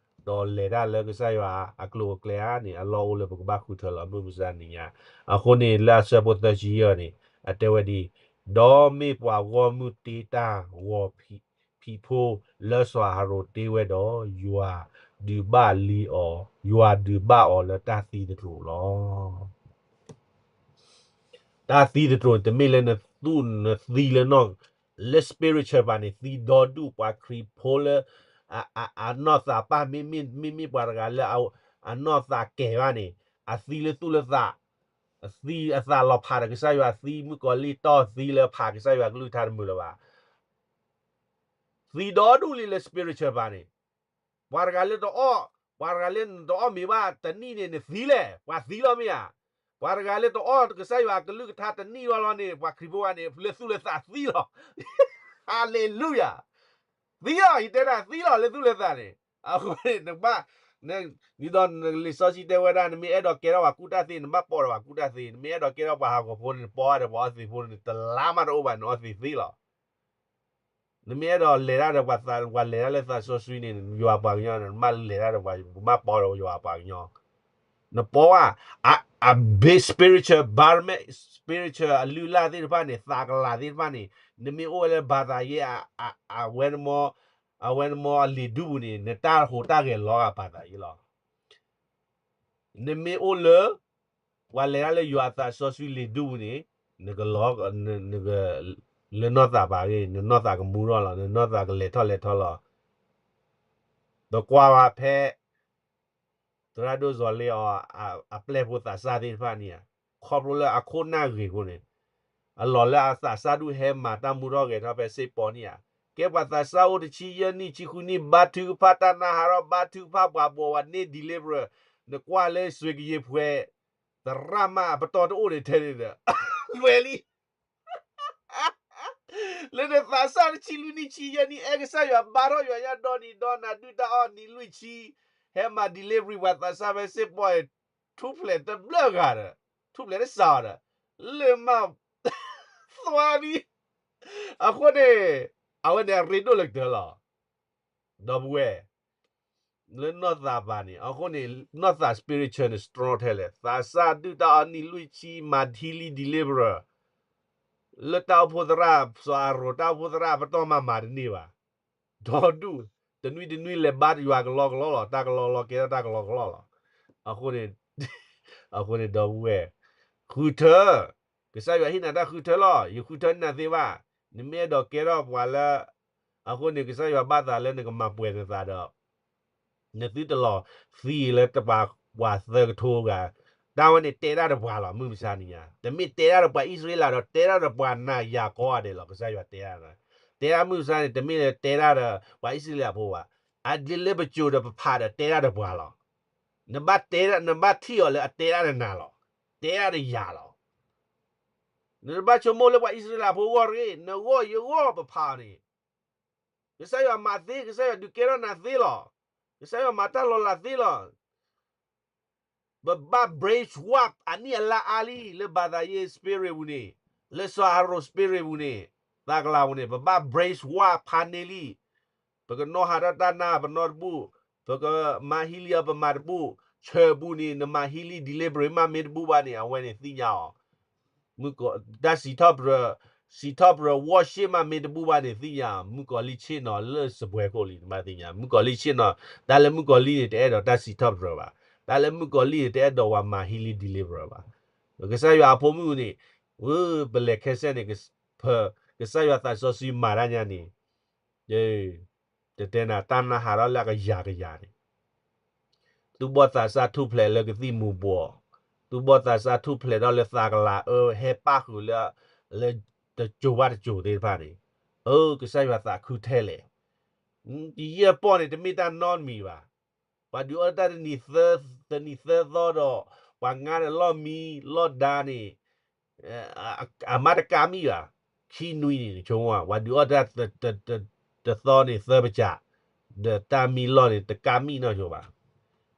ဒီးလဲၤတၢ်လၢကစၢ်ယွၤအကျိၤအကျဲဧါန့ၣ် အလီၢ်အိၣ်လၢပကဘၣ်ဃုထၢလီၤ မုၢ်မဆါနံၤညါ. အဃိန့ၣ် လၢအဆၢဖိသၢဆံယဲၢ်န့ၣ် အတဲဝဲဒ်အံၤ, ဒီးမ့ၢ်ပှၤဂီၢ်မုၢ်တ့တၢ်ဂီၤဖံးဖိလၢစီၤအၤဟရိၣ်တ့ဝဲဒီး ယွၤဒုးဘၣ်လံအီၤ, ယွၤဒုးဘၣ်အီၤလၢတၢ်သံသတြိာ်လီၤ. တၢ်သံသတြိာ်န့ၣ် တမ့ၢ်လၢနသူၣ်နသံလၢနီၢ်, လၢ spiritual ပၤန့ၣ် သံဒီဒူၣ် ပှၤခရံာ်ဖိလၢ အနီၢ်သးပၢ် မ့မ့ၢ်ပှၤတဂၤလၢ အနီၢ်သးကဲၤဘၣ်န့ၣ် အသံလၢသူၣ်လၢသး, အသံအသးလီၤဖးဒီးကစၢ်ယွၤ သံမုၣ်ကီၤလံၢ်တီၢ်သံလၢဖးကစၢ်ယွၤကလုၢ်ကထါတမုာ်လၢၤဘၣ်. သံဒီဒူၣ်လံလၢ spiritual ပၤန့ၣ်, ပှၤတဂၤလၢတအီၣ်, ပှၤတဂၤလၢနတအီၣ်မ့ၤဘၣ်တနံၣ်န့ၣ် နသံလဲၣ်, ပှၤသံလီၤမ့ၢ်ဧါ. ပှၤတဂၤလၢတအီၣ်ကစၢ်ယွၤကလုၢ်ကထါတနံၣ်လီၤလီၤန့ၣ် ပှၤခရံာ်ဖိဝဲန့ၣ် လၢသူၣ်လၢသးသံလီၤ. ဟါလ့လူယၤ, သံလီၤ, ယတဲဒၣ်သံလီၤလၢသူၣ်လၢသးန့ၣ်. အဃိန့ၣ် နဘၣ်, ဒ်သိးလံာ်စီဆှံတဲဝဲဒၣ် နမ့ၢ်အဲၣ်ဒိးကဲထီၣ်ပှၤကူၣ်တၢ်သ့ နဘၣ်ပိာ်ဒီးပှၤကူၣ်တၢ်သ့, နမ့ၢ်အဲၣ်ဒိးကဲထီၣ်ပှၤဟးဂီၤဖိန့ၣ် နပိာ်ဒီးပှၤအီသံးဖိန့ၣ် တလါမးတအိၣ်ဘၣ် နအီသံးသ့လီၤ. နမ့ၢ်အဲၣ်ဒိးလဲၤတၢ်ဒီးပှၤလဲၤတၢ်လၢသးစီဆှံန့ၣ် ယွၤပှၤကညီန့ၣ် နဘၣ်လဲၤတၢ်ဒီးပှၤ နဘၣ်ပိာ်ဒီးယွၤပှၤကညီ, နပိာ်ဧါ, အ base spiritual environment, spiritual အလုၢ်အလၢ်သ့ၣ်တဖၣ်န့ၣ် သးကလၤသ့ၣ်တဖၣ်န့ၣ် နမ့ၢ်အိၣ်ဝဲလၢ ဘာသာရေး အဝဲ အဝဲန့ၣ်မ့ၢ်အလံာ်ဒူပူၤန့ၣ် နတၢ်ဟူးတၢ်ဂဲၤလီၤဂာ် ဘာသာရေး လီၤ. နမ့ၢ်အိၣ်လၢ ပှၤလဲၤတၢ်လၢယွၤအသးစီဆှံလံာ်ဒူပူၤန့ၣ် နကလီၤ, နက လၢနီၢ်သးပာ်ဂ့ၤ နနီၢ်သးကမူထီၣ်လီၤ, နနီၢ်သးကလဲၤထီၣ်လဲၤထီလီၤ. ပကွၢ်ဝဲဖဲ သရၣ်ဒိၣ်စီၤလ့အီၤ အပျဲၢ်ဖိသးစၢ်သ့ၣ်တဖၣ်န့ၣ်ဧါ, ခီဖျိလၢအခိၣ်နၢ်ဂ့ၤအဃိန့ၣ်, အလီၢ်လၢအသးစၢ်ဒူၣ်ဟဲမၤတၢ်မူထီၣ်ဂဲၤထီၣ်ဖဲစ့ၢ်ကီးန့ၣ်ဧါ, ကဲပှၤသးစၢ်အိၣ်တဆံယဲၢ်နံၣ်ဆံဃုနံၣ် ဘါထုကဖၣ်တၢ်နါဟးထီၣ် ဘါထုကဖၣ်ပှၤဘှီးဝဲန့ၢ် deliverance, နကွၢ်လၢစွ့ကယ့ၤဖှဲး သရၣ်မးအပတီၢ်တအိၣ်န့ၣ်ထဲန့ၣ်ဒီး လွဲၢ်လံ လၢနသးစၢ်တဆံလွံၢ်နံၣ်ဆံယဲၢ်နံၣ် အဲၣ်ကစၢ်ယွၤဘါထီၣ်ယွၤညါဒီနံၤဒီနၤ ဒုၣ်တၢ်အီၣ်နံၤလွံၢ်ဆံ, ဟဲမၤ delivery ပှၤသးစၢ်ဖဲစ့ၢ်ကီး ထူၣ်ဖျဲးတဘျၢဂၤဒီး ထူၣ်ဖျဲးတစးအီၤဒီး လၢမၤ သွါလံ. အဃိန့ၣ် အဝဲန့ၣ်အရ့ဒိၣ်လၢကတၢၢ်လီၤ. ဒီပုၢ်ဝဲၢ် လၢနီၢ်သးပာ်န့ၣ် အဃိန့ၣ် နီၢ်သး spiritual န့ၣ် strong ထဲလဲၣ်, သးစၢ်ဒုၣ်တၢ်အီၣ်နံၤလွံၢ်ဆံ မၤ healing deliverer လၢတၢ်အိၣ်ဖှိၣ်သရၣ် စီၤအၤရိၣ်တၢ်အိၣ်ဖှိၣ်သရၣ်အပတီၢ်မၤမၤတန့ၢ်ဘၣ်. ဒီဒူၣ် တနွံတနွံလဲၤဘါယွၤကလီကလီလီၤ, တၢ်ကလီကလီကဲထီၣ်တၢ်ကလီကလီလီၤ. အဃိန့ၣ် အဃိန့ၣ်ဒီပုၢ်ဝဲၢ် ဃုထၢ ကစၢ်ယွၤဟ့ၣ်နၤတၢ်ဃုထၢလီၤ, ယဃုထၢန့ၢ်နၤသ့ဘၣ်. နမ့ၢ်အဲၣ်ဒိးကဲထီၣ်ပှၤလၢ အဃိန့ၣ် ကစၢ်ယွၤဘၣ်သးလၢနကမၤပှဲၤနသးဒီး နသုတလီၤသံလၢတပှၤပှၤသၢကထိဂၤ, တၢ်ဝဲန့ၣ်တဲတၢ်ဒီးပှၤလီၤ မုၢ်မဆါနံၤညါ, တမ့ၢ်တဲတၢ်ဒီးပှၤအံၣ်စရ့လးဒီး တဲတၢ်ဒီးပှၤနၤယၤကိးဂၤဒဲးလီၤ ကစၢ်ယွၤတဲတၢ်ဒီး, တဲတၢ်မုၢ်မဆါန့ၣ် တမ့ၢ်လၢတဲတၢ်ဒီးပှၤအံၣ်စရ့လးဖိဘၣ်, အဒ်လၢပစိၤဒီးပဖးဒီးတဲတၢ်ဒီးပှၤလီၤ. နဘၣ်တဲ နဘၣ်ထံၣ်အီၤလၢအတဲတၢ်ဒီးနၤလီၤ, တဲတၢ်ဒီးယၤလီၤ. နတဘၣ်ဆိကမိၣ်လၢပှၤအံၣ်စရ့လးဖိအဂီၢ်တဂ့ၤ, နဂီၢ်ယဂီၢ်ပဖးအီၤန့ၣ် ကစၢ်ယွၤမၤသ့, ကစၢ်ယွၤဒုးကဲထီၣ်နၤသ့လီၤ. ကစၢ်ယွၤမၤတၢ်လီၤလးသ့လီၤ. ပဘၣ် brainwash အနံၣ်အလါအါလံ လၢဘၤသးယ့ spirit ပူၤန့ၣ်, လၢစီၤအၤရိၣ် spirit ပူၤန့ၣ်, သးကလၤပူၤန့ၣ် ပဘၣ် brainwash ဖးန့ၢ်လံ. ပကနီၣ်ဟးထီၣ်တၢ်နါပနီၣ်တဘူၣ်, ပကမၤ healing အီၤပမၤတဘူၣ်, ဆၢပူၤန့ၣ် နမၤ healing delivery မးမ့ၢ်တဘူၣ်ဘၣ်န့ၣ် အဝဲန့ၣ်သ့ၣ်ညါအီၤ မုၢ်ကီၤ တၢ်စံးထီၣ်ပတြၢၤ, စံးထီၣ်ပတြၢၤ worship မးမ့ၢ်တဘူၣ်ဘၣ်န့ၣ် သ့ၣ်ညါ မုၣ်ကီၤလံၢ်ဆ့ၣ်နီၤလၢစပွဲခိၣ်လံ နဘၣ်သ့ၣ်ညါ မုၣ်ကီၤလံၢ်ဆ့ၣ်နီၤ, တၢ်လၢမုၣ်ကီၤလံၢ်န့ၣ် တအဲၣ်ဒိးတၢ်စံးထီၣ်ပတြၢၤဘၣ်, တၢ်လၢမုၣ်ကီၤလံၢ်န့ၣ် တအဲၣ်ဒိးဝဲမၤ healing delivery ဘၣ်. ကစၢ်ယွၤအဖိမုၣ်န့ၣ်, ဝဲ, ပလဲၤခဲစဲန့ၣ်, ကစၢ်ယွၤသးစီဆှံမၤတၢ်ညါန့ၣ်, တတဲနၤ တၢ်နါဟးထီၣ်လၢအကယၤကယၤန့ၣ် သူၣ်ဘီၣ်သးစၢ်ထူၣ်ဖျဲးလၢကသံၣ်မူၤဘှီး, သူၣ်ဘီၣ်သးစၢ်ထူၣ်ဖျဲးထီၣ်လၢသးကလၤအၢ ဟဲပၣ်ဃုာ်လၢ, လၢတစိၤဘၣ်တစိၤသ့ၣ်တဖၣ်န့ၣ်, အၢ ကစၢ်ယွၤသးခုထဲလဲၣ်. ယဲၢ်ပီၢ်န့ၣ် တမ့ၢ်တၢ်နီတမံၤဘၣ်. ပှၤဒုးအီၣ်တၢ်တနံၤသၢသီဒီး ပှၤငါဒီးလီၢ်မံလီၢ်ဒါန့ၣ် အမ့ၢ်တကးမံၣ်ဘၣ်, ခံနွံန့ၣ် နဆိကမိၣ် ပှၤဒုးအီၣ်တၢ်တသီန့ၣ်သၢပစး, ဒီးတၢ်မံလီၢ်န့ၣ် တကးမံၣ်နီတဘျီဘၣ်.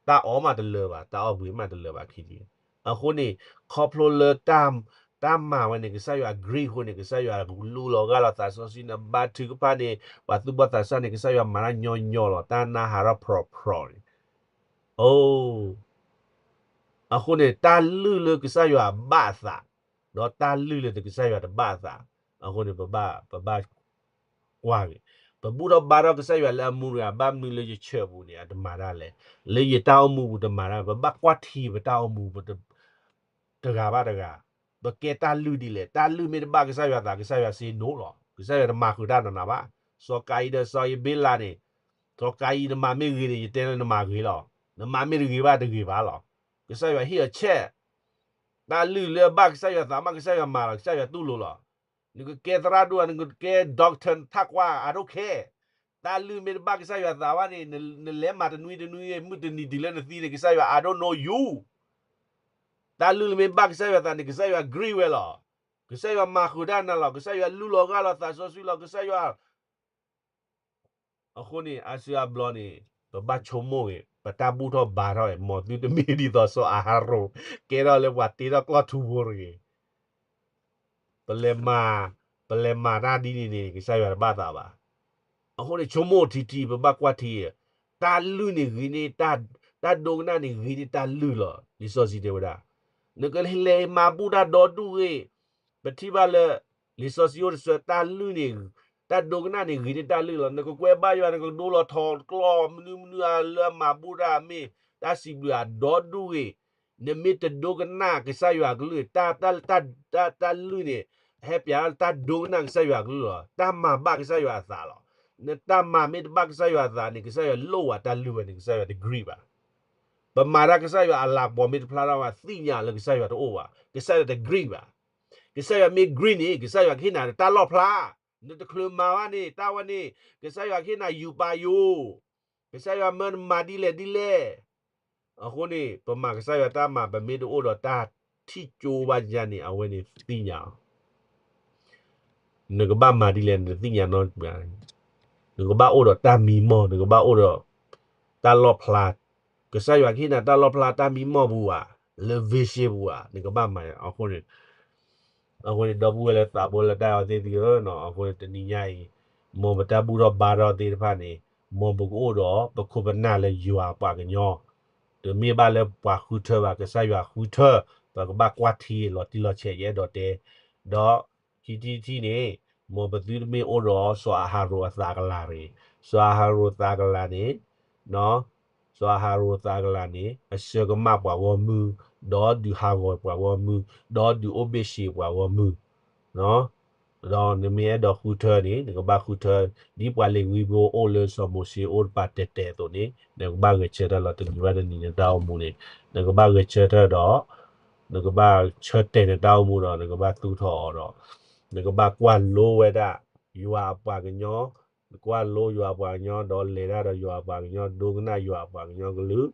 တၢ်အီၣ်မးတလၢာ်ဘၣ်, တၢ်အီၣ်ဘှံးမးတလၢာ်ဘၣ်ခံနွံ. အဃိန့ၣ် ခီဖျိလၢ တၢ်မၤဝဲန့ၣ် ကစၢ်ယွၤ agree အဃိန့ၣ် ကစၢ်ယွၤလူလီၤဂၢ်လီၤသးစီဆှံန့ၣ် ဘါထုကဖၣ်န့ၣ် ပှၤသူၣ်ဘီၣ်သးစၢ်န့ၣ် ကစၢ်ယွၤမၤတၢ်ညီညီလီၤ. တၢ်နါဟးထီၣ်ဖြီဖြီန့ၣ် အိ အဃိန့ၣ် တၢ်လုၢ်လၢကစၢ်ယွၤဘၣ်အသး, ဒီးတၢ်လုၢ်လၢကစၢ်ယွၤတဘၣ်အသး, အဃိန့ၣ် ပဘၣ်ကွၢ်က့ၤ, ပဘူၣ်ထီၣ်ဘါထီၣ်ကစၢ်ယွၤလၢအမူတဂၤ ဘၣ်မနုၤလၢယဆၢပူၤန့ၣ် အတမၤတၢ်လဲၣ်, လၢယတၢ်အိၣ်မူပူၤတမၤတၢ်, ပဘၣ်ကွၢ်ထံပတၢ်အိၣ်မူပူၤ တဂၤဘၣ်တဂၤ, ပကဲတၢ်လုၢ်ဒ်လဲၣ်. တၢ်လုၢ်မ့ၢ်တဘၣ်ကစၢ်ယွၤသး ကစၢ်ယွၤစ့နိလီၤ. ကစၢ်ယွၤတမၤဃုာ်တၢ်နီၢ်နီၢ်ဘၣ်. စီၤကၤယံၤဒီးစီၤအ့ဘ့လးန့ၣ်, စီၤကၤယံၤနမၤမ့ၢ်ဂ့ၤန့ၣ် ယတဲလၢနမၤဂ့ၤလီၤ. နမၤမ့ၢ်တဂ့ၤဘၣ်တဂ့ၤဘၣ်လီၤ. ကစၢ်ယွၤဟ့ၣ်အီၤဆဲး, တၢ်လုၢ်လၢအဘၣ်ကစၢ်ယွၤသးမး ကစၢ်ယွၤမၤလီၤ, ကစၢ်ယွၤတူၢ်လိာ်လီၤ. နကကဲသရၣ်ဒိၣ်ဧါ, နကကဲ doctor ထးကွၢ် I don't care. တၢ်လုၢ်မ့ၢ်တဘၣ်ကစၢ်ယွၤသးဘၣ်န့ၣ် နလဲၤမၤတနွံတနွံ မုၢ်တနံၤတုၤလၢနသံန့ၣ် ကစၢ်ယွၤ I don't know you. တၢ်လုၢ်လၢမ့ၢ်ဘၣ်ကစၢ်ယွၤသးန့ၣ် ကစၢ်ယွၤ agree ဝဲလီၤ. ကစၢ်ယွၤမၤဃုာ်တၢ်နၤလီၤ. ကစၢ်ယွၤလူလီၤဂၢ်လီၤသးစီဆှံလီၤ. ကစၢ်ယွၤ အဃိန့ၣ် အါစုအါဘျီန့ၣ် ပဘၣ်ဆိကမိၣ်ဂ့ၤ, ပတၢ်ဘူၣ်ထီၣ်ဘါထီၣ်ဂ့ၤ, မ်သုတမ့ၢ်ဒ်သိးစီၤအၤဟရိၣ် ကဲထီၣ်လၢပှၤတ့ထီၣ်ကျီၢ်ထူဖိတဂ့ၤ. ပလဲၤမၤ, ပလဲၤမၤတၢ်ဒ်န့ၣ်န့ၣ် ကစၢ်ယွၤတဘၣ်သးဘၣ်. အဃိန့ၣ် ဆိကမိၣ်ထံထံ ပဘၣ်ကွၢ်ထံ, တၢ်လုၢ်န့ၣ်ဂ့ၤန့ၢ်, တၢ်ဒိကနၣ်န့ၣ်ဂ့ၤန့ၢ်တၢ်လုၢ်လီၤ. လံာ်စီဆှံတဲဝဲဒၣ်, နကလဲၤမၤဘူၣ်တၢ်ဒီဒူၣ်ဂ့ၤ, ပထံၣ်ဘၣ်လၢ လံာ်စီဆှံအိၣ်တဆၢ တၢ်လုၢ်န့ၣ်, တၢ်ဒိကနၣ်န့ၣ်ဂ့ၤန့ၢ်တၢ်လုၢ်လီၤ. နကကွဲးဘါယွၤ နကဒိလီၤထီၣ်ကျီၢ်မနုၤမနုၤဧါ လၢအမၤဘူၣ်တၢ်မ့ၢ် တၢ်စံးဘျုးအဒီဒူၣ်ဂ့ၤ, နမ့ၢ်တဒိကနၣ်ကစၢ်ယွၤအကလုၢ်, တၢ်လုၢ်န့ၣ် ဟဲပျးတၢ်ဒိကနၣ်ကစၢ်ယွၤအကလုၢ်လီၤ. တၢ်မၤဘၣ်ကစၢ်ယွၤအသးလီၤ. နတၢ်မၤမ့ၢ်တဘၣ်ကစၢ်ယွၤအသးန့ၣ် ကစၢ်ယွၤလိၣ်ဝဲတၢ်လုၢ်ဝဲန့ၣ် ကစၢ်ယွၤတagreeဘၣ်. ပမၤတၢ်ကစၢ်ယွၤအလၤကပီၤမ့ၢ်တဖျါထီၣ်ဘၣ် သ့ၣ်ညါလၢကစၢ်ယွၤတအိၣ်ဘၣ်. ကစၢ်ယွၤတagreeဘၣ်. ကစၢ်ယွၤမ့ၢ်agreeန့ၣ် ကစၢ်ယွၤကဟ့ၣ်နၤတၢ်လီၣ်ဖျါ, နတချုးမၤဘၣ်န့ၣ် တၢ်ဝဲန့ၣ် ကစၢ်ယွၤကဟ့ၣ်နၤယူၤပာ်ယိာ်, ကစၢ်ယွၤမၢနမၤဒ်လဲၣ်ဒ်လဲၣ်. အဃိန့ၣ် ပမၤကစၢ်ယွၤတၢ်မၤ ပမ့ၢ်တအိၣ်ဒီးတၢ်ထံၣ်ကၠိဘၣ်ယါန့ၣ် အဝဲန့ၣ်သ့ၣ်ညါအီၤ နကဘၣ်မၤဒ်လဲၣ် နတသ့ၣ်ညါနီတမံၤဘၣ်. နကဘၣ်အိၣ်ဒီးတၢ်မံမီၢ်, နကဘၣ်အိၣ်ဒီးတၢ်လီၣ်ဖျါ, ကစၢ်ယွၤကဟ့ၣ်နၤတၢ်လီၣ်ဖျါတၢ်မံမီၢ်ပူၤဧါ, လၢ vision ပူၤဧါ, နကဘၣ်မၤအဃိန့ၣ် အဃိန့ၣ် ဒီပုၢ်ဝဲၢ်လၢသးဘိလၢတၢ်အဲၣ်သ့ၣ်သုဧၢ, အဃိန့ၣ်တနံၤညါအံၤ မ်ပတၢ်ဘူၣ်ထီၣ်ဘါထီၣ်သ့ၣ်တဖၣ်န့ၣ် မ်ပကအိၣ်ဒီးပခိၣ်ပနၢ်လၢယွၤအပှၤကညီ, တမ့ၢ်ဘၣ်လၢပှၤဃုထၢဘၣ်, ကစၢ်ယွၤဃုထၢ, ပကဘၣ်ကွၢ်ထံလီၤတံၢ်လီၤဆဲး ယအဲၣ်ဒိးတဲ, ဒီးခံထံၣ်တထံၣ်န့ၣ် မ်ပသုတမ့ၢ်အိၣ်ဒီးစီၤအၤဟရိၣ်အသးကလၤတဂ့ၤ. စီၤအၤဟရိၣ်သးကလၤန့ၣ် စီၤအၤဟရိၣ်သးကလၤန့ၣ် အဆၢကမၣ်ပှၤဂီၢ်မုၢ်, ဒီးဒုးဟးဂီၤပှၤဂီၢ်မုၢ်, ဒီးဒုးအိၣ်ဘ့ၣ်ဆ့ပှၤဂီၢ်မုၢ်, ဒီးနမ့ၢ်အဲၣ်ဒိးဃုထၢန့ၣ် နကဘၣ်ဃုထၢ ဒ်ပှၤလ့ၤဝံဖိအိၣ်လၢစီၤမိၤၡ့အိၣ်တပၤတဲာ်တဲာ်အသိးန့ၣ် နကဘၣ်ဂဲၤဆၢထၢၣ်လီၤ. တနံၤဘၣ်တနံၤနတၢ်အိၣ်မူန့ၣ် နကဘၣ်ဂဲၤဆၢထၢၣ်ဒီး နကဘၣ်ဆၢတဲာ်နတၢ်အိၣ်မူဒီး နကဘၣ်သူၣ်ထီၣ်အီၤဒီး နကဘၣ်ကွၢ်လိဝဲဒၣ် ယွၤအပှၤကညီ, နကွၢ်လိယွၤအပှၤကညီ ဒီးလဲၤတၢ်ဒီးယွၤအပှၤကညီ ဒိကနၣ်ယွၤအပှၤကညီကလုၢ်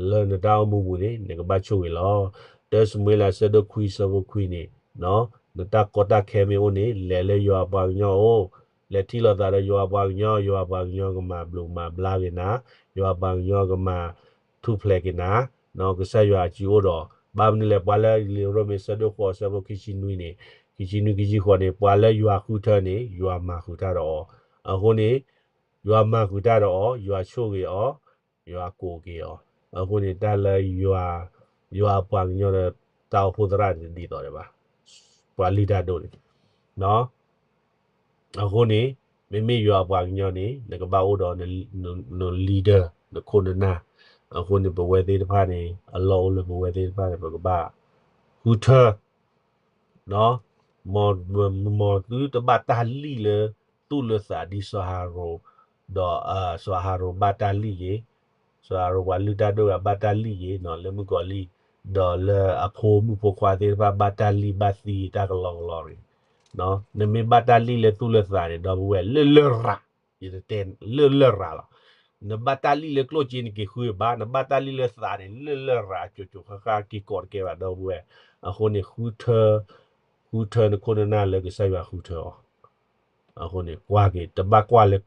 လၢနတၢ်အိၣ်မူပူၤန့ၣ် နကဘၣ်ဆိၣ်ဂ့ၤလီၤ. တၢၢ်စမူၤအ့လး အဆၢဒိၣ်ခွံ အဆၢဖိခွံန့ၣ် နတၢ်ကီတၢ်ခဲမ့ၢ်အိၣ်န့ၣ် လဲၤလၢယွၤအပှၤကညီအအိၣ်, လဲၤထံၣ်လိာ်သးဒီးယွၤအပှၤကညီ, ယွၤအပှၤကညီကမၤဘျုးမၤဘျါက့ၤနၤ, ယွၤအပှၤကညီကမၤထူၣ်ဖျဲးက့ၤနၤ, ကစၢ်ယွၤအစုအိၣ်ဒီး ဘၣ်မနုၤလဲၣ် ပှၤလၢလံာ်ရိမ့ၤ အဆၢဒိၣ်ဃိး အဆၢဖိခံဆံနွံန့ၣ် ခံဆံနွံ ခံဆံဃိးန့ၣ် ပှၤလၢယွၤဃုထၢန့ၣ် ယွၤမၤဃုာ်တၢ်ဒီးအီၤ, အဃိန့ၣ် ယွၤမၤဃုာ်တၢ်ဒီးအီၤ, ယွၤဆိၣ်ဂ့ၤအီၤ, ယွၤကိးက့ၤအီၤ, အဃိန့ၣ် တၢ်လၢယွၤ, ယွၤအပှၤကညီဒီး တၢ်အိၣ်ဖှိၣ်သရၣ်န့ၣ် တဒ်သိးဒံးဘၣ်, ပှၤလုၢ်တၢ်ဒိၣ်န့ၣ် အဃိန့ၣ် မ့မ့ၢ်ယွၤအပှၤကညီန့ၣ် နကဘၣ်အိၣ်ဒီး န leader နခိၣ်နနၢ်, အဃိန့ၣ် ပဝဲသ့ၣ်တဖၣ်န့ၣ် အလီၢ်အိၣ်လၢပဝဲသ့ၣ်တဖၣ်န့ၣ် ပကဘၣ်ဃုထၢ မ်သုတဘၣ်တၢ်လံၣ်လၢသူၣ်လၢသးဒ်စီၤအၤဟရိၣ်, ဒီးစီၤအၤဟရိၣ်ဘၣ်တၢ်လံၣ်က့ၤ, စီၤအၤဟရိၣ်ပှၤလုၢ်တၢ်ဒိၣ်ဂၤဘၣ်တၢ်လံၣ်က့ၤ လၢမုၣ်ကီၤလံၢ်, ဒီးလၢအဖိမုၣ်ဖိခွါသ့ၣ်တဖၣ်ဘၣ်တၢ်လံၣ်ဘၣ်သံတၢ်ကလီကလီတဂ့ၤ, နမ့ၢ်ဘၣ်တၢ်လံၣ်လၢသူၣ်လၢသးန့ၣ် ဒီပုၢ်ဝဲၢ် လၢလရာ်, ယတဲ လၢလရာ်လီၤ. နဘၣ်တၢ်လံၣ်လၢကျိၣ်စ့န့ၣ် က့ၤဃုဘၣ်, နဘၣ်တၢ်လံၣ်လၢသးန့ၣ် လၢလရာ် ကၠိကၠိဃၣ်ဃၣ် က့ၤကိးတကဲဘၣ် ဒီပုၢ်ဝဲၢ်, အဃိန့ၣ် ဃုထၢ, ဃုထၢနခိၣ်နနၢ်လၢကစၢ်ယွၤဃုထၢအီၤ, အဃိန့ၣ် ကွၢ်က့ၤ တဘၣ်ကွၢ်လၢ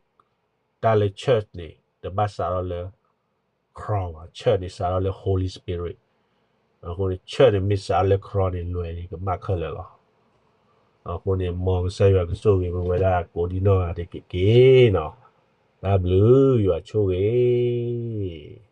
တၢ်လၢ church န့ၣ် တဘၣ်စးထီၣ်လၢ ခရံာ်ဘၣ်, church န့ၣ် စးထီၣ်လၢ Holy Spirit, အဃိန့ၣ် church န့ၣ် မ့ၢ်စးထီၣ်လၢခရံာ်န့ၣ် လွဲၤန့ၣ် ကမၣ်ခဲလၢာ်လီၤ. အဃိန့ၣ် မ်ကစၢ်ယွၤကဆိၣ်ဂ့ၤပဝဲဒၣ်ကိးဒံနီၢ်ဂၤဒဲးက့ၤက့ၤနီၤ, တၢ်ဘျုးယွၤဆိၣ်ဂ့ၤ.